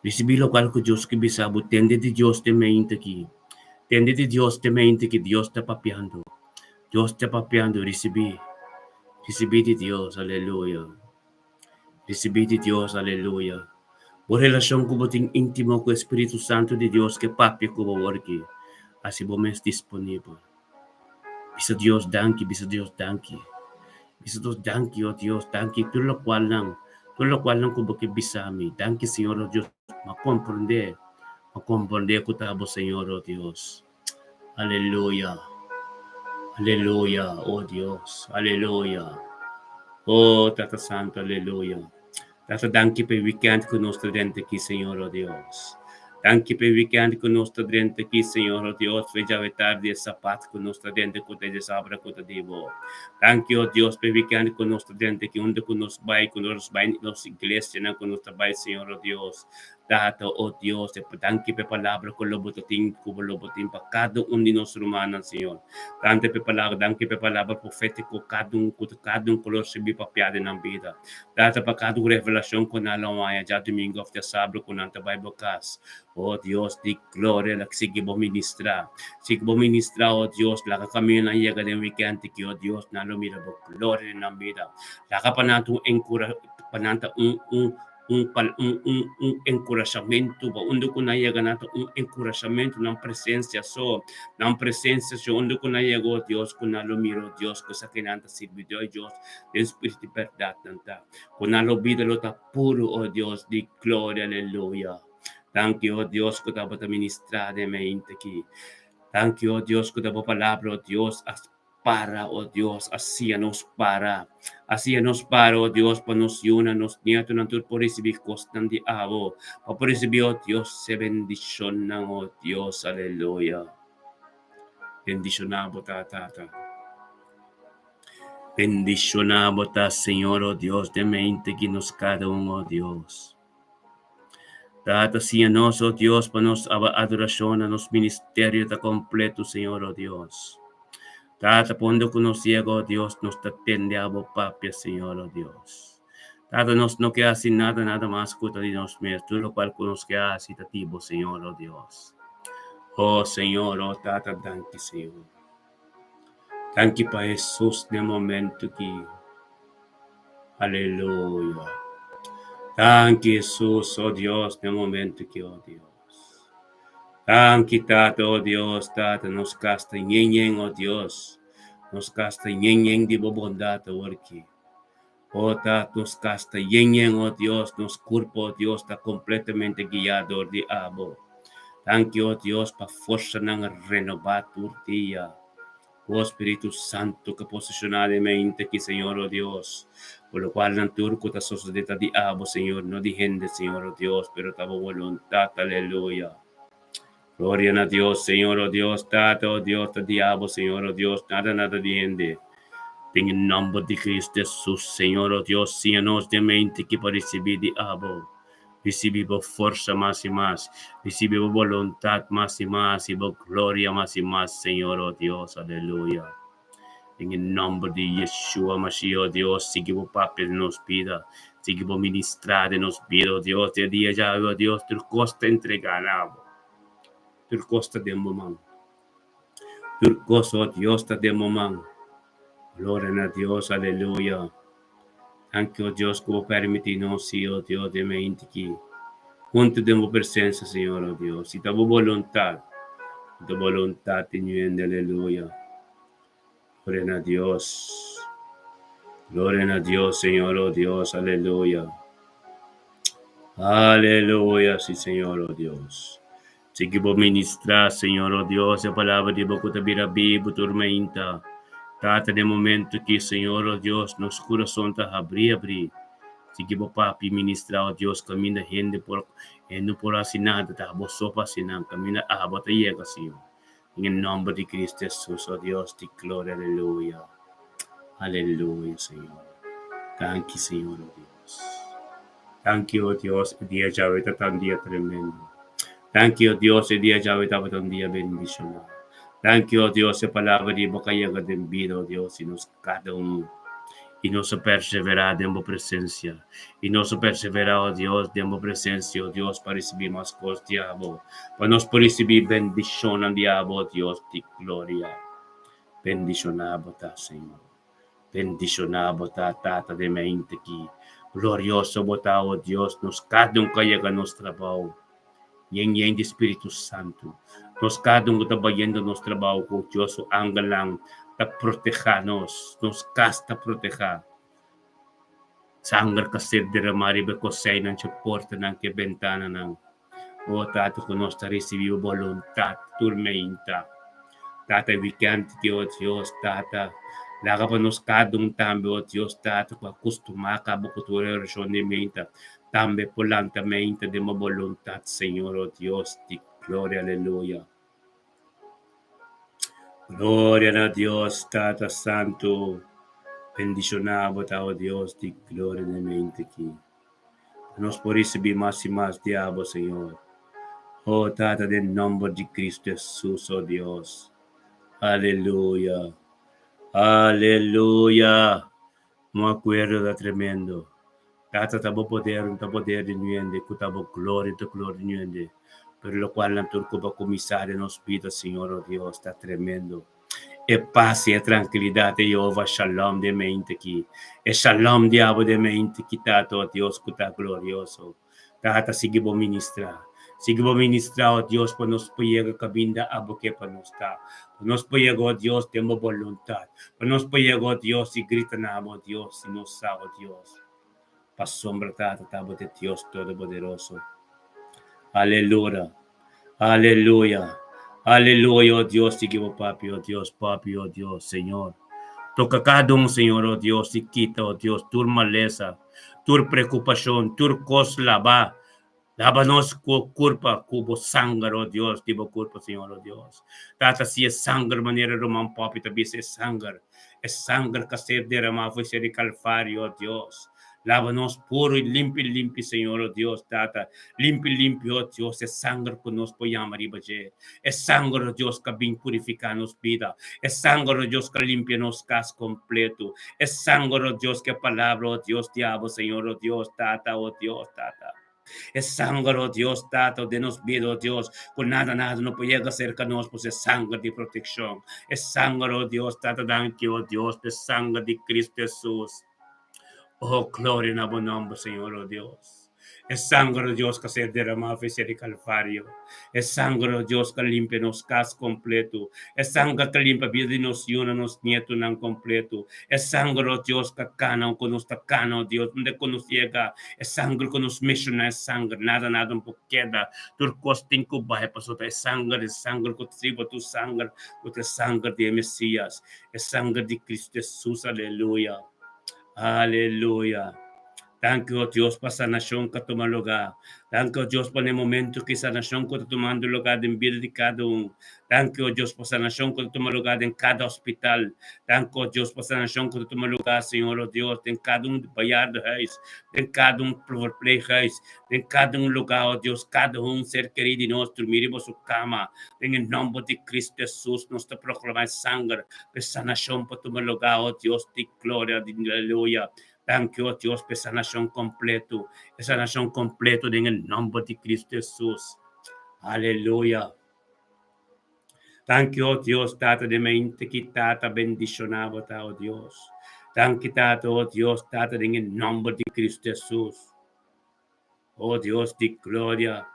Risibí lokual ku Dios ke bisa bo. Tende di Dios te mente aki. Tende di Dios te mente ki Dios ta papiando. Dios ta papiando, risibí. Risibí di Dios, aleluya. Risibí di Dios, aleluya. Bo relashon ku bo tin íntimo ku e Spiritu Santu di Dios ke papia ku bo awor aki, hasi bo mes disponibel. Bisa Dios danki, bisa Dios danki. Bisa Dios danki, oh Dios, danki tur lokualnan, tur lokualnan ku bo ke bisa mi. Danki Señor, oh Dios, m'a komprendé, m'a komprendé ku ta bo Señor, oh Dios. Aleluya, aleluya, oh Dios, aleluya. Oh Tata Santu, aleluya. Tata danki pa e weekend ku nos ta drenta aki, Señor, oh Dios. Danki pa e weekend ku nos ta drenta aki, Señor, oh Dios, pa e djawe tardi e sabat ku nos ta drenta ku ta djasabra ku ta di bo. Danki, oh Dios, pa e weekend ku nos ta drenta aki, unda ku nos bai, ku nos bai nos iglesianan ku nos ta bai, Señor, oh Dios. Tata, oh Dios, e danki pa e palabra ku lo bo ta tin, ku bo lo bo tin pa kada un di nos rumannan, Señor. Danki pa e palabra, danki pa e palabra profétiko kada un ku kada un ku lo risibí papiá den nan bida. Tata, pa kada un revelashon ku nan lo haña djadumingu òf djasabra ku nan ta bai bo kas. Oh Dios di gloria, laga sigui bo ministrá. Sigui bo ministrá, oh Dios, laga kaminda nan yega den wikènt aki, oh Dios, nan lo mira bo gloria den nan bida. Laga pa nan ta un enkura, pa nan ta un un un un un un enkurashamentu pa unda ku nan yega nan ta un enkurashamentu nan presensia so nan presensia so unda ku nan yega oh Dios ku nan lo mira oh Dios ku esaki nan ta sirbi Dios Dios den spiritu di bèrdat nan ta ku nan lo bida lo ta puru oh Dios di gloria aleluya danki oh Dios ku tabata ministra den mente aki danki oh Dios ku ta bo palabra oh Dios a Para, oh Dios, hacia nos para. Hacia nos para, oh Dios, pa nos yunan, nos nietonan tur por risibí kosnan di abo. Pa por risibí, oh Dios, e bendishonnan, oh Dios, aleluya. Bendishoná bo ta, Tata. Bendishoná bo ta, Señor, oh Dios, den mente ki nos kada un, oh Dios. Tata, siña nos, oh Dios, pa nos adorashon na nos ministerio ta kompleto, Señor, oh Dios. Tata, pa unda ku nos yega, o Dios, nos ta tende abo papia, Señor, o Dios. Tata, nos no ke hasi nada, nada mas ku ta di nos mes. Tur lokual ku nos ke hasi ta di bo, Señor, o Dios. O Señor, o Tata, danki, Señor. Danki pa Hesus den momento ki. Aleluya. Danki, Hesus, o Dios, den momento ki, o Dios. Danki, Tata, o Dios, Tata, nos kas ta yen yen, o Dios. Nos kas ta yen yen di bo bondat awor ki. O Tata, nos kas ta yen yen, o Dios, nos kurpa, o Dios, ta kompletamente guiá dor di abo. Danki, o Dios, pa forsanan renobá tur dia. Bo Spiritu Santu ka poseshoná den mente aki, Señor, o Dios, por lokual nan tur ku ta sosodé ta di abo, Señor, no di hende, Señor, o Dios, pero ta bo boluntat. Aleluya. Gloria na Dios, Señor, o Dios, Tata, o Dios, ta di abo, Señor, o Dios, nada, nada di hende. Den e nòmber di Cristo Hesus, Señor, o Dios, siña nos den mente aki pa risibí di abo. Risibí bo forsa mas i mas. Risibí bo boluntat mas i mas i bo gloria mas i mas, Señor, o Dios. Aleluya. Den e nòmber di Yeshua Mashiach, o Dios, sigui bo papia den nos bida. Sigui bo ministrá den nos bida, o Dios. Den e dia djawe, o Dios, tur kos ta entregá na bo. Tur kos ta den bo man. Tur kos, o Dios, ta den bo man. Gloria na Dios, aleluya. Danki, o Dios, ku bo permití nos, sí, o Dios, den meinti ki huntu den bo presensia, Señor, o Dios. Si ta bo boluntat, si ta boluntat di ñuende, aleluya. Gloria na Dios. Gloria na Dios, Señor, o Dios, aleluya. Aleluya, sí, Señor, o Dios. Sigui bo ministrá, Señor, o Dios, e palabra di bo ku ta bira bibu tur mainta. Tata, den momento ki, Señor, o Dios, nos kurason ta habrí habrí. Sigui bo papia i ministrá, o Dios, kaminda hende por, hende no por hasi nada, ta abo so pa hasi nan, kaminda abo ta yega, Señor. Den e nòmber di Cristo Hesus, o Dios di gloria, aleluya. Aleluya, Señor. Danki, Señor, o Dios. Danki, o Dios, e dia djawe ta ta un dia tremendo. Danki, o Dios, e dia djawe tabata un dia bendishoná. Danki, o Dios, e palabra di bo ka yega den bida, o Dios, i nos kada un. I nos a perseverá den bo presensia. I nos a perseverá, o Dios, den bo presensia, o Dios, pa risibí mas kos di abo, pa nos por risibí bendishonnan di abo, o Dios di gloria. Bendishoná bo ta, Señor. Bendishoná bo ta, Tata den mente ki. Glorioso bo ta, o Dios, nos kada un ku a yega nos trabou. Yen yen di Spiritu Santu. Nos kada un ku ta bayendo nos trabou ku Dios su angelnan ta protehá nos. Nos kas ta protehá. Sanger ka ser deramá riba e koseinan, dje portanan ku e bentananan. O Tata ku nos ta risibí bo boluntat tur meinta. Tata e wikènt ki o Dios Tata laga pa nos kada un tambe o Dios Tata ku a kustumá kaba ku tur e orashon di meinta tambe por lanta meinta den bo boluntat Señor o Dios di gloria aleluya. Gloria na Dios Tata Santu bendishoná bo ta o Dios di gloria den meinta ki. Pa nos por risibí mas i mas di abo, Señor. O Tata, den nomber di Cristo Hesus, o Dios. Aleluya. Aleluya. Un akuerdo ta tremendo. Tata, ta bo poder, no ta poder di nuende, ku ta bo gloria, no ta gloria di nuende. Pero lokual nan tur ku bo a kuminsá den nos bida, Señor, o Dios, ta tremendo. E pas i e trankilidat di Yehova Shalom den mente ki. E shalom di abo den mente ki Tata, o Dios ku ta glorioso. Tata, sigui bo ministrá. Sigui bo ministrá, o Dios, pa nos por yega kaminda abo ke pa nos ta. Pa nos por yega, o Dios, den bo boluntat. Pa nos por yega, o Dios, i grita na abo, o Dios, i nos sa, o Dios, pasobra Tata ta abo ta e Dios Todopoderoso. Alelura. Aleluya. Aleluya, oh Dios, sigui bo papi, oh Dios, papi, oh Dios, Señor. Toca cada un, Señor, oh Dios, y quita, oh Dios, tur malesa, tur preocupacion, tur cos laba. Laba nos cu curpa, cu bo sanger, oh Dios, di bo curpa, Señor, oh Dios. Tata, si e sanger, manera ruman papi ta bisa, e sanger, e sanger ka ser derama foi ser di Calvario, oh Dios. Laba nos puro i limpi limpi, Señor, o Dios, Tata. Limpi limpi, o Dios, e sanger ku nos por yama riba dje. E sanger, o Dios, ka bin purifiká nos bida. E sanger, o Dios, ka limpia nos kas kompleto. E sanger, o Dios, ku e palabra, o Dios, di abo, Señor, o Dios, Tata, o Dios, Tata. E sanger, o Dios, Tata, den nos bida, o Dios, ku nada, nada no por yega serka nos, pues e sanger di protekshon. E sanger, o Dios, Tata, danki, o Dios, pa e sanger di Kristu Hesus. Oh, gloria na bo nòmber, Señor, o Dios. E sanger, o Dios, ku a ser deramá ofresé di Kalvario. E sanger, o Dios, ku a limpia nos kas kompletu. E sanger ku a limpia bida di nos yunan, nos nietunan kompletu. E sanger, o Dios, ku a kana ku nos ta kana, o Dios, unda ku nos yega. E sanger ku nos meshoná, e sanger, nada, nada no por keda. Tur kos tin ku bai pasobra e sanger, e sanger ku ta riba tur sanger, ku ta e sanger di e Mesias, e sanger di Kristu Hesus. Aleluya! Aleluya. Danki, oh Dios, pa sanashon ku a tuma lugá. Danki, oh Dios, pa n'e momentu ku e sanashon ku ta tumando lugá den bida di kada un. Danki, oh Dios, pa sanashon ku ta tuma lugá den kada hospital. Danki, oh Dios, pa sanashon ku ta tuma lugá, Señor, oh Dios, den kada un bejaardenhuis, den kada un verpleeghuis, den kada un lugá, oh Dios, kada un ser kerí di nos drumí riba su kama. Den e nòmber di Kristu Hesus nos ta proklamá e sanger pa e sanashon por tuma lugá, oh Dios di gloria, aleluya. Danki, oh Dios, pa e sanashon kompleto, e sanashon kompleto den e nòmber di Kristu Hesus. Aleluya. Danki, oh Dios, Tata den mente ki Tata bendishoná bo ta, oh Dios. Danki, Tata, oh Dios, Tata den e nòmber di Kristu Hesus. Oh Dios di gloria.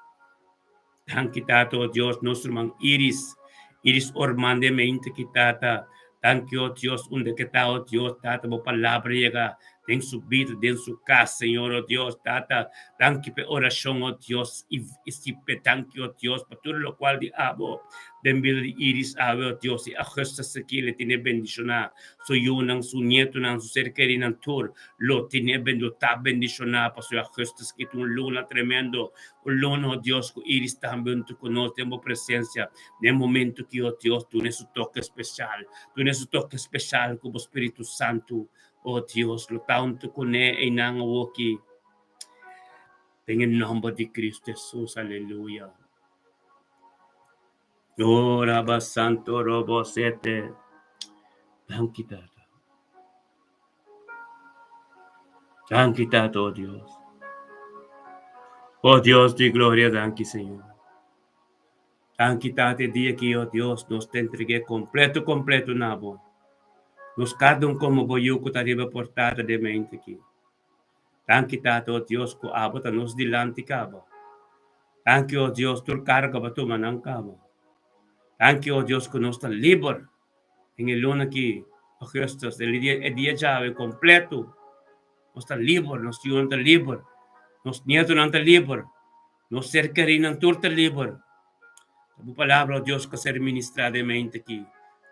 Danki Tata, oh Dios, nos ruman Iris, Iris Orman den mente ki Tata. Danki, oh Dios, unda ke ta, oh Dios, Tata, bo palabra yega den su bida, den su kas, Señor, oh Dios, Tata. Danki pa e orashon, oh Dios, i i pe danki, oh Dios, pa tur lokual di abo den bida di Iris awe, oh Dios, i augustus aki le tene bendishoná su yunan, su nietunan, su ser kerinan tur. Lo tene ben, lo ta bendishoná pasobra augustus aki ta un luna tremendo, un luna, oh Dios, ku Iris tambe huntu ku nos den bo presensia den e momento ki, oh Dios, duna su toke spesial, duna su toke spesial ku bo Spiritu Santu, oh Dios, lo ta huntu kuné einan awoki den e nòmber di Kristu Hesus, aleluya. Oh, Raba Santo Robo Sete. Danki, Tata. Danki, Tata, oh Dios. Oh Dios di gloria, danki, Señor. Danki, Tata, e dia aki, oh Dios, nos ta entreg'é kompleto, kompleto na bo. Nos kada un komo bo yu ku ta riba portada den mente aki. Danki, Tata, oh Dios, ku abo ta nos dilanti kaba. Danki, oh Dios, tur karga bo a tuma nan kaba. Danki, oh Dios, ku nos ta liber Den e luna aki, augustus, e dia, e dia djawe kompleto, nos ta liber, nos yunan ta liber, nos nietonan ta liber, nos ser kerinan tur ta liber. Ta bo palabra, oh Dios, ku a ser ministrá den mente aki.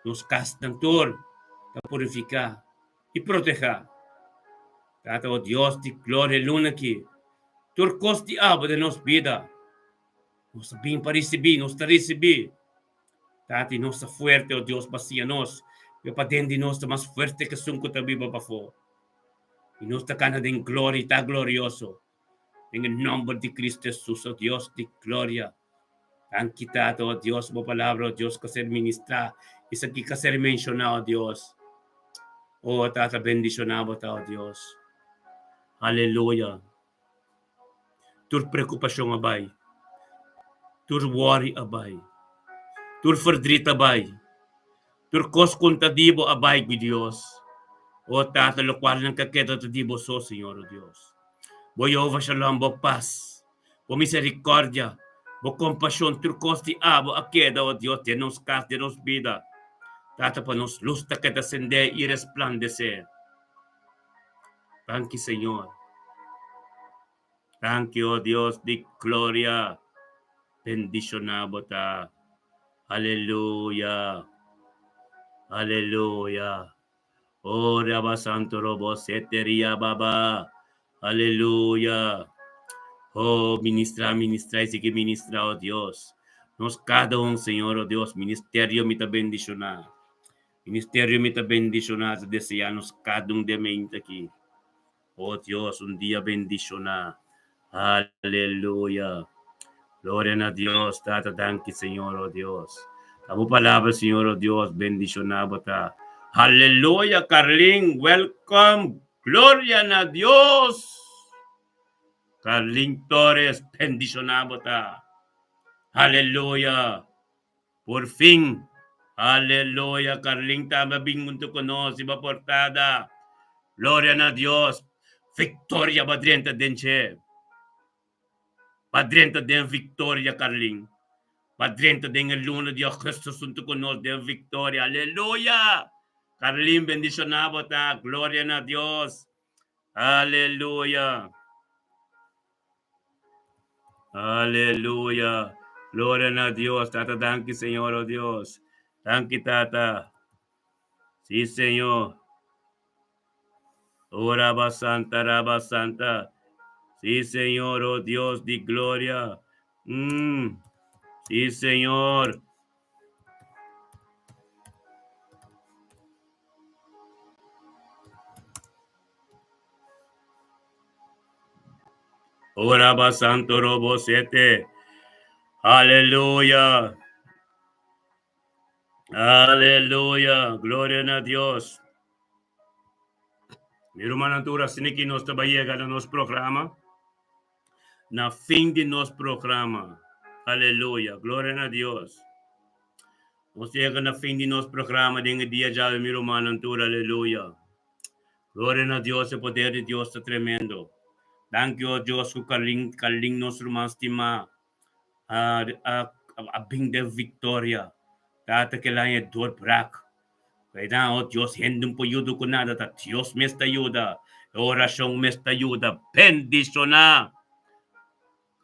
Nos kasnan tur ta purifiká i protehá. Tata, oh Dios di gloria, e luna aki, tur kos di abo den nos bida, nos ta bin pa risibí, nos ta risibí. Tata, i nos ta fuerte, o Dios, pa siña nos, pero paden di nos ta mas fuerte ku esun ku ta biba pafó. I nos ta kana den gloria i ta glorioso. Den e nòmber di Kristu Hesus, o Dios di gloria. Danki, Tata, o Dios, bo palabra, o Dios, ku a ser ministrá, esaki ku a ser menshoná, o Dios. O Tata, bendishoná bo ta, o Dios. Aleluya. Tur preokupashon a bai. Tur wòri a bai. Tur ferdrit a bai. Tur kos ku ta di bo a bai ku Dios. O Tata, lokual nan ka keda ta di bo so, Señor, o Dios. Bo Jehová Shalom, bo pas, bo miserikòrdia, bo kompashon, tur kos di abo a keda, o Dios, den nos kas, den nos bida. Tata, pa nos lus ta keda sendé i resplandesé. Danki Señor. Danki, oh Dios di gloria. Bendishoná bo ta. Aleluya. Aleluya. Oh, Raba Santo Robo Seteria Baba. Aleluya. Oh, ministra, ministra, y sigui ministra, oh Dios. Nos kada un, Señor, oh Dios, ministerio mi ta bendishoná. Ministerio mi ta bendishoná, ta deseá nos kada un den mente aki. Oh Dios, un dia bendishoná. Aleluya. Gloria na Dios, Tata, danki Señor, oh Dios. Ta bo palabra, Señor, oh Dios, bendishoná bo ta. Aleluya, Carlin, welcome. Gloria na Dios. Carlin Torres, bendishoná bo ta. Aleluya. Por fin. Aleluya. Carlin tambe a bin hunto cu nos riba portada. Gloria na Dios. Victoria ba drenta den dje. Ba drenta den victoria, Carlin. Ba drenta den e luna di augustus hunto cu nos den victoria. Aleluya. Carlin, bendiciona bo ta. Gloria na Dios. Aleluya. Aleluya. Gloria na Dios. Tata, danki, Señor, oh Dios. Danki, Tata. Sí, Señor. Oh, Rabba Santa, Rabba Santa. Sí, Señor, oh Dios di gloria. Sí, Señor. Ora ba santo robo sete. Aleluya. Aleluya. Gloria na Dios. Mi rumannan tur asina ki nos ta bai yega na nos programa. Na fin di nos programa. Aleluya. Gloria na Dios. Nos yega na fin di nos programa den e dia djawe mi rumannan tur. Aleluya. Gloria na Dios, e poder di Dios ta tremendo. Danki o Dios ku Carlin, Carlin nos ruman stimá a, a, a bin den victoria. Tata kel aña e doorbrak. Kaidan o Dios hende no por yuda ku nada, ta Dios mes ta yuda. E orashon mes ta yuda. Bendishoná.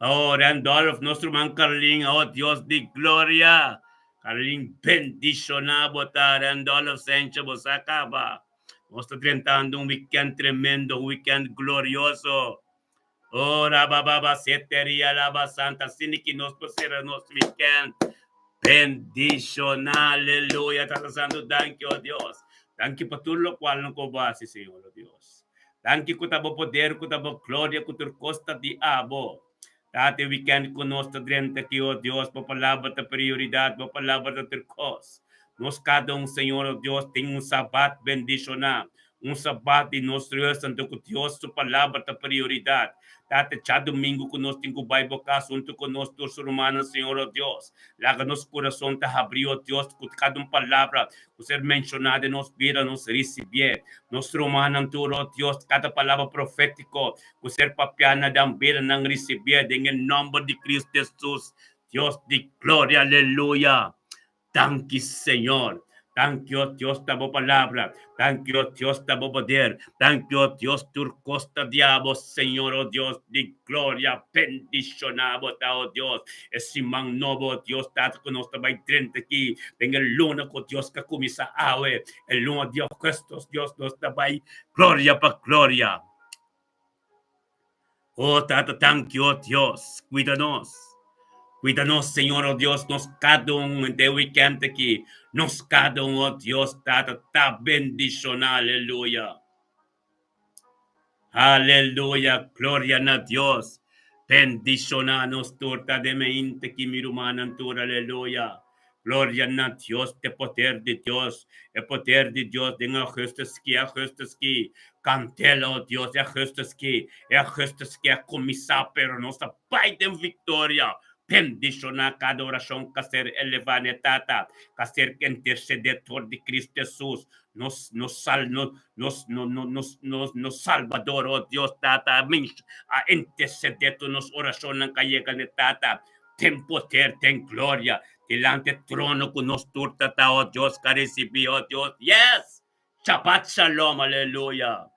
Oh Randolph, nos ruman Carlin, oh Dios di gloria. Carlin, bendishoná bo ta. Randolph Sencho, bo sa kaba. Nos ta drentando un weekend tremendo, un weekend glorioso. Oh, rabababa, seteria, laba santa, asina ki nos por sera nos weekend. Bendishoná, aleluya, Tata Santo, danki, oh Dios. Danki pa tur lokual no ku bo hasi, Señor, oh Dios. Danki ku ta bo poder, ku ta bo gloria, ku tur kos ta di abo. Tata, e weekend ku nos ta drenta aki, oh Dios, bo palabra ta prioridat, bo palabra ta tur kos. Nos kada un, Señor, oh Dios, tin un sabat bendishoná. Un sabat di nos rust anto ku Dios su palabra ta prioridat. Tata, djadumingu ku nos tin ku bai bo kas huntu ku nos tur su rumannan, Señor, o Dios. Laga nos kurason ta habrí, o Dios, ku kada un palabra ku ser menshoná den nos bida nos risibié. Nos rumannan tur, o Dios, kada palabra profétiko ku ser papiá na dan bida nan risibié den e nòmber di Cristo Jesus, Dios di gloria. Aleluya! Danki Señor. Danki o Dios ta bo palabra. Danki o Dios ta bo poder. Danki o Dios tur cos ta di abo Señor o Dios di gloria. Bendiciona bo ta o Dios. E siman nobo o Dios Tata cu nos ta bay drenta aki den e luna cu Dios ka cuminsa awe. E luna di augustus Dios nos ta bay gloria pa gloria. Oh Tata, danki, oh Dios, cuida nos. Cuida nos, Señor, oh Dios, nos cada un den weekend aki. Nos cada un, oh Dios, Tata, ta bendiciona, aleluya. Aleluya, gloria na Dios. Bendiciona nos tur ta den meinte ki mi rumannan tur, aleluya. Gloria na Dios, t'e poder di Dios, e poder di Dios den augustus ki, augustus ki, kantela, oh Dios, e augustus ki, e augustus ki a kuminsá, pero nos ta bai den viktoria. Bendishoná kada orashon ka ser elevá n'e Tata, ka ser intersedé tor di Cristo Jesus, nos, nos sal, nos, nos, nos, nos, nos Salbador, oh Dios Tata, a intersedé tur nos orashonnan ka yega n'e Tata. Den poder, den gloria, delante trono ku nos tur ta ta, oh Dios, ka risibí, oh Dios. Yes! Shabbat Shalom, aleluya.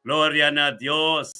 Gloria na Dios.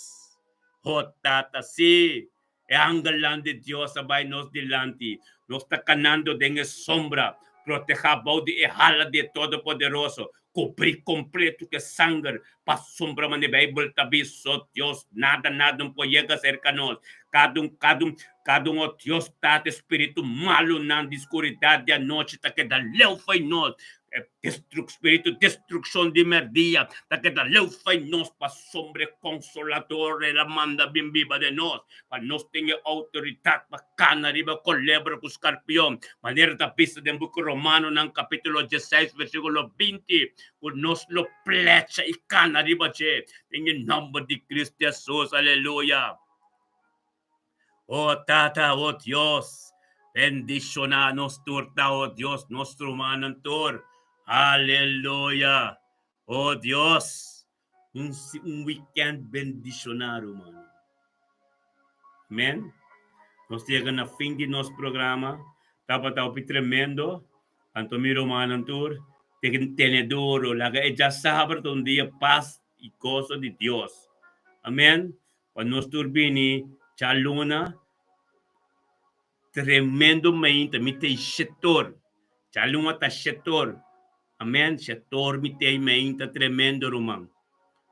Oh Tata, sí, e angelnan di Dios a bai nos dilanti. Nos ta kanando den e sombra, protehá bou di e hala di e Todopoderoso, kubrí kompleto ku e sanger, pasobra manera Beibel ta bisa, oh Dios, nada, nada no por yega serka nos. Kada un, kada un, kada un, o Dios Tata, spiritu malunan di skuridat di anochi ta keda leu fai nos. E destruk, spiritu destrukshon di merdia ta keda leu fai nos, pasobra e Konsolador el a manda bin biba den nos, pa nos tin e outoridat pa kana riba kolebra ku skarpion, manera ta bisa den buki Romanonan kapítulo dieseis versíkulo 20, ku nos lo plecha i kana riba dje den e nòmber di Kristu Hesus. Aleluya! O Tata, o Dios, bendishoná nos tur ta, o Dios, nos rumannan tur. Aleluya! O Dios, un, un weekend bendishoná, rumannan. Amen. Nos yega na fin di nos programa. Tabata hopi tremendo. Anto mi rumannan tur, tene duro, laga e djasabra ta un dia pas i goso di Dios. Amen. Pa nos tur bini djaluna tremendo mainta mi tei shetor. Djaluna ta shetor. Amen. Shetor mi tei mainta tremendo ruman.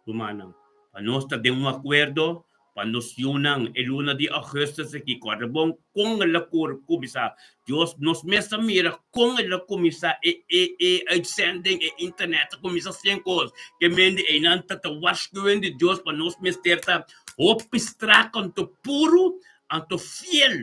Rumannan. Pa nos ta den un akuerdo pa nos yunan e luna di augustus aki. Kòrda bon kon el a kuminsá. Dios nos mes a mira kon el a kuminsá e e e uitzending, e internet a kuminsá hasié kos. Ke mende einan ta ta warschuwing di Dios pa nos mester ta hopi strak anto puru anto fiel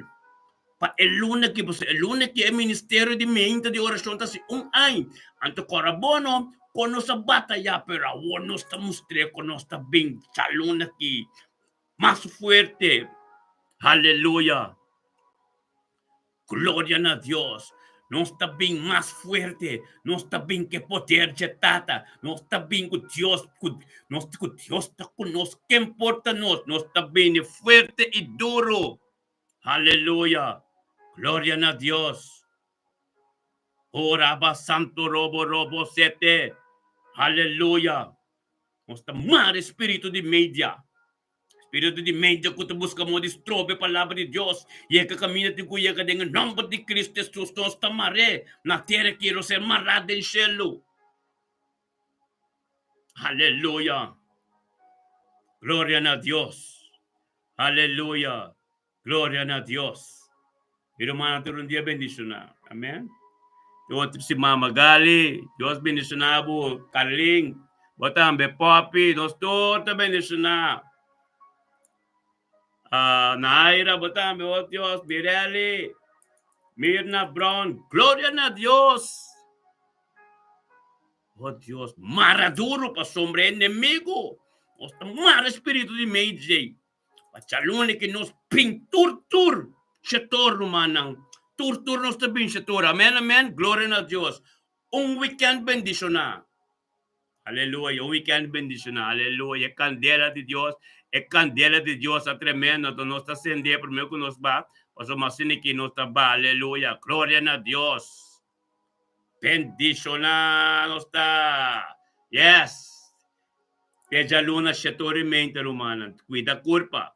pa e luna aki, pasobra e luna aki e ministerio di meinta di orashon ta hasi un aña. Anto kòrda bo no kon nos a batayá, pero awor nos ta mustr'é ku nos ta bin djaluna aki mas fuerte. Aleluya! Gloria na Dios! Nos ta bin mas fuerte, nos ta bin ku e poder dje Tata, nos ta bin ku Dios, ku nos ku Dios ta ku nos, ken por ta nos? Nos ta bini fuerte i duru. Aleluya! Gloria na Dios! Ora ba santo robo robo sete. Aleluya! Nos ta mara e spiritu di media. Spiritu di media ku ta buska mo di strobe palabra di Dios, yega kaminda tin ku yega den e nòmber di Kristu Hesus, nos ta mar'é na tera ki lo ser mará den shelu. Aleluya! Gloria na Dios! Aleluya! Gloria na Dios! Mi rumannan tur un dia bendishoná. Amen. Otro si Mama Gali, Dios bendishoná bo. Carlin, bo tambe Poppy, nos tur ta bendishoná. Uh, Naira, bo tambe, oh Dios, Mirelli, Mirna Brown, gloria na Dios. Oh Dios, mara duro pasobra enemigo. Nos ta mara espíritu di meidjei. Pa djaluna ki nos bin tur tur shetor rumannan. Tur tur nos ta bin shetor. Amen amen. Gloria na Dios. Un weekend bendishoná. Aleluya. Un weekend bendishoná. Aleluya. E kandela di Dios. E kandela di Dios ta tremendo. Anto nos ta sendé promé ku nos ba. Pasobra asina ki nos ta ba. Aleluya. Gloria na Dios. Bendishoná nos ta. Yes. Te djaluna shetor i mente rumannan. Kuida kurpa.